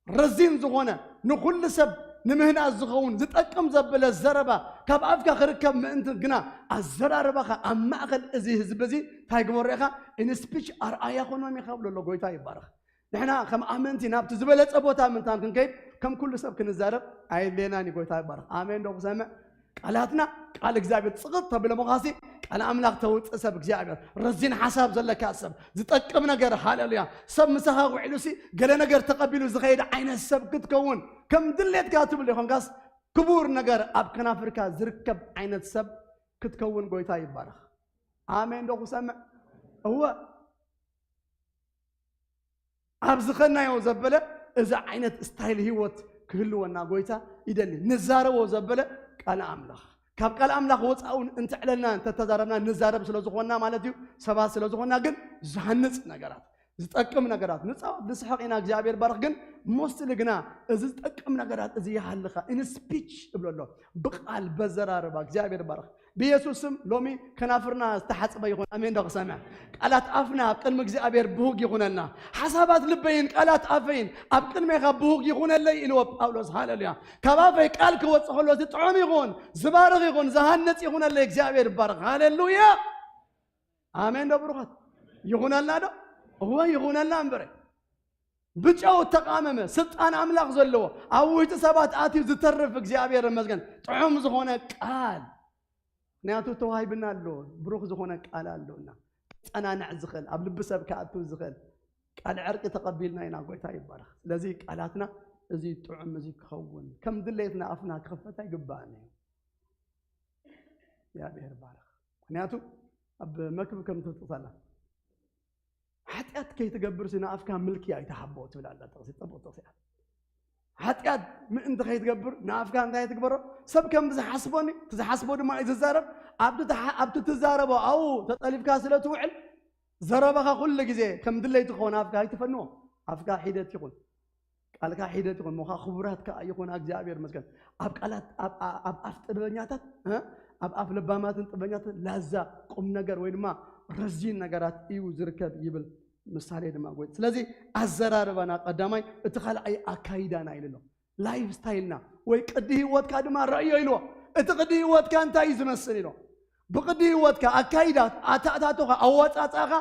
ረዚን ዝኾነ ንኹሉ ሰብ ንምህናጽ ዝኸውን ዝጠቅም ዘበለ ዘረባ ካብ ኣፍካ ክርከብ ምእንቲ ግና ኣዘራርባኻ ኣብ ማእከል እዚ ህዝቢ እዚ እንታይ ግበሮ ኢኻ ኢንስፒች ኣርኣያ ኮኖም ኢኻ ብሎ ኣሎ። ጎይታ ይባረኽ። ንሕና ከም ኣመንቲ ናብቲ ዝበለጸ ቦታ ምንታን ክንከይድ ከም ኩሉ ሰብ ክንዛረብ ኣየድልየናን እዩ። ጎይታ ይባረኽ። ኣሜን ዶ ክሰምዕ ቃላትና ቃል እግዚኣብሔር ጽቕጥ ተብለ ምዃሲ ቃል ኣምላኽ ተውፅእ ሰብ እግዚኣብሔር ረዚን ሓሳብ ዘለካ ሰብ ዝጠቅም ነገር ሃለሉያ ሰብ ምሳኻ ውዕሉ ሲ ገለ ነገር ተቐቢሉ ዝኸይድ ዓይነት ሰብ ክትከውን ከም ድሌትካ ትብል ይኾንካስ ክቡር ነገር ኣብ ከናፍርካ ዝርከብ ዓይነት ሰብ ክትከውን ጎይታ ይባረኽ። ኣሜን ዶ ክሰምዕ እወ ኣብ ዝኸናዮ ዘበለ እዚ ዓይነት ስታይል ህይወት ክህልወና ጎይታ ይደሊ። ንዛረቦ ዘበለ ቃል ኣምላኽ ካብ ቃል ኣምላኽ ወፃእ እውን እንተዕለልና እንተተዛረብና ንዛረብ ስለ ዝኾንና ማለት እዩ። ሰባት ስለ ዝኾንና ግን ዝሃንፅ ነገራት ዝጠቅም ነገራት ንፃወት ንስሐቕ ኢና እግዚኣብሔር ባርኽ። ግን ሞስትሊ ግና እዚ ዝጠቅም ነገራት እዚ ይሃልኻ ኢን ስፒች እብሎ ኣሎ ብቃል በዘራርባ እግዚኣብሔር ባርኽ። ብየሱስ ስም ሎሚ ከናፍርና ዝተሓፅበ ይኹን። ኣሜን ዶ ክሰምዕ? ቃላት ኣፍና ኣብ ቅድሚ እግዚኣብሔር ብሁግ ይኹነልና። ሓሳባት ልበይን ቃላት ኣፈይን ኣብ ቅድሜኻ ብሁግ ይኹነለይ ኢልዎ ጳውሎስ። ሃሌሉያ። ካብ ኣፈይ ቃል ክወፅእ ከሎ እዚ ጥዑም ይኹን ዝባርኽ ይኹን ዝሃንፅ ይኹነለይ። እግዚኣብሔር ይባርኽ። ሃሌሉያ። ኣሜን ዶ ብሩኻት? ይኹነልና ዶ? እወ ይኹነልና እምበረ። ብጨው እተቃመመ ስልጣን ኣምላኽ ዘለዎ ኣብ ውሽጢ ሰባት ኣትዩ ዝተርፍ እግዚኣብሔር ይመስገን ጥዑም ዝኾነ ቃል። ምክንያቱ ተዋሂብና ኣሎ ብሩኽ ዝኾነ ቃል ኣለና። ክጸናንዕ ዝኽእል ኣብ ልቢ ሰብ ክኣቱ ዝኽእል ቃል ዕርቂ ተቐቢልና ኢና። ጎይታ ይባረኽ። ስለዚ ቃላትና እዚ ጥዑም እዚ ክኸውን ከም ድሌትና ኣፍና ክኽፈት ኣይግባእን እዩ። እግዚኣብሔር ይባረኽ። ምክንያቱ ኣብ መክብብ ከም ትጥቕስ ኣላ ሓጢኣት ከይትገብር ሲ ንኣፍካ ምልኪ ኣይትሃቦ ትብል ኣላ ጥቕሲ። ጽቡቕ ጥቕሲ እያ። ሓጢኣት ምእንቲ ከይትገብር ንኣፍካ እንታይ ትግበሮ? ሰብ ከም ዝሓስቦኒ እቲ ዝሓስቦ ድማ እዩ ዝዛረብ። ኣብቲ ትሓ- ኣብቲ ትዛረቦ ኣብኡ ተጠሊፍካ ስለ ትውዕል ዘረባኻ ኩሉ ግዜ ከም ድለይቲ ክኸውን ኣፍካ ኣይትፈንዎ። ኣፍካ ሒደት ይኹን ቃልካ ሒደት ይኹን ሞኻ ክቡራት ከኣ ይኹን እግዚኣብሔር መስገን። ኣብ ቃላት ኣብ ኣብ ኣፍ ጥበበኛታት እ ኣብ ኣፍ ለባማትን ጥበበኛትን ላዛ ቁም ነገር ወይ ድማ ረዚን ነገራት እዩ ዝርከብ ይብል ምሳሌ ድማ ጎይ። ስለዚ ኣዘራርባና ቀዳማይ እቲ ካልኣይ ኣካይዳና ኢሉ ኣሎ። ላይፍ ስታይልና ወይ ቅዲ ህይወትካ ድማ ረእዮ ኢልዎ። እቲ ቅዲ ህይወትካ እንታይ እዩ ዝመስል ኢሎ። ብቅዲ ህይወትካ ኣካይዳ ኣታእታቶኻ ኣወፃፃኻ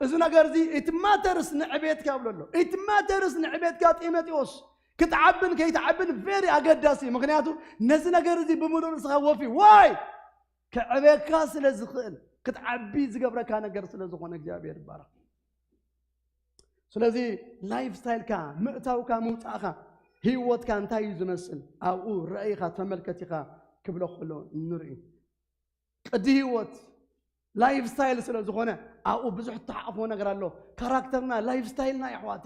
እዚ ነገር እዚ ኢትማተርስ ንዕቤትካ ብሎ ኣሎ። ኢትማተርስ ንዕቤትካ ጢሞቴዎስ ክትዓብን ከይትዓብን ቬሪ ኣገዳሲ እዩ። ምክንያቱ ነዚ ነገር እዚ ብምሉእ ርእስኻ ወፊ ዋይ ክዕበካ ስለ ዝኽእል ክትዓቢ ዝገብረካ ነገር ስለ ዝኾነ እግዚኣብሔር ይባረክ። ስለዚ ላይፍ ስታይልካ ምእታውካ ምውፃእካ ህይወትካ እንታይ እዩ ዝመስል ኣብኡ ረእይኻ ተመልከቲኻ ክብሎ ከሎ ንርኢ። ቅዲ ህይወት ላይፍ ስታይል ስለ ዝኾነ ኣብኡ ብዙሕ ተሓቕፎ ነገር ኣሎ። ካራክተርና ላይፍ ስታይልና የሕዋተ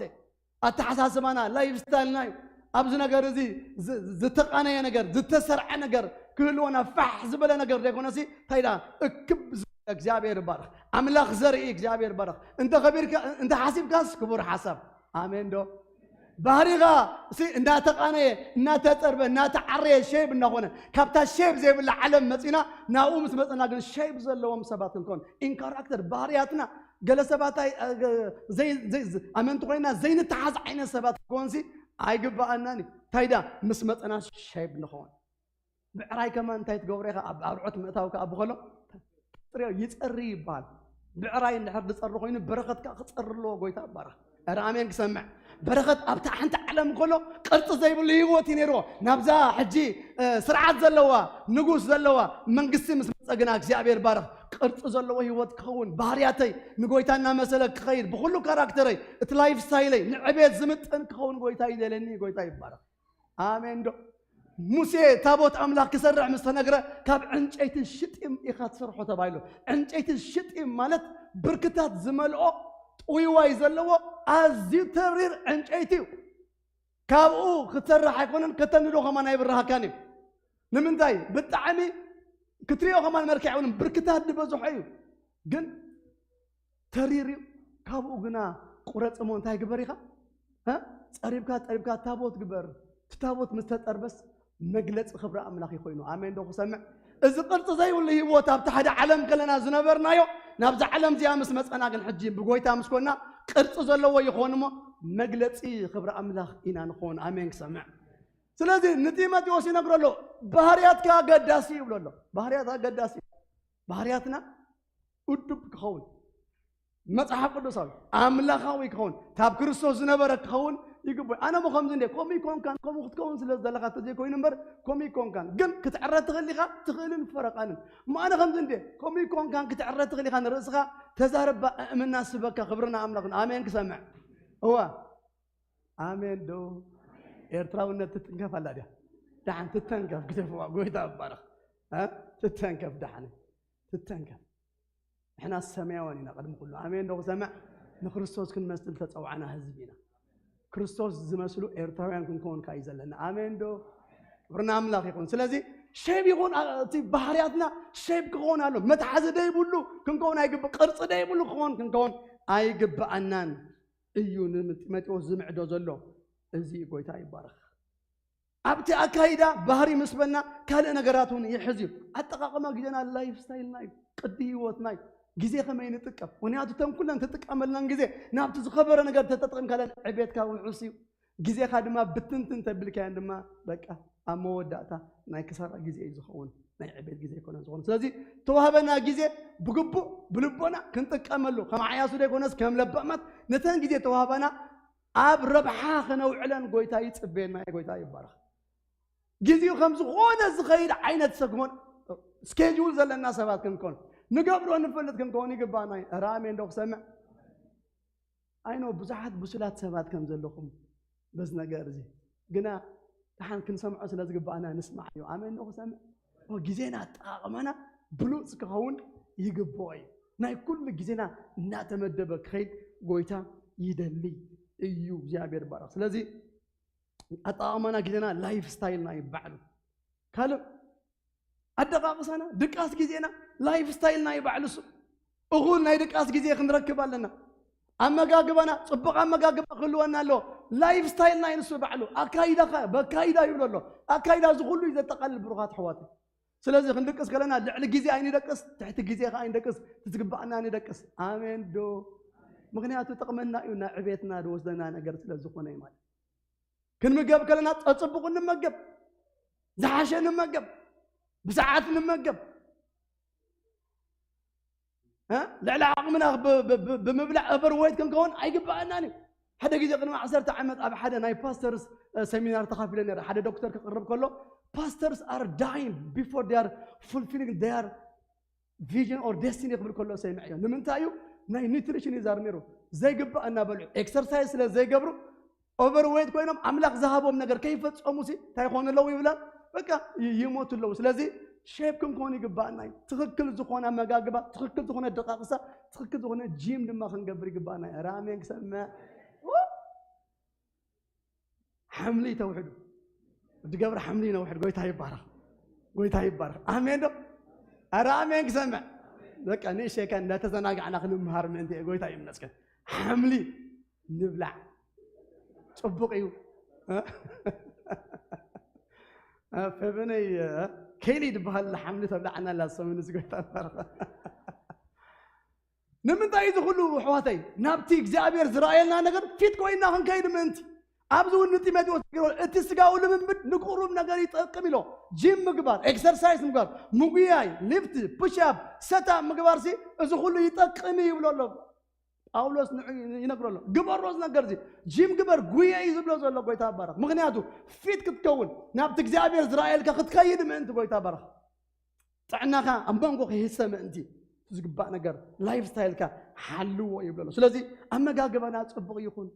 ኣተሓሳስባና ላይፍ ስታይልና እዩ። ኣብዚ ነገር እዚ ዝ- ዝተቃነየ ነገር ዝተሰርዐ ነገር ክህልወና ፋሕ ዝበለ ነገር ዘይኮነሲ እንታይ ዳ እክብ ዝበለ እግዚኣብሔር ይባረክ። ኣምላኽ ዘርኢ እግዚኣብሔር ይባረክ። እንተ ከቢርካ እንተ ሓሲብካስ ክቡር ሓሳብ ኣሜን ዶ ባህሪኻ ሲ እናተቃነየ እናተፀርበ እናተዓረየ ሼብ እናኾነ ካብታ ሼብ ዘይብላ ዓለም መፂና ናብኡ ምስ መፀና ግን ሼብ ዘለዎም ሰባት ክንከውን ኢን ካራክተር ባህርያትና ገለ ሰባት ኣይ- እ- ዘይ- ዘይ- ዝ- ኣመንቲ ኮይና ዘይንተሓዝ ዓይነት ሰባት ክኮንሲ ኣይግባኣናን እዩ። እንታይ ዳ ምስ መፀና ሼብ ንኸውን። ብዕራይ ከማን እንታይ ትገብሮ ኢኻ ኣብ ኣርዑት ምእታው ከኣ ብኸሎ ጥርዮ ይፀሪ ይበሃል። ብዕራይ እንድሕር ዝፀሪ ኮይኑ በረኸት ከኣ ክፀሪ ኣለዎ። ጎይታ ይባረኽ። ኧረ ኣሜን ክሰምዕ። በረኸት ኣብታ ሓንቲ ዓለም ከሎ ቅርፂ ዘይብሉ ህይወት እዩ ነይርዎ። ናብዛ ሕጂ እ፣ ስርዓት ዘለዋ ንጉስ ዘለዋ መንግስቲ ምስ መፀ ግና እግዚኣብሔር ባረኽ ቅርፂ ዘለዎ ህይወት ክኸውን ባህርያተይ ንጎይታ እናመሰለ ክኸይድ ብኩሉ ካራክተረይ እቲ ላይፍ ስታይለይ ንዕቤት ዝምጥን ክኸውን ጎይታ ይደለኒ። ጎይታ ይባረኽ። ኣሜን ዶ ሙሴ ታቦት ኣምላኽ ክሰርሕ ምስ ተነግረ ካብ ዕንጨይትን ሽጢም ኢኻ ትሰርሖ ተባሂሉ። ዕንጨይትን ሽጢም ማለት ብርክታት ዝመልኦ ጥውይዋይ ዘለዎ ኣዝዩ ተሪር ዕንጨይቲ እዩ። ካብኡ ክትሰርሕ ኣይኮነን ከተንዶ ከማን ኣይብርሃካን እዩ። ንምንታይ ብጣዕሚ ክትሪኦ ከማን መልክዕ ኣይኮነን ብርክታት ዝበዝሖ እዩ። ግን ተሪር እዩ። ካብኡ ግና ቁረጽ እሞ እንታይ ግበር ኢኻ እ? ጸሪብካ ጸሪብካ ታቦት ግበር። እቲ ታቦት ምስ ተጠርበስ መግለጺ ክብሪ ኣምላኽ እዩ ኮይኑ። ኣሜን ዶ ክሰምዕ? እዚ ቅርጺ ዘይብሉ ህይወት ኣብቲ ሓደ ዓለም ከለና ዝነበርናዮ ናብዛ ዓለም እዚኣ ምስ መጸና ግን ሕጂ ብጎይታ ምስ ኮና ቅርጺ ዘለዎ ይኾን እሞ መግለጺ ክብሪ ኣምላኽ ኢና ንኾን። ኣሜን ክሰምዕ። ስለዚ ንጢሞቴዎስ ይነግሮ ኣሎ ባህርያትካ ኣገዳሲ ይብሎ ኣሎ። ባህርያት ኣገዳሲ ባህርያትና ውዱብ ክኸውን መጽሓፍ ቅዱሳዊ ኣምላኻዊ ክኸውን ካብ ክርስቶስ ዝነበረ ክኸውን ይግብኦ። ኣነ ሞ ከምዚ እንደ ከምኡ ይኮንካን ከምኡ ክትከውን ስለ ዘለካ ተዘይኮይኑ እምበር ከምኡ ይኮንካን ግን ክትዕረ ትኽእል ኢኻ ትኽእልን ፈረቃንን እሞ ኣነ ከምዚ እንደ ከምኡ ይኮንካን ክትዕረ ትኽእል ኢኻ ንርእስኻ ተዛረባ እምና ስበካ ክብርና ኣምላኽን ኣሜን ክሰምዕ እዋ ኣሜን ዶ ኤርትራውነት ትትንከፍ ኣላ ድያ ደሓን ትተንከፍ ግደፍዋ ጎይታ ይባረኽ ትተንከፍ ደሓን ትተንከፍ ንሕና ሰማያውያን ኢና ቅድሚ ኩሉ ኣሜን ዶ ክሰምዕ ንክርስቶስ ክንመስል ተፀዋዕና ህዝቢ ኢና ክርስቶስ ዝመስሉ ኤርትራውያን ክንከውን ካዩ ዘለና ኣሜን ዶ ክብርና ኣምላኽ ይኹን ስለዚ ሼብ ይኹን እቲ ባህርያትና ሼብ ክኾን ኣሎ። መትሓዚ ደይብሉ ክንከውን ኣይግብ ቅርፂ ደይብሉ ክኾን ክንከውን ኣይግብኣናን እዩ። ንጢሞቴዎስ ዝምዕዶ ዘሎ እዚ እዩ። ጎይታ ይባረኽ። ኣብቲ ኣካይዳ ባህሪ ምስ በና ካልእ ነገራት እውን ይሕዝ እዩ። ኣጠቃቅማ ግዜና ላይፍ ስታይልና እዩ፣ ቅዲ ህይወትና እዩ። ግዜ ከመይ ንጥቀም? ምክንያቱ እተን ኩለን ትጥቀመለን ግዜ ናብቲ ዝኸበረ ነገር ተተጠቂምካለን ዕቤትካ ውሑስ እዩ። ግዜኻ ድማ ብትንትን ተቢልካዮን ድማ በቃ ኣብ መወዳእታ ናይ ክሳራ ግዜ እዩ ዝኸውን፣ ናይ ዕቤት ግዜ ኣይኮነን ዝኸውን። ስለዚ ተዋህበና ግዜ ብግቡእ ብልቦና ክንጥቀመሉ ከም ዓያሱ ዘይኮነስ ከም ለባማት ነተን ግዜ ተዋህበና ኣብ ረብሓ ከነውዕለን ጎይታ ይጽበየና። ጎይታ ይባረኽ። ግዜኡ ከም ዝኾነ ዝኸይድ ዓይነት ሰግሞን ስኬጁል ዘለና ሰባት ክንኮን ንገብሮ ንፈልጥ ክንከውን ይግባና እዩ። ኧረ ኣሜን ዶ ክሰምዕ? ኣይኖ ብዙሓት ብሱላት ሰባት ከም ዘለኹም በዚ ነገር እዚ ግና ደሓን ክንሰምዖ ስለ ዝግባኣና ንስማዕ እዩ። ኣሜን ዶ ክሰምዕ? ኦ፣ ግዜና ኣጠቓቕማና ብሉፅ ክኸውን ይግብኦ እዩ። ናይ ኩሉ ግዜና እናተመደበ ክኸይድ ጎይታ ይደሊ እዩ። እግዚኣብሔር ይባረኽ። ስለዚ ኣጠቓቕማና ግዜና ላይፍ ስታይልና እዩ ባዕሉ። ካልእ ኣደቃቕሳና ድቃስ ግዜና ላይፍ ስታይልና እዩ ባዕሉ። እሱ እኹል ናይ ድቃስ ግዜ ክንረክብ ኣለና። ኣመጋግባና ፅቡቕ ኣመጋግባ ክህልወና ኣለዎ። ላይፍ ስታይልና እዩ ንሱ ባዕሉ። ኣካይዳኻ በካይዳ ይብሎ ኣሎ። ኣካይዳ እዚ ኩሉ እዩ ዘጠቃልል ብሩኻት ኣሕዋት። ስለዚ ክንድቅስ ከለና ልዕሊ ግዜ ኣይንደቅስ፣ ትሕቲ ግዜ ከዓ ኣይንደቅስ፣ ትዝግባኣና ንደቅስ። ኣሜን ዶ? ምክንያቱ ጥቕመና እዩ፣ ናብ ዕቤትና ዝወስደና ነገር ስለ ዝኾነ እዩ ማለት። ክንምገብ ከለና ጸጽቡቑ ንመገብ፣ ዝሓሸ ንመገብ፣ ብሰዓት ንመገብ። እ? ልዕሊ ዓቕምና ብ-፣ ብ-፣ ብ-፣ ብምብላዕ ኦቨርዌይት ክንከውን ኣይግባኣናን እዩ። ሓደ ግዜ ቅድሚ ዓሰርተ ዓመት ኣብ ሓደ ናይ ፓስተርስ፣ እ፣ ሰሚናር ተኻፊለ ነይረ። ሓደ ዶክተር ክቕርብ ከሎ pastors are dying before they are fulfilling their vision or destiny ክብል ከሎ ሰሚዐዮ። ንምንታይ እዩ? ናይ ኒትሪሽን ይዛር ነይሩ። ዘይግባእ እናበልዑ ኤክሰርሳይዝ ስለ ዘይገብሩ ኦቨርዌይት ኮይኖም ኣምላኽ ዝሃቦም ነገር ከይፈጸሙ ሲ እንታይ ይኾኑ ኣለዉ ይብላ? በቃ ይ-፣ ይሞቱ ኣለዉ። ስለዚ ሼፕ ክንኮን ይግባኣና እዩ። ትኽክል ዝኾነ ኣመጋግባ፣ ትኽክል ዝኾነ ደቃቕሳ፣ ትኽክል ዝኾነ ጂም ድማ ክንገብር ይግባኣና እዩ። ኧረ ኣሜን ክሰምዕ። ው! ሓምሊ ተውሕዱ። ወዲ ገብረ ሓምሊ ነውሕድ። ጎይታ ይባረኽ። ጎይታ ይባረኽ። ኣሜን ዶ? ኧረ ኣሜን ክሰምዕ። በቃ ንእሸከ እንዳተዘናጋዕና ክንምሃር ምእንቲ እየ። ጎይታ ይመስገን። ሓምሊ ንብላዕ። ጽቡቕ እዩ። እ? እ፣ ፌበነይ፣ እ፣ ኬሊ ዝበሃል ሓምሊ ተብላዓና ኣላ ሰሙን እዚ። ጎይታ ይባረኽ። ንምንታይ እዚ ኩሉ ኣሕዋተይ? ናብቲ እግዚኣብሔር ዝረኣየልና ነገር ፊት ኮይና ክንከይድ ምእንቲ። ኣብዚ እውን ንጢሞቴዎስ ይነግሮ፣ እቲ ስጋዊ ልምምድ ንቁሩብ ነገር ይጠቅም ኢሎ። ጂም ምግባር፣ ኤክሰርሳይዝ ምግባር፣ ምጉያይ፣ ሊፍት፣ ፑሽ ኣፕ፣ ሰት ኣፕ ምግባር ሲ እዚ ኩሉ ይጠቅም እዩ ይብሎ ኣሎ። ጳውሎስ ንዑ ይነግሮ ኣሎ። ግበሮ እዚ ነገር እዚ። ጂም ግበር፣ ጉየ እዩ ዝብሎ ዘሎ ጎይታ ይባረኽ። ምክንያቱ ፊት ክትከውን፣ ናብቲ እግዚኣብሔር ዝረኣየልካ ክትከይድ ምእንቲ ጎይታ ይባረኽ። ጥዕናኻ ኣብ መንጎ ከይህሰ ምእንቲ ዝግባእ ነገር ላይፍ ስታይልካ ሓልዎ ይብሎ ኣሎ። ስለዚ ኣመጋግባና ጽቡቕ ይኹን፣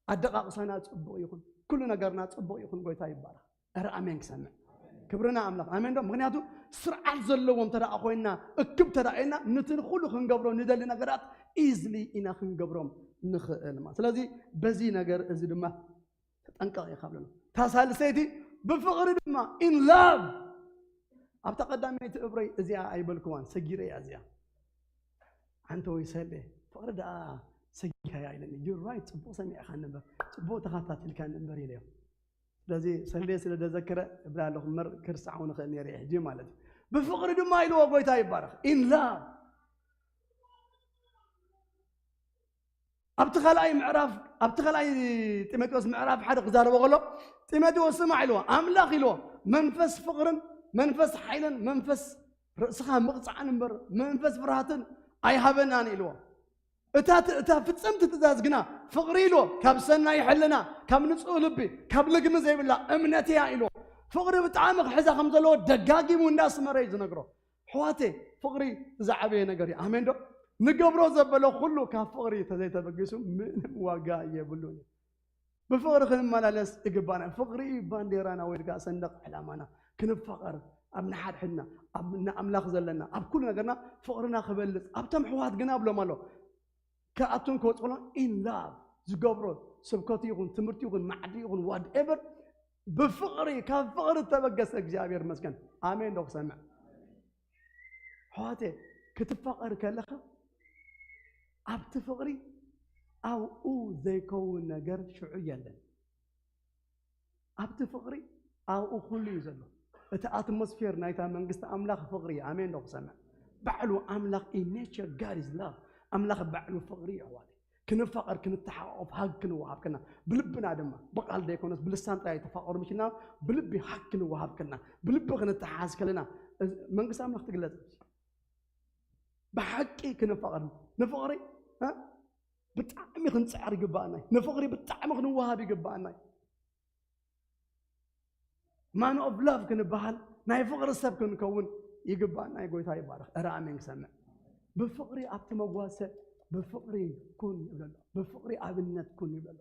ኣደቃቕሳና ጽቡቕ ይኹን፣ ኩሉ ነገርና ጽቡቕ ይኹን፣ ጎይታ ይባረኽ። ኧረ ኣሜን ክሰምዕ። ክብርና ኣምላኽ። ኣሜን ዶ? ምክንያቱ ስርዓት ዘለዎም እንተ ደኣ ኮይንና፣ እክብ እንተ ደኣ ኢልና፣ ነቲ ንኹሉ ክንገብሮ ንደሊ ነገራት ኢዝሊ ኢና ክንገብሮም ንኽእል ማለት። ስለዚ በዚ ነገር እዚ ድማ ተጠንቀቕ ኢኻ ብለና። እታ ሳልሰይቲ ብፍቕሪ ድማ ኢን ላቭ። ኣብታ ቀዳመይቲ እብረይ እዚኣ ኣይበልክዋን፣ ሰጊረ እያ እዚኣ። ኣንተ ወይ ሰሌ፣ ፍቕሪ ደኣ ሰጊርካያ ኢለኒ። ዩ ራይት፣ ጽቡቕ ሰሚዕካ ነበር፣ ጽቡቕ ተኸታቲልካ ነበር ኢለዮ። ስለዚ ሰሌ ስለ ደዘክረ እብላ ኣለኹ እምበር ክርስዓው ንኽእል ነይረ ሕጂ ማለት እዩ። ብፍቕሪ ድማ ኢልዎ ጎይታ ይባረኽ። ኢን ላቭ። ኣብቲ ካልኣይ ምዕራፍ፣ ኣብቲ ካልኣይ ጢሞቴዎስ ምዕራፍ ሓደ ክዛረቦ ከሎ፣ ጢሞቴዎስ ስማዕ ኢልዎ፣ ኣምላኽ ኢልዎ፣ መንፈስ ፍቕርን መንፈስ ሓይልን መንፈስ ርእስኻ ምቕጻዕን እምበር መንፈስ ፍርሃትን ኣይሃበናን ኢልዎ። እታ ት-፣ እታ ፍጽምቲ ትእዛዝ ግና ፍቕሪ ኢልዎ፣ ካብ ሰናይ ሕልና፣ ካብ ንጹህ ልቢ፣ ካብ ልግሚ ዘይብላ እምነት እያ ኢልዎ። ፍቕሪ ብጣዕሚ ክሕዛ ከም ዘለዎ ደጋጊሙ እንዳስመረ እዩ ዝነግሮ። ኣሕዋተይ፣ ፍቕሪ ዝዓበየ ነገር እዩ። ኣሜን ዶ? ንገብሮ ዘበለ ኩሉ ካብ ፍቕሪ ተዘይተበጊሱ ምንም ዋጋ የብሉን እዩ። ብፍቕሪ ክንመላለስ ይግባና። ፍቕሪ እዩ ባንዴራና ወይ ድማ ሰንደቕ ዕላማና። ክንፋቐር፣ ኣብ ንሓድሕድና፣ ኣብ ንኣምላኽ ዘለና፣ ኣብ ኩሉ ነገርና ፍቕርና ክበልጽ። ኣብቶም ኣሕዋት ግና ብሎም ኣሎ። ክኣቱን ክወጽኡን in love ዝገብሮ ስብከቱ ይኹን ትምህርቲ ይኹን ማዕዲ ይኹን whatever ብፍቕሪ፣ ካብ ፍቕሪ እተበገሰ እግዚኣብሔር ይመስገን። ኣሜን ዶ ክሰምዕ? ኣሕዋተ፣ ክትፋቐር ከለኻ ኣብቲ ፍቕሪ ኣብኡ ዘይከውን ነገር ሽዑ የለን። ኣብቲ ፍቕሪ ኣብኡ ኩሉ እዩ ዘሎ። እቲ ኣትሞስፌር ናይታ መንግስቲ ኣምላኽ ፍቕሪ እዩ። ኣሜን ዶ ክሰምዕ? ባዕሉ ኣምላኽ in nature God is love። ኣምላኽ ባዕሉ ፍቕሪ እዩ ኣሕዋተ። ክንፋቐር፣ ክንተሓቋቆፍ ሃግ ክንወሃብ ከና፣ ብልብና ድማ፣ ብቓል ዘይኮነስ ብልሳን ጥራይ ተፋቐሩ ምሽና፣ ብልቢ ሃግ ክንወሃብ ከና፣ ብልቢ ክንተሓዝ ከለና፣ እዚ መንግስቲ ኣምላኽ ትግለጽ። ብሓቂ ክንፋቐር፣ ንፍቕሪ፣ እ? ብጣዕሚ ክንጽዕር ይግባኣና እዩ። ንፍቕሪ ብጣዕሚ ክንወሃብ ይግባኣና እዩ። Man of love ክንበሃል፣ ናይ ፍቕሪ ሰብ ክንከውን ይግባኣና እዩ። ጎይታ ይባረኽ። እረ ኣሜን ክሰምዕ። ብፍቕሪ ኣብቲ መጓሰ፣ ብፍቕሪ ኩን ይብለሎ። ብፍቕሪ ኣብነት ኩን ይብለሎ።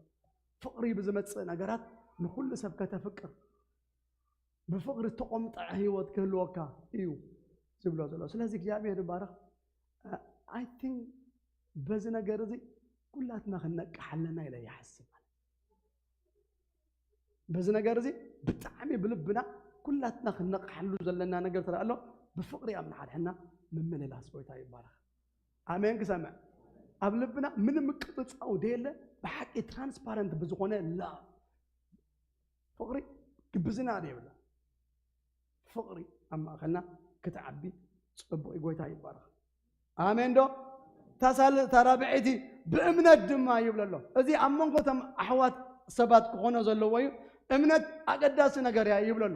ፍቕሪ ብዝመጽእ ነገራት ንኹሉ ሰብ ከተፍቅር፣ ብፍቕሪ ዝተቖምጠዐ ህይወት ክህልወካ እዩ ዝብሎ ዘሎ። ስለዚ እግዚኣብሔር ይባረኽ። I think በዚ ነገር እዚ ኩላትና ክንነቅሕ ኣለና ኢለ ይሓስብ። በዚ ነገር እዚ ብጣዕሚ ብልብና ኩላትና ክንነቅሓሉ ዘለና ነገር ተረኣ ኣሎ። ብፍቕሪ ኣብ ንሓድሕና ምምልላስ። ጎይታ ይባረኽ። ኣሜን ክሰምዕ። ኣብ ልብና ምንም ምቅጽጻው ደየለ፣ ብሓቂ ትራንስፓረንት ብዝኾነ ላቭ። ፍቕሪ ግብዝና ደየብላ። ፍቕሪ ኣብ ማእኸልና ክትዓቢ ጽቡቕ እዩ። ጎይታ ይባረኽ። ኣሜን ዶ? ታሳል ታራብዒቲ ብእምነት ድማ ይብለሎ። እዚ ኣብ መንጎ እቶም ኣሕዋት ሰባት ክኾኖ ዘለዎ እዩ። እምነት ኣገዳሲ ነገር እያ ይብለሎ።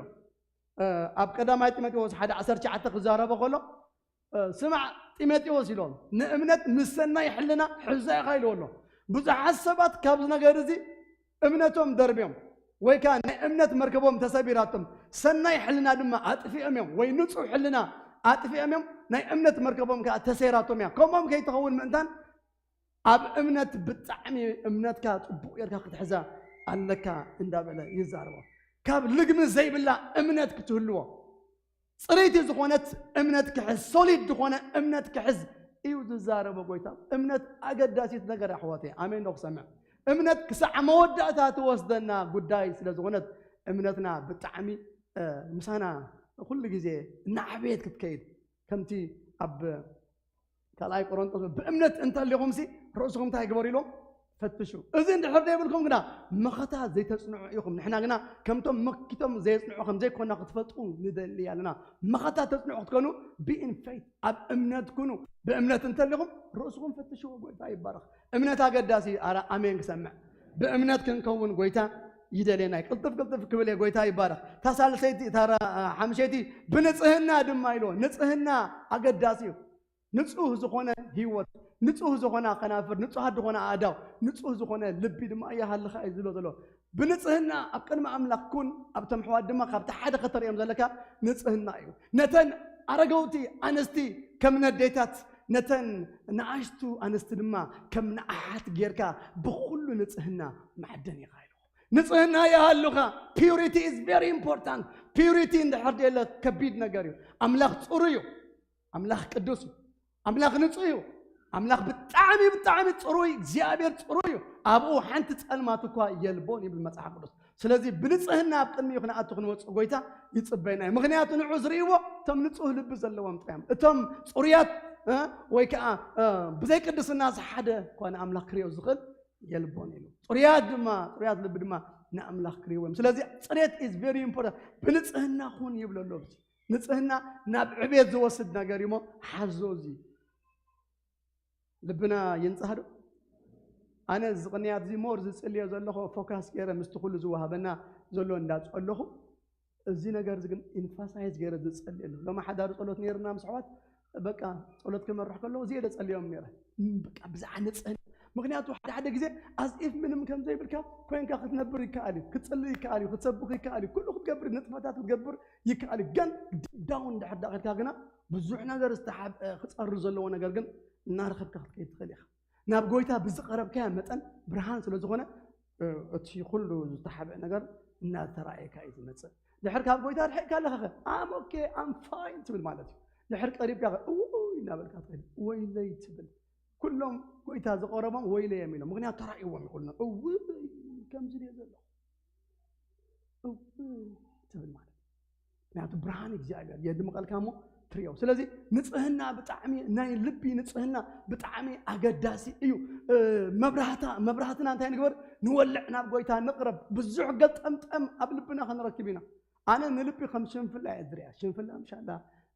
እ፣ ኣብ ቀዳማይ ጢሞቴዎስ ሓደ ዓሰርተ ትሽዓተ ክዛረበ ከሎ፣ እ፣ ስማዕ ጢሞቴዎስ ኢሎም፣ ንእምነት ምስ ሰናይ ሕልና ሕዛ ኢኻ ኢልዎ ኣሎ። ብዙሓት ሰባት ካብዚ ነገር እዚ እምነቶም ደርብዮም ወይ ከኣ ናይ እምነት መርከቦም ተሰቢራቶም፣ ሰናይ ሕልና ድማ ኣጥፊኦም እዮም፣ ወይ ንጹህ ሕልና ኣጥፊኦም እዮም፣ ናይ እምነት መርከቦም ከኣ ተሰይራቶም እያ። ከምኦም ከይትኸውን ምእንታን ኣብ እምነት ብጣዕሚ እምነትካ ጽቡቕ ጌርካ ክትሕዛ ኣለካ እንዳበለ ይዛረቦ። ካብ ልግሚ ዘይብላ እምነት ክትህልዎ፣ ጽርይቲ ዝኾነት እምነት ክሕዝ፣ ሶሊድ ዝኾነ እምነት ክሕዝ እዩ ዝዛረቦ ጎይታ። እምነት ኣገዳሲት ነገር ኣሕዋተይ። ኣሜን ዶ ክሰምዕ? እምነት ክሳዕ መወዳእታ ትወስደና ጉዳይ ስለ ዝኾነት እምነትና ብጣዕሚ፣ እ፣ ምሳና ኩሉ ግዜ እናዓበየት ክትከይድ፣ ከምቲ ኣብ ካልኣይ ቆሮንቶስ፣ "ብእምነት እንተሊኹምሲ ርእስኹም እንታይ ግበሩ?" ኢሎም፣ "ፈትሹ። እዚ እንድሕር ዘይብልኩም ግና መኸታ ዘይተጽንዑ ኢኹም። ንሕና ግና ከምቶም መኪቶም ዘየጽንዑ ከም ዘይኮና ክትፈልጡ ንደሊ ኣለና። መኸታ ተጽንዑ ክትኮኑ፣ be in faith፣ ኣብ እምነት ኩኑ። ብእምነት እንተሊኹም ርእስኹም ፈትሽዎ።" ጎይታ ይባረኽ። እምነት ኣገዳሲ እዩ። ኣረ ኣሜን ክሰምዕ። ብእምነት ክንከውን ጎይታ ይደልየና እዩ። ቅልጥፍ ቅልጥፍ ክብል እየ። ጎይታ ይባረኽ። እታ ሳልሰይቲ፣ እታ ራ-፣ ሓምሸይቲ ብንጽህና ድማ ኢልዎ። ንጽህና ኣገዳሲ እዩ። ንጹህ ዝኾነ ህይወት፣ ንጹህ ዝኾና ከናፍር፣ ንጹሃት ዝኾነ ኣእዳው፣ ንጹህ ዝኾነ ልቢ ድማ ይሃልኻ እዩ ዝብሎ ዘሎ። ብንጽህና ኣብ ቅድሚ ኣምላኽ ኩን፣ ኣብቶም ኣሕዋት ድማ ካብቲ ሓደ ከተርእዮም ዘለካ ንጽህና እዩ። ነተን ኣረገውቲ ኣንስቲ ከም ነዴታት፣ ነተን ንኣሽቱ ኣንስቲ ድማ ከም ንኣሓት ጌርካ ብኹሉ ንጽህና መዓደን ኢኻ ኢልዎ። ንጽህና ይሃሉኻ። Purity is very important። Purity እንድሕር ደየለ ከቢድ ነገር እዩ። ኣምላኽ ጽሩይ እዩ። ኣምላኽ ቅዱስ እዩ። ኣምላኽ ንጹህ እዩ። ኣምላኽ ብጣዕሚ፣ ብጣዕሚ ጽሩይ፣ እግዚኣብሔር ጽሩይ እዩ። ኣብኡ ሓንቲ ጸልማት እኳ የልቦን ይብል መጽሓፍ ቅዱስ። ስለዚ ብንጽህና ኣብ ቅድሚኡ ክንኣቱ ክንወጽእ ጎይታ ይጽበየና እዩ። ምኽንያቱ ንዑ ዝርእይዎ እቶም ንጹህ ልቢ ዘለዎም ጥራይ እዮም። እቶም ጽሩያት፣ እ፣ ወይ ከኣ፣ እ፣ ብዘይ ቅድስና ዝሓደ እኳ ንኣምላኽ ክርእዮ ዝኽእል የልቦን ኢሉ። ጽሩያት ድማ፣ ጽሩያት ልቢ ድማ ንኣምላኽ ክርእይዎ እዮም። ስለዚ ጽሬት is very important። ብንጽህና ኩን ይብሎ ኣሎ። ንጽህና ናብ ዕቤት ዝወስድ ነገር እዩ እሞ ሓዞ። እዚ ልብና ይንጻህ ዶ? ኣነ እዚ ቅንያት እዚ ሞር ዝጽልዮ ዘለኹ ፎካስ ገይረ ምስቲ ኩሉ ዝወሃበና ዘሎ እንዳጸለኹ፣ እዚ ነገር እዚ ግን ኢንፋሳይዝ ገይረ ዝጸልየሉ። ሎሚ ሓዳር ጸሎት ነይርና ምስ ኣሕዋት፣ በቃ ጸሎት ክመርሕ ከለኹ እዚ እየ ዘጸልዮም ነይረ። እም፣ በቃ ብዛዕባ ንጽህና። ምኽንያቱ ሓደ ሓደ ግዜ ኣዝ ኢፍ ምንም ከም ዘይብልካ ኮይንካ ክትነብር ይከኣል እዩ፣ ክትጽሊ ይከኣል እዩ፣ ክትሰብኽ ይከኣል እዩ፣ ኩሉ ክትገብር፣ ንጥፈታት ክትገብር ይከኣል እዩ። ግን ዲፕ ዳውን እንድሕር ዳኣ ከድካ ግና ብዙሕ ነገር ዝተሓብአ ክጸሪ ዘለዎ ነገር ግን እናረኸብካ ክትከይድ ትኽእል ኢኻ። ናብ ጎይታ ብዝቐረብካዮ መጠን ብርሃን ስለ ዝኾነ፣ እ፣ እቲ ኩሉ ዝተሓብአ ነገር እናተራእየካ እዩ ዝመጽእ። ድሕር ካብ ጎይታ ርሒቕካ ኣለኻ ኸ? I'm okay, I'm fine ትብል ማለት እዩ። ድሕር ቀሪብካ ኸ? እውይ እናበልካ ትኸይድ። ወይለይ ትብል። ኩሎም ጎይታ ዝቐረቦም ወይለይ እዮም ኢሎም። ምኽንያቱ ተራእይዎም እዩ ኩሉ። እውይ ከምዚ ድየ ዘለኹ። እውይ ትብል ማለት እዩ። ምክንያቱ ብርሃን እግዚኣብሔር የድምቐልካ እሞ ትርእዮ። ስለዚ ንጽህና ብጣዕሚ፣ ናይ ልቢ ንጽህና ብጣዕሚ ኣገዳሲ እዩ። እ፣ መብራህታ፣ መብራህትና እንታይ ንግበር? ንወልዕ፣ ናብ ጎይታ ንቕረብ። ብዙሕ ገልጠምጠም ኣብ ልብና ክንረክብ ኢና። ኣነ ንልቢ ከም ሽንፍላ እየ ዝሪኣ። ሽንፍላ ምሻላ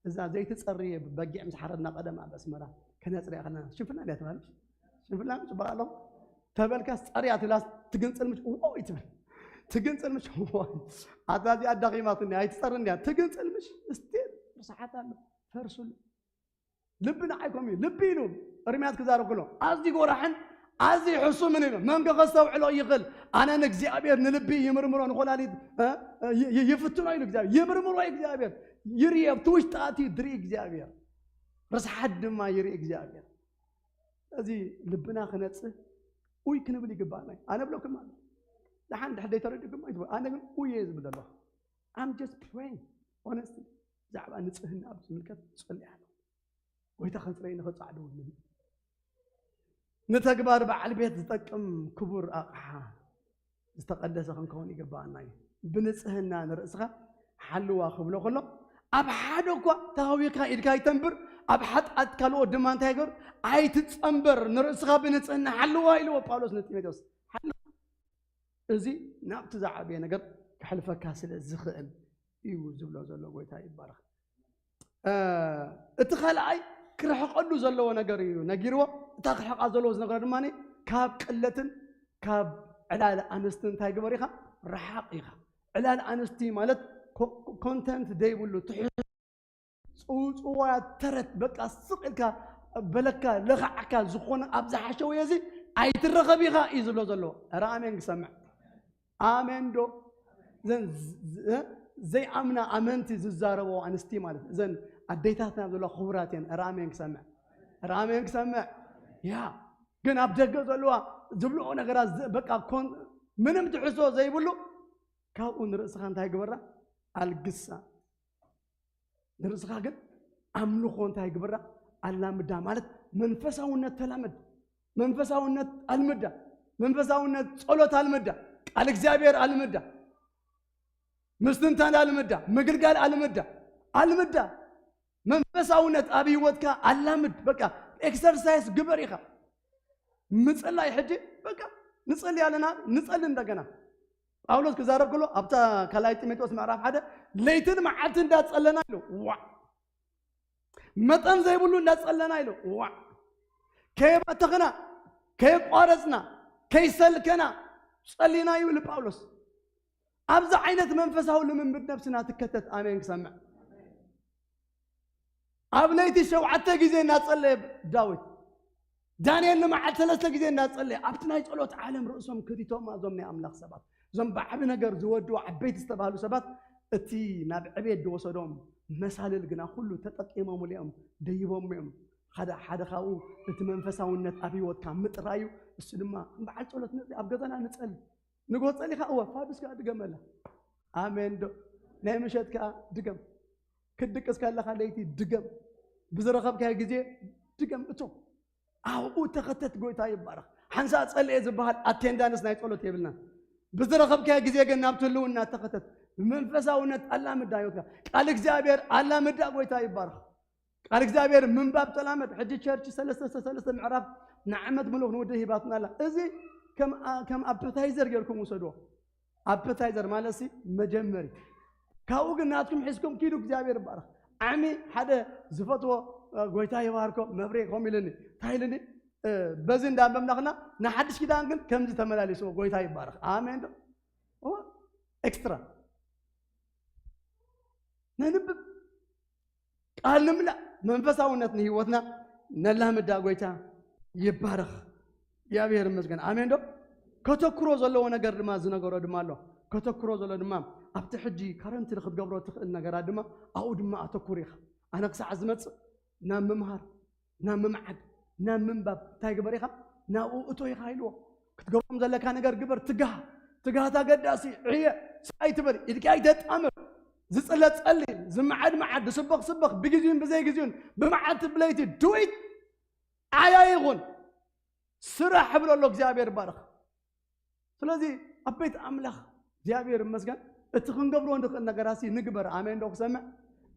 እዛ ዘይትጸሪ በጊዕ ምስ ሓረድና ቀደም ኣብ ኣስመራ ከነጽርያ ከለና ሽንፍላ እንድያ ትበሃል። ሽንፍላ ጽቡቕ ኣሎ ተበልካስ ጸርያ ትብላስ ትግንጽል ምሽ እዎ ይትብል። ትግንጽል ምሽ እዎ። ኣታ እዚኣ ኣዳኺማትኒ ኣይትጸርን እንድያ። ትግንጽል ምሽ እስቲል ርስሓት ኣሎ ፈርሱሉ። ልቢ ንዓይ ከምኡ እዩ። ልቢ ኢሉ እርምያስ ክዛረብ ከሎ ኣዝዩ ጎራሕን ኣዝዩ ሕሱምን ኢሉ። መን ከ ከስተውዕሎ ይኽእል? ኣነ ንእግዚኣብሔር ንልቢ ይምርምሮ ንኮላሊት፣ እ፣ እ፣ ይ-፣ ይ-፣ ይፍትኖ ኢሉ እግዚኣብሔር። ይምርምሮ እግዚኣብሔር። ይርዮ፣ ኣብቲ ውሽጢ ኣትዩ ድርኢ እግዚኣብሔር። ርስሓት ድማ ይርኢ እግዚኣብሔር። እዚ ልብና ክነጽህ ኡይ ክንብል ይግባእና እዩ። ኣነ ብለኩም ኣሎ። ደሓን ድሕር ዘይተረድእኩም ኣይትበሉ። ኣነ ግን ኡይ እየ ዝብል ዘለኹ። I'm just praying. Honestly፣ ብዛዕባ ንጽህና ኣብ ዝምልከት ጸልየ ኣለኹ። ጎይታ ከንጽረይ ንኽጻዕደውኒ። ንተግባር በዓል ቤት ዝጠቅም ክቡር ኣቕሓ ዝተቐደሰ ክንከውን ይግባኣና እዩ። ብንጽህና ንርእስኻ ሓልዋ ክብሎ ከሎ፣ ኣብ ሓደ እኳ ተሃዊኻ ኢድካ ኣይተንብር፣ ኣብ ሓጢኣት ካልኦት ድማ እንታይ ገር ኣይትጸንበር፣ ንርእስኻ ብንጽህና ሓልዋ ኢልዎ ጳውሎስ ንጢሞቴዎስ። ሓልዋ። እዚ ናብቲ ዝዓበየ ነገር ከሕልፈካ ስለ ዝኽእል እዩ ዝብሎ ዘሎ። ጎይታ ይባረኽ። እ፣ እቲ ካልኣይ ክርሕቀሉ ዘለዎ ነገር እዩ ነጊርዎ። እታ ክርሕቃ ዘለዎ ዝነገሮ ድማ ካብ ቅለትን ካብ ዕላል ኣንስትን እንታይ ግበር ኢኻ? ረሓቕ ኢኻ። ዕላል ኣንስቲ ማለት ኮ-፣ ኮንተንት ዘይብሉ ትሕት ጽውጽዋያት ተረት በቃ ስቕ ኢልካ በለካ ለኻዕካ ዝኾነ ኣብ ዝሓሸወዮ እዚ ኣይትረኸብ ኢኻ እዩ ዝብሎ ዘሎ። ኧረ ኣሜን ክሰምዕ። ኣሜን ዶ? እዘን ዝ-፣ ዝ-፣ ዘይኣምና ኣመንቲ ዝዛረበዋ ኣንስቲ ማለት እዘን ኣዴታትና ዘለዋ ክቡራት እየን። ኧረ ኣሜን ክሰምዕ። ኧረ ኣሜን ክሰምዕ። ያ ግን ኣብ ደገ ዘለዋ ዝብልኦ ነገራት ዝ-፣ በቃ ኮን-፣ ምንም ትሕዝቶ ዘይብሉ ካብኡ ንርእስኻ እንታይ ግበራ? ኣልግሳ። ንርእስኻ ግን ኣምልኾ እንታይ ግበራ? ኣላምዳ ማለት መንፈሳውነት ተላመድ። መንፈሳውነት ኣልምዳ። መንፈሳውነት ጸሎት ኣልምዳ። ቃል እግዚኣብሔር ኣልምዳ። ምስትንታን ኣልምዳ። ምግልጋል ኣልምዳ። ኣልምዳ። መንፈሳውነት ኣብ ህይወትካ ኣላምድ። በቃ ኤክሰርሳይስ ግበር ኢኻ። ምጽላይ ሕጂ በቃ ንጸሊ ኣለና፣ ንጸሊ እንደገና። ጳውሎስ ክዛረብ ከሎ ኣብታ ካልኣይ ጢሞቴዎስ ምዕራፍ ሓደ ለይትን መዓልቲ እንዳጸለና ኢሉ። ዋ! መጠን ዘይብሉ እንዳጸለና ኢሉ። ዋ! ከየባተኽና፣ ከየቋረጽና፣ ከይሰልከና ጸሊና እዩ ይብል ጳውሎስ። ኣብዚ ዓይነት መንፈሳዊ ልምምድ ነብስና ትከተት። ኣሜን ክሰምዕ። ኣብ ለይቲ ሸውዓተ ግዜ እናጸለየ ዳዊት፣ ዳንኤል ንመዓልቲ ሰለስተ ግዜ እናጸለየ፣ ኣብቲ ናይ ጸሎት ዓለም ርእሶም ክቲቶም እዞም ናይ ኣምላኽ ሰባት፣ እዞም ብዓቢ ነገር ዝወድኡ ዓበይቲ ዝተባህሉ ሰባት፣ እቲ ናብ ዕቤት ዝወሰዶም መሳልል ግና ኩሉ ተጠቂሞምሉ እዮም፣ ደይቦም እዮም። ሓደ፣ ሓደ ካብኡ እቲ መንፈሳውነት ኣብ ህይወትካ ምጥራዩ፣ እሱ ድማ በዓል ጸሎት ንርኢ፣ ኣብ ገዛና ንጸሊ። ንጎ ጸሊኻ እወ፣ ፋዱስ ከኣ ድገመላ። ኣሜን ዶ? ናይ ምሸት ከኣ ድገም። ክትድቅስ ከለኻ ለይቲ ድገም። ብዝረኸብካዮ ግዜ ድገም። እቶ ኣብኡ ተኸተት። ጎይታ ይባረኽ። ሓንሳእ ጸልየ ዝበሃል ኣቴንዳንስ ናይ ጸሎት የብልናን። ብዝረኸብካዮ ግዜ ግን ናብቲ ህልውና ተኸተት። ብመንፈሳውነት ኣላምዳ ህይወትካ። ቃል እግዚኣብሔር ኣላምዳ። ጎይታ ይባረኽ። ቃል እግዚኣብሔር ምንባብ ተላመድ። ሕጂ ቸርች ሰለስተ ሰለስተ ምዕራፍ ንዓመት ምሉእ ክንውድእ ሂባትና ኣላ። እዚ ከም፣ ከም ኣፐታይዘር ጌርኩም ውሰድዎ። ኣፐታይዘር ማለት ሲ መጀመሪ። ካብኡ ግን ናትኩም ሒዝኩም ኪዱ፣ እግዚኣብሔር ይባረኽ። ዓሚ ሓደ ዝፈትዎ፣ እ፣ ጎይታ ይባርኮ፣ መብሬ ከምኡ ኢልኒ። እንታይ ኢልኒ? እ፣ በዚ እንዳንበብና ኸና ንሓድሽ ኪዳን ግን ከምዚ ተመላሊስዎ፣ ጎይታ ይባረኽ። ኣሜን ዶ? ኦ፣ ኤክስትራ። ነንብብ። ቃል ንምላእ። መንፈሳውነት ንህይወትና ነላምዳ። ጎይታ ይባረኽ። እግዚኣብሔር ይመስገን። ኣሜን ዶ? ከተኩሮ ዘለዎ ነገር ድማ ዝነገሮ ድማ ኣሎ። ከተኩሮ ዘሎ ድማ ኣብቲ ሕጂ ካረንትሊ ክትገብሮ ትኽእል ነገራት ድማ ኣብኡ ድማ ኣተኩር ኢኻ። ኣነ ክሳዕ ዝመጽእ ናብ ምምሃር፣ ናብ ምምዓድ፣ ናብ ምንባብ እንታይ ግበር ኢኻ? ናብኡ እቶ ኢኻ ኢልዎ። ክትገብሮም ዘለካ ነገር ግበር። ትጋህ፣ ትጋህት ኣገዳሲ። ዕየ፣ ስቕ ኣይትበል፣ ኢድካ ኣይተጣምር። ዝጽለ ጸሊ፣ ዝመዓድ መዓድ፣ ዝስበኽ ስበኽ፣ ብግዜኡን ብዘይግዜኡን፣ ብመዓልቲ ብለይቲ፣ do it። ዓያ ይኹን። ስራሕ ብሎ ኣሎ። እግዚኣብሔር ይባረኽ። ስለዚ ኣብ ቤት ኣምላኽ እግዚኣብሔር ይመስገን፣ እቲ ክንገብሮ ንኽእል ነገራት ሲ ንግበር። ኣሜን ዶ ክሰምዕ?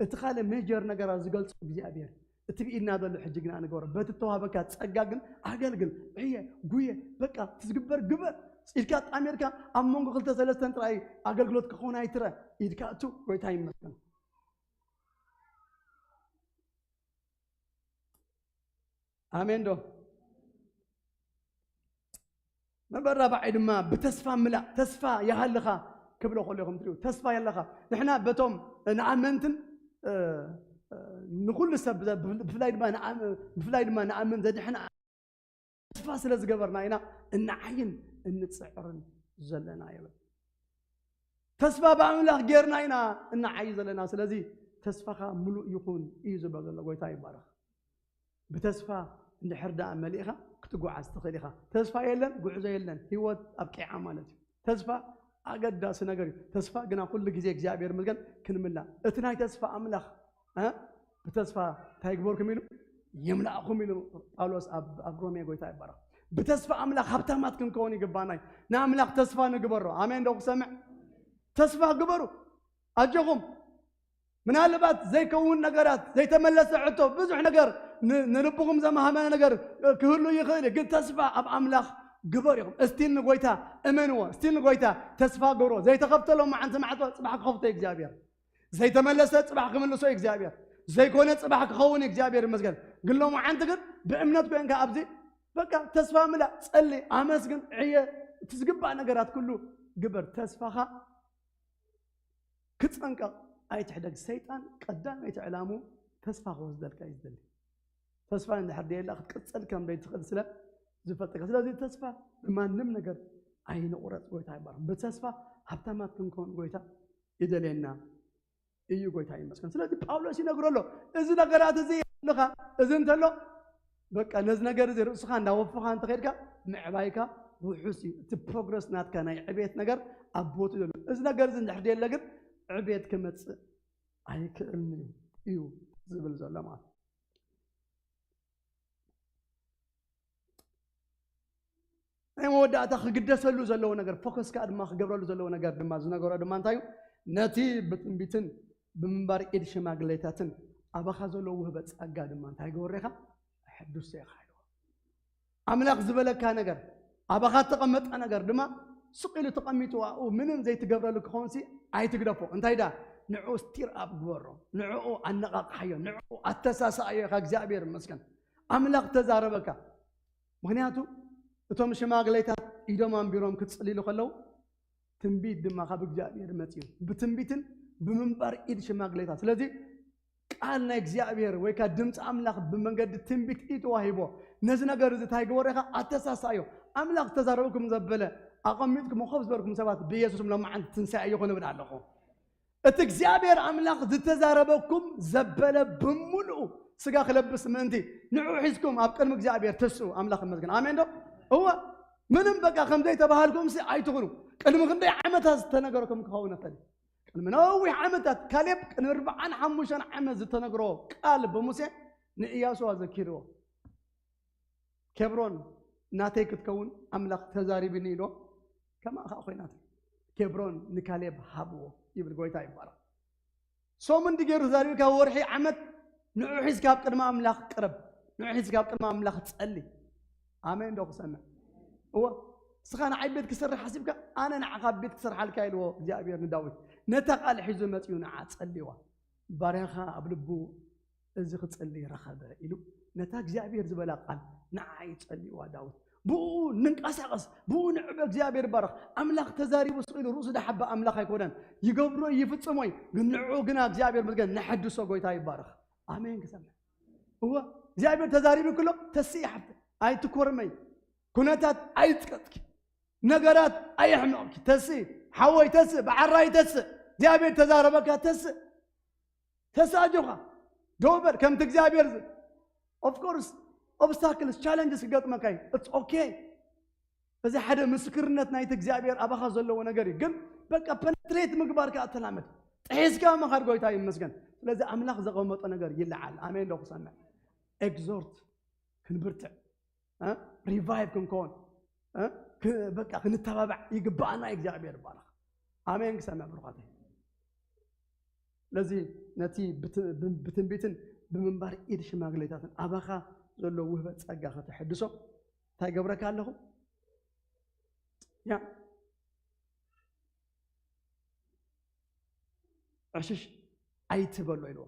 እቲ ካልእ ሜጀር ነገራት ዝገልጾ እግዚኣብሔር። እቲ ብኢድና ዘሎ ሕጂ ግና ንገበሮ። በቲ እተዋህበካ ጸጋ ግን ኣገልግል፣ ዕየ፣ ጉየ፣ በቃ እቲ ዝግበር ግበር። ኢድካ ጣሚርካ ኣብ መንጎ ክልተ ሰለስተን ጥራይ ኣገልግሎት ክኸውን ኣይትረ። ኢድካ እቱ ጎይታ ይመስገን። ኣሜን ዶ? መበል ራብዓይ ድማ ብተስፋ ምላእ። ተስፋ ይሃልኻ ክብሎ ከሎ ኢኹም ትሪኡ። ተስፋ የለኻ። ንሕና በቶም ንኣመንትን ንኹሉ ሰብ ብፍላይ ድማ ንኣም- ብፍላይ ድማ ንኣምን ዘድሕን ተስፋ ስለ ዝገበርና ኢና እንዓይን እንጽዕርን ዘለና ይብል። ተስፋ ብኣምላኽ ጌርና ኢና እንዓይ ዘለና። ስለዚ ተስፋኻ ምሉእ ይኹን እዩ ዝበሎ ዘሎ። ጎይታ ይባረኽ። ብተስፋ እንድሕር ደኣ መሊእኻ ክትጓዓዝ ትኽእል ኢኻ። ተስፋ የለን፣ ጉዕዞ የለን፣ ህይወት ኣብቂዓ ማለት እዩ። ተስፋ ኣገዳሲ ነገር እዩ። ተስፋ ግና ኩሉ ግዜ እግዚኣብሔር ይመስገን ክንምላእ። እቲ ናይ ተስፋ ኣምላኽ እ? ብተስፋ እንታይ ይግበርኩም ኢሉ? ይምላእኩም ኢሉ ጳውሎስ ኣብ ኣብ ሮሜ። ጎይታ ይባረኽ። ብተስፋ ኣምላኽ ሃብታማት ክንከውን ይግባና እዩ። ንኣምላኽ ተስፋ ንግበሮ። ኣሜን ዶ ክሰምዕ? ተስፋ ግበሩ። ኣጆኹም። ምናልባት ዘይከውን ነገራት፣ ዘይተመለሰ ሕቶ፣ ብዙሕ ነገር ን- ንልብኹም ዘማህመነ ነገር ክህሉ ይኽእል እዩ። ግን ተስፋ ኣብ ኣምላኽ ግበር ኢኹም። እስቲል ንጎይታ እመንዎ። እስቲል ንጎይታ ተስፋ ግበርዎ። ዘይተኸፍተሎም መዓንቲ ማዕጾ ጽባሕ ክኸፍቶ እዩ እግዚኣብሔር። ዘይተመለሰ ጽባሕ ክምልሶ እዩ እግዚኣብሔር። ዘይኮነ ጽባሕ ክኸውን እዩ እግዚኣብሔር ይመስገን። ግን ሎምዓንቲ ግን ብእምነት ኮይንካ ኣብዚ በቃ ተስፋ ምላእ፣ ጸሊ፣ ኣመስግን፣ ዕየ፣ እቲ ዝግባእ ነገራት ኩሉ ግበር። ተስፋኻ ክጸንቀቕ ኣይትሕደግ። ሰይጣን ቀዳመይቲ ዕላሙ ተስፋ ክወስደልካ እዩ ዝደሊ። ተስፋ እንድሕር ደየላ ክትቅጽል ከም ዘይትኽእል ስለ ዝፈልጠካ። ስለዚ ተስፋ ብማንም ነገር ኣይንቑረጽ። ጎይታ ይባረኽ። ብተስፋ ሃብታማት ክንከውን ጎይታ ይደልየና እዩ። ጎይታ ይመስገን። ስለዚ ጳውሎስ ይነግሮ ኣሎ፣ እዚ ነገራት እዚ ይህልኻ፣ እዚ እንተሎ በቃ ነዚ ነገር እዚ ርእስኻ እንዳወፈኻ እንተኸድካ ምዕባይካ ውሑስ እዩ። እቲ ፕሮግረስ ናትካ ናይ ዕቤት ነገር ኣብ ቦቱ ዘሎ። እዚ ነገር እዚ እንድሕር ደየለ ግን ዕቤት ክመጽእ ኣይክእልን እዩ እዩ ዝብል ዘሎ ማለት እዩ። ናይ መወዳእታ ክግደሰሉ ዘለዎ ነገር፣ ፎከስካ ድማ ክገብረሉ ዘለዎ ነገር ድማ ዝነገሮ ድማ እንታይ እዩ? ነቲ ብትንቢትን ብምንባር ኢድ ሽማግሌታትን ኣባኻ ዘሎ ውህበት ጸጋ ድማ እንታይ ገበሮ ኢኻ? ሕዱስ ኢኻ ኢልዎ። ኣምላኽ ዝበለካ ነገር፣ ኣባኻ እተቐመጠ ነገር ድማ ስቕ ኢሉ ተቐሚጡ ኣብኡ ምንም ዘይትገብረሉ ክኸውን ሲ ኣይትግደፎ። እንታይ ዳ ንዕኡ ስቲር ኣፕ ግበሮ፣ ንዕኡ ኣነቓቕሓዮ፣ ንዕኡ ኣተሳስኣዮ ኢኻ። እግዚኣብሔር ይመስገን ኣምላኽ ተዛረበካ። ምኽንያቱ እቶም ሽማግሌታት ኢዶም ኣንቢሮም ክጽልሉ ከለዉ ትንቢት ድማ ካብ እግዚኣብሔር መጽዩ ብትንቢትን ብምንባር ኢድ ሽማግሌታት። ስለዚ ቃል ናይ እግዚኣብሔር ወይ ከዓ ድምፂ ኣምላኽ ብመንገዲ ትንቢት እዩ ተዋሂቦ። ነዚ ነገር እዚ እንታይ ግበሮ ኢኻ? ኣተሳስኣዮ። ኣምላኽ ዝተዛረበኩም ዘበለ ኣቐሚጥኩም ኮፍ ዝበልኩም ሰባት ብኢየሱስም ሎማዓንቲ ትንሳኤ ይኹን እብል ኣለኹ። እቲ እግዚኣብሔር ኣምላኽ ዝተዛረበኩም ዘበለ ብምሉኡ ስጋ ክለብስ ምእንቲ ንዑ ሒዝኩም ኣብ ቅድሚ እግዚኣብሔር ተስኡ። ኣምላኽ ይመስገን። ኣሜን ዶ? እወ። ምንም በቃ ከም ዘይተባሃልኩም ሲ ኣይትኹኑ። ቅድሚ ክንደይ ዓመታት ዝተነገረኩም ክኸውን ይኽእል እዩ። ቅድሚ ነዊሕ ዓመታት ካሌብ ቅድሚ ኣርብዓን ሓሙሽተን ዓመት ዝተነግሮ ቃል ብሙሴ ንእያሱ ኣዘኪርዎ። ኬብሮን ናተይ ክትከውን ኣምላኽ ተዛሪብኒ ኢሎ። ከማኣ ከዓ ኮይናት። ኬብሮን ንካሌብ ሃብዎ ይብል። ጎይታ ይባረኽ። ሰሙን ድገሩ ተዛሪብካ ወርሒ ዓመት ንዑ ሒዝካ ኣብ ቅድሚ ኣምላኽ ቅረብ። ንዑ ሒዝካ ኣብ ቅድሚ ኣምላኽ ጸሊ። ኣሜን ዶ ክሰምዕ? እወ። እስኻ ንዓይ ቤት ክሰርሕ ሓሲብካ ኣነ ንዓኻ ቤት ክሰርሓልካ ኢልዎ እግዚኣብሔር ንዳዊት። ነታ ቃል ሒዙ መጺኡ ንዓ ጸልዋ። ባርያኻ ኣብ ልቡ እዚ ክጸሊ ረኸበ ኢሉ ነታ እግዚኣብሔር ዝበላ ቃል ንዓ እዩ ጸልዋ ዳዊት። ብኡ ንንቀሳቐስ፣ ብኡ ንዕበ። እግዚኣብሔር ይባረኽ። ኣምላኽ ተዛሪቡ ስቕ ኢሉ ርእሱ ዝሓበ ኣምላኽ ኣይኮነን። ይገብሮ ይፍጽሞ እዩ። ግን ንዕኡ ግና እግዚኣብሔር ይመስገን ነሐድሶ። ጎይታ ይባረኽ። ኣሜን። ክሰምዕ እወ እግዚኣብሔር ተዛሪቡ ክሎ ተስኢ ሓፍተ ኣይትኮርመይ። ኩነታት ኣይጥቀጥኪ። ነገራት ኣየሕምቕኪ። ተስኢ ሓወይ ተስእ፣ ብዓራይ ተስእ። እግዚኣብሔር ተዛረበካ ተስእ። ተሳጆኻ ደው በል። ከምቲ እግዚኣብሔር ኦፍኮርስ ኦብስታክልስ ቻለንጅስ ክገጥመካ እዩ። ኢትስ ኦኬ። እዚ ሓደ ምስክርነት ናይቲ እግዚኣብሔር ኣባኻ ዘለዎ ነገር እዩ። ግን በቃ ፐነትሬት ምግባር ከዓ ተላመድ። ጥሒስካ ምኻድ ጎይታ ይመስገን። ስለዚ ኣምላኽ ዘቐመጦ ነገር ይለዓል። ኣሜን ዶ ክሰምዕ? ኤግዞርት ክንብርትዕ እ? ሪቫይቭ ክንከውን እ? ክ- በቃ ክንተባባዕ ይግባኣና። እግዚኣብሔር ይባረኽ። ኣሜን ክሰምዕ ብሩኻተይ። ስለዚ ነቲ ብት- ብ- ብትንቢትን ብምንባር ኢድ ሽማግሌታትን ኣባኻ ዘሎ ውህበት ጸጋ ከተሐድሶ እንታይ ገብረካ ኣለኹ? ያ ዕሽሽ ኣይትበሎ ኢልዎ።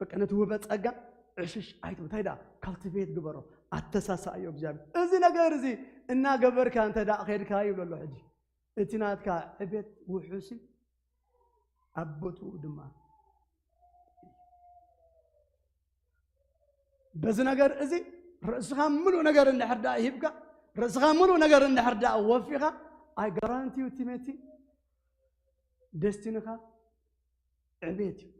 በቃ ነቲ ውህበት ጸጋ ዕሽሽ ኣይትበሎ። እንታይ ደኣ ካልቲቬት ግበሮ፣ ኣተሳሳእዮ እግዚኣብሔር። እዚ ነገር እዚ እናገበርካ እንተ ደኣ ኸድካ ይብሎ ኣሎ። ሕጂ እቲ ናትካ ዕቤት ውሑስ እዩ፣ ኣብ ቦትኡ ድማ በዚ ነገር እዚ ርእስኻ ምሉእ ነገር እንድሕር ደኣ ሂብካ፣ ርእስኻ ምሉእ ነገር እንድሕር ደኣ ወፊኻ፣ ኣይ ጋራንቲ ዩ ቲሜቲ ደስቲንኻ ዕቤት እዩ፣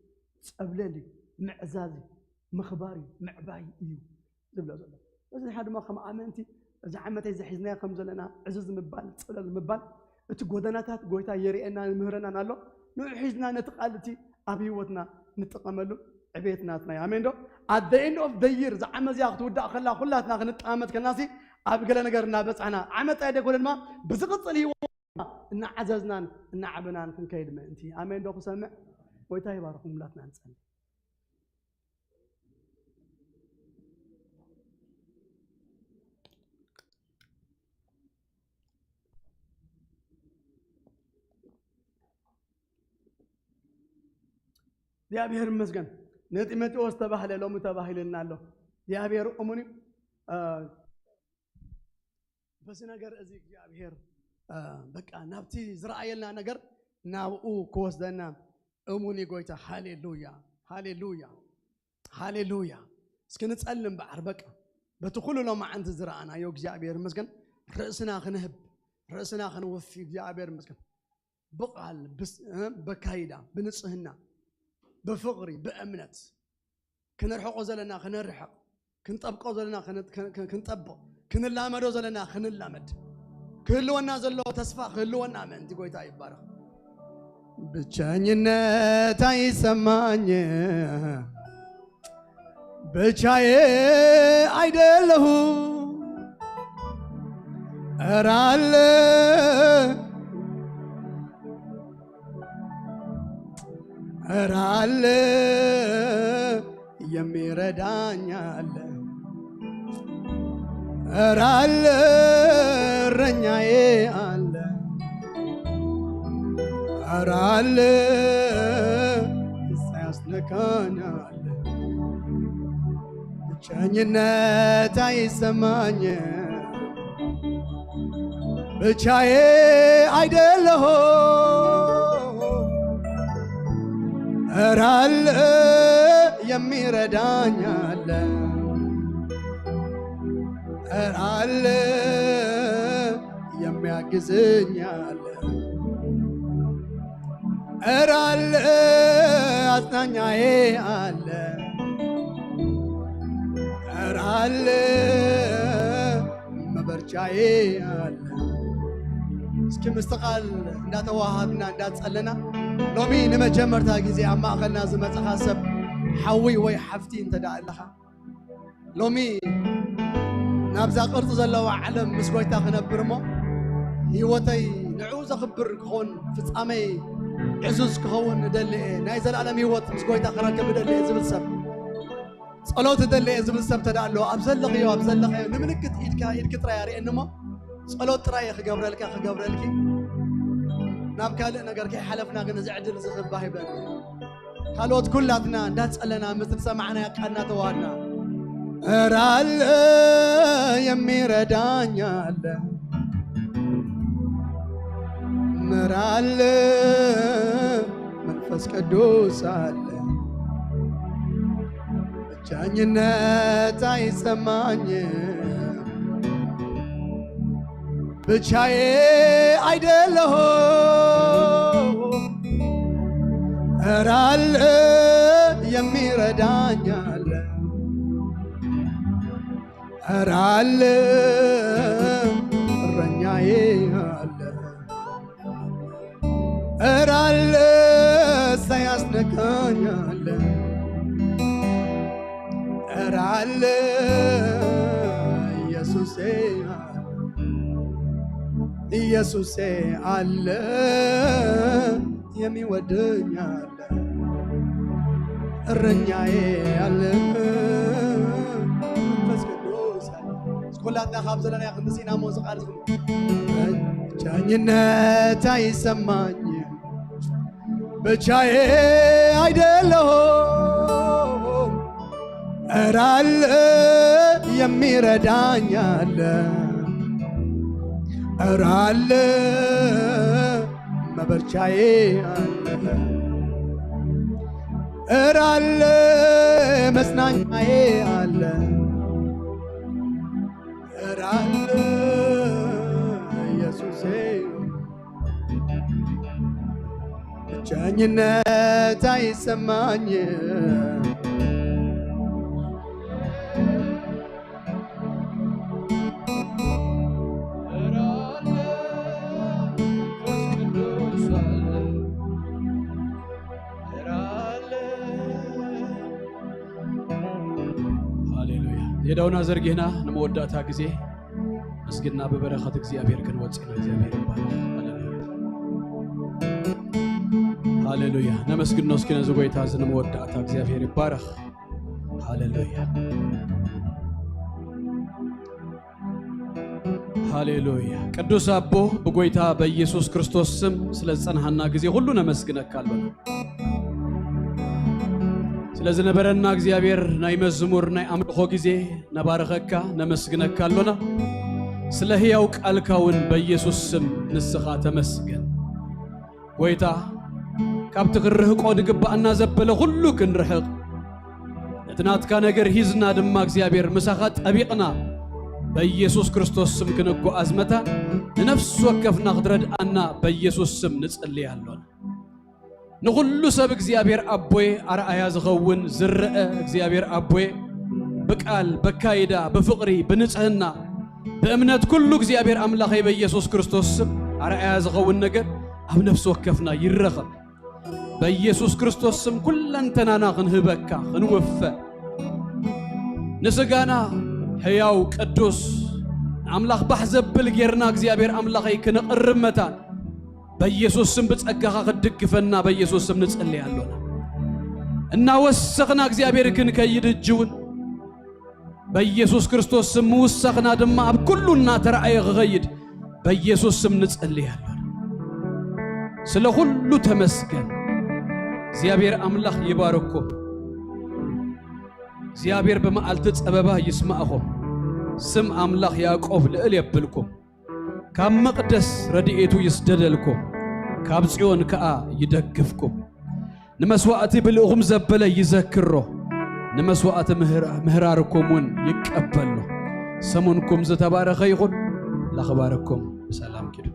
ጸብለል እዩ፣ ምዕዛዝ እዩ፣ ምኽባር እዩ፣ ምዕባይ እዩ ዝብሎ ዘሎ። እዚ ንሓ ድማ ከም ኣመንቲ እዚ ዓመት እዚ ሒዝናዮ ከም ዘለና ዕዝዝ ምባል፣ ጽለል ምባል እቲ ጎደናታት ጎይታ የርእየናን ይምህረናን ኣሎ። ንኡ ሒዝና ነቲ ቃል እቲ ኣብ ህይወትና ንጥቀመሉ ዕቤት ናትና እዩ። ኣሜን ዶ? At the end of the year እዛ ዓመት እዚኣ ክትውዳእ ከላ ኩላትና ክንጠማመት ከለናሲ ኣብ ገለ ነገር እናበጻሕና ዓመት ኣይደ ኮነ ድማ ብዝቕጽል ህይወት እናዓዘዝናን እናዓበናን ክንከይድ ምእንቲ። ኣሜን ዶ ክሰምዕ? ጎይታ ይባርኹም። ሁላትና ንጸሊ። እግዚኣብሔር ይመስገን። ንጢሞቴዎስ ተባህለ ሎሚ ተባሂልና ኣሎ። እግዚኣብሔር እሙን እዩ። በዚ ነገር እዚ እግዚኣብሔር በቃ ናብቲ ዝረኣየልና ነገር ናብኡ ክወስደና እሙን እዩ ጎይታ። ሃሌሉያ፣ ሃሌሉያ፣ ሃሌሉያ። እስኪ ንጸልም በዓር በቃ በቲ ኩሉ ሎማዓንቲ ዝረኣናዮ እግዚኣብሔር ይመስገን ርእስና ክንህብ ርእስና ክንወፊ እግዚኣብሔር ይመስገን። ብቓል ብስ- እ፣ በካይዳ ብንጽህና ብፍቕሪ ብእምነት ክንርሕቆ ዘለና ክንርሕቕ ክንጠብቆ ዘለና ክን- ክን- ክን- ክንጠብቕ ክንላመዶ ዘለና ክንላመድ ክህልወና ዘሎ ተስፋ ክህልወና ምእንቲ ጎይታ ይባረኽ። ብቸኝነት ኣይሰማኝ ብቻዬ ኣይደለሁ እረ አለ እረ አለ የሚረዳኝ አለ እረ አለ እረኛዬ አለ እረ አለ ሳያስነካኝ አለ ብቸኝነት አይሰማኝ ብቻዬ አይደለሁ እረ አለ የሚረዳኝ አለ እረ አለ የሚያግዘኝ አለ እረ አለ አጽናኛዬ አለ እረ አለ መበርቻዬ አለ። እስኪ ምስቲ ቃል እንዳተዋሃብና እንዳጸለና ሎሚ ንመጀመርታ ግዜ ኣብ ማእኸልና ዝመጽኻ ሰብ ሓዊ ወይ ሓፍቲ እንተ ደኣ ኣለኻ ሎሚ ናብዛ ቅርጺ ዘለዋ ዓለም ምስ ጎይታ ክነብር እሞ ህይወተይ ንዕኡ ዘኽብር ክኾን ፍጻመይ ዕዙዝ ክኸውን እደሊ እየ ናይ ዘለኣለም ህይወት ምስ ጎይታ ክረክብ እደሊ እየ ዝብል ሰብ ጸሎት እደሊ እየ ዝብል ሰብ ተዳ ኣሎ ኣብ ዘለኽዮ ኣብ ዘለኽዮ ንምልክት ኢድካ ኢድኪ ጥራይ ኣርእየኒ እሞ ጸሎት ጥራይ እየ ክገብረልካ ክገብረልኪ ናብ ካልእ ነገር ከይሓለፍና ግን እዚ ዕድል እዚ ክባ ሂበኒ ካልኦት ኩላትና እንዳጸለና ምስ ዝሰማዕናዮ ቃል እናተዋሃድና እረ አለ የሚረዳኝ አለ እረ አለ መንፈስ ቅዱስ አለ ብቸኝነት አይሰማኝ ብቻዬ አይደለሁ እረ አለ የሚረዳኝ አለ እረ አለ እረኛዬ አለ እረ አለ ሳያስነካኝ አለ እረ አለ ኢየሱሴ አለ ኢየሱሴ አለ የሚወደኝ አለ፣ እረኛዬ አለ፣ መንፈስ ቅዱስ አለ። እስኪ ኩላትና ካብ ዘለና ክንዲ ሲና ሞዚ ቃል ዝኽኑ። ብቸኝነት አይሰማኝም፣ ብቻዬ አይደለሁም። እረ አለ የሚረዳኝ አለ፣ እረ አለ መበርቻዬ አለ፣ እረ አለ መጽናኛዬ አለ፣ እረ አለ ኢየሱሴ። ብቸኝነት አይሰማኝም። ሃሌሉያ። የዳውና ዘርጊህና ንመወዳእታ ግዜ መስግና ብበረኸት እግዚኣብሔር ክንወፅእ ኢና። እግዚኣብሔር ይባረኽ። ሃሌሉያ። ሃሌሉያ። ነመስግኖ እስኪ ነዚ ጎይታ እዚ ንመወዳእታ እግዚኣብሔር ይባረኽ። ሃሌሉያ። ሃሌሉያ። ቅዱስ ኣቦ ብጎይታ በኢየሱስ ክርስቶስ ስም ስለ ዝጸንሃና ግዜ ሁሉ ነመስግነካ ኣሎና። ስለ ዝነበረና እግዚኣብሔር ናይ መዝሙር ናይ ኣምልኾ ግዜ ነባርኸካ ነመስግነካ ኣሎና። ስለ ህያው ቃልካ እውን በኢየሱስ ስም ንስኻ ተመስገን። ጎይታ ካብቲ ክርህቆ ዝግባኣና ዘበለ ኩሉ ክንርሕቕ፣ ነቲ ናትካ ነገር ሂዝና ድማ እግዚኣብሔር ምሳኻ ጠቢቕና በኢየሱስ ክርስቶስ ስም ክንጓዓዝ መታን ንነፍሲ ወከፍና ክትረድኣና በኢየሱስ ስም ንጽሊ ኣሎና። ንኹሉ ሰብ እግዚኣብሔር ኣቦይ ኣርኣያ ዝኸውን ዝረአ እግዚኣብሔር ኣቦይ ብቃል፣ በካይዳ፣ ብፍቕሪ፣ ብንጽህና፣ ብእምነት ኩሉ እግዚኣብሔር ኣምላኸይ በኢየሱስ ክርስቶስ ስም ኣርኣያ ዝኸውን ነገር ኣብ ነፍሲ ወከፍና ይረኸብ። በኢየሱስ ክርስቶስ ስም ኩለንተናና ክንህበካ፣ ክንውፈ፣ ንስጋና ሕያው ቅዱስ ንኣምላኽ ባህ ዘብል ጌርና እግዚኣብሔር ኣምላኸይ ክንቕርብ መታን በኢየሱስ ስም ብጸጋኻ ክትድግፈና በኢየሱስ ስም ንጽሊ ኣሎና። እናወሰኽና እግዚኣብሔር ክንከይድ እጅውን በኢየሱስ ክርስቶስ ስም ምውሳኽና ድማ ኣብ ኩሉ እናተረኣየ ክኸይድ በኢየሱስ ስም ንጸሊ ኣሎና። ስለ ኩሉ ተመስገን። እግዚኣብሔር ኣምላኽ ይባርኩም። እግዚኣብሔር ብመዓልቲ ጸበባ ይስማዕኹም። ስም ኣምላኽ ያዕቆብ ልዕል የብልኩም። ካብ መቕደስ ረድኤቱ ይስደደልኩም፣ ካብ ጽዮን ከኣ ይደግፍኩም። ንመስዋዕቲ ብልእኹም ዘበለ ይዘክሮ፣ ንመስዋዕቲ ምህራ-፣ ምህራርኩም እውን ይቀበሎ። ሰሙንኩም ዝተባረኸ ይኹን። ላኽባረኩም። ብሰላም ኪዱ።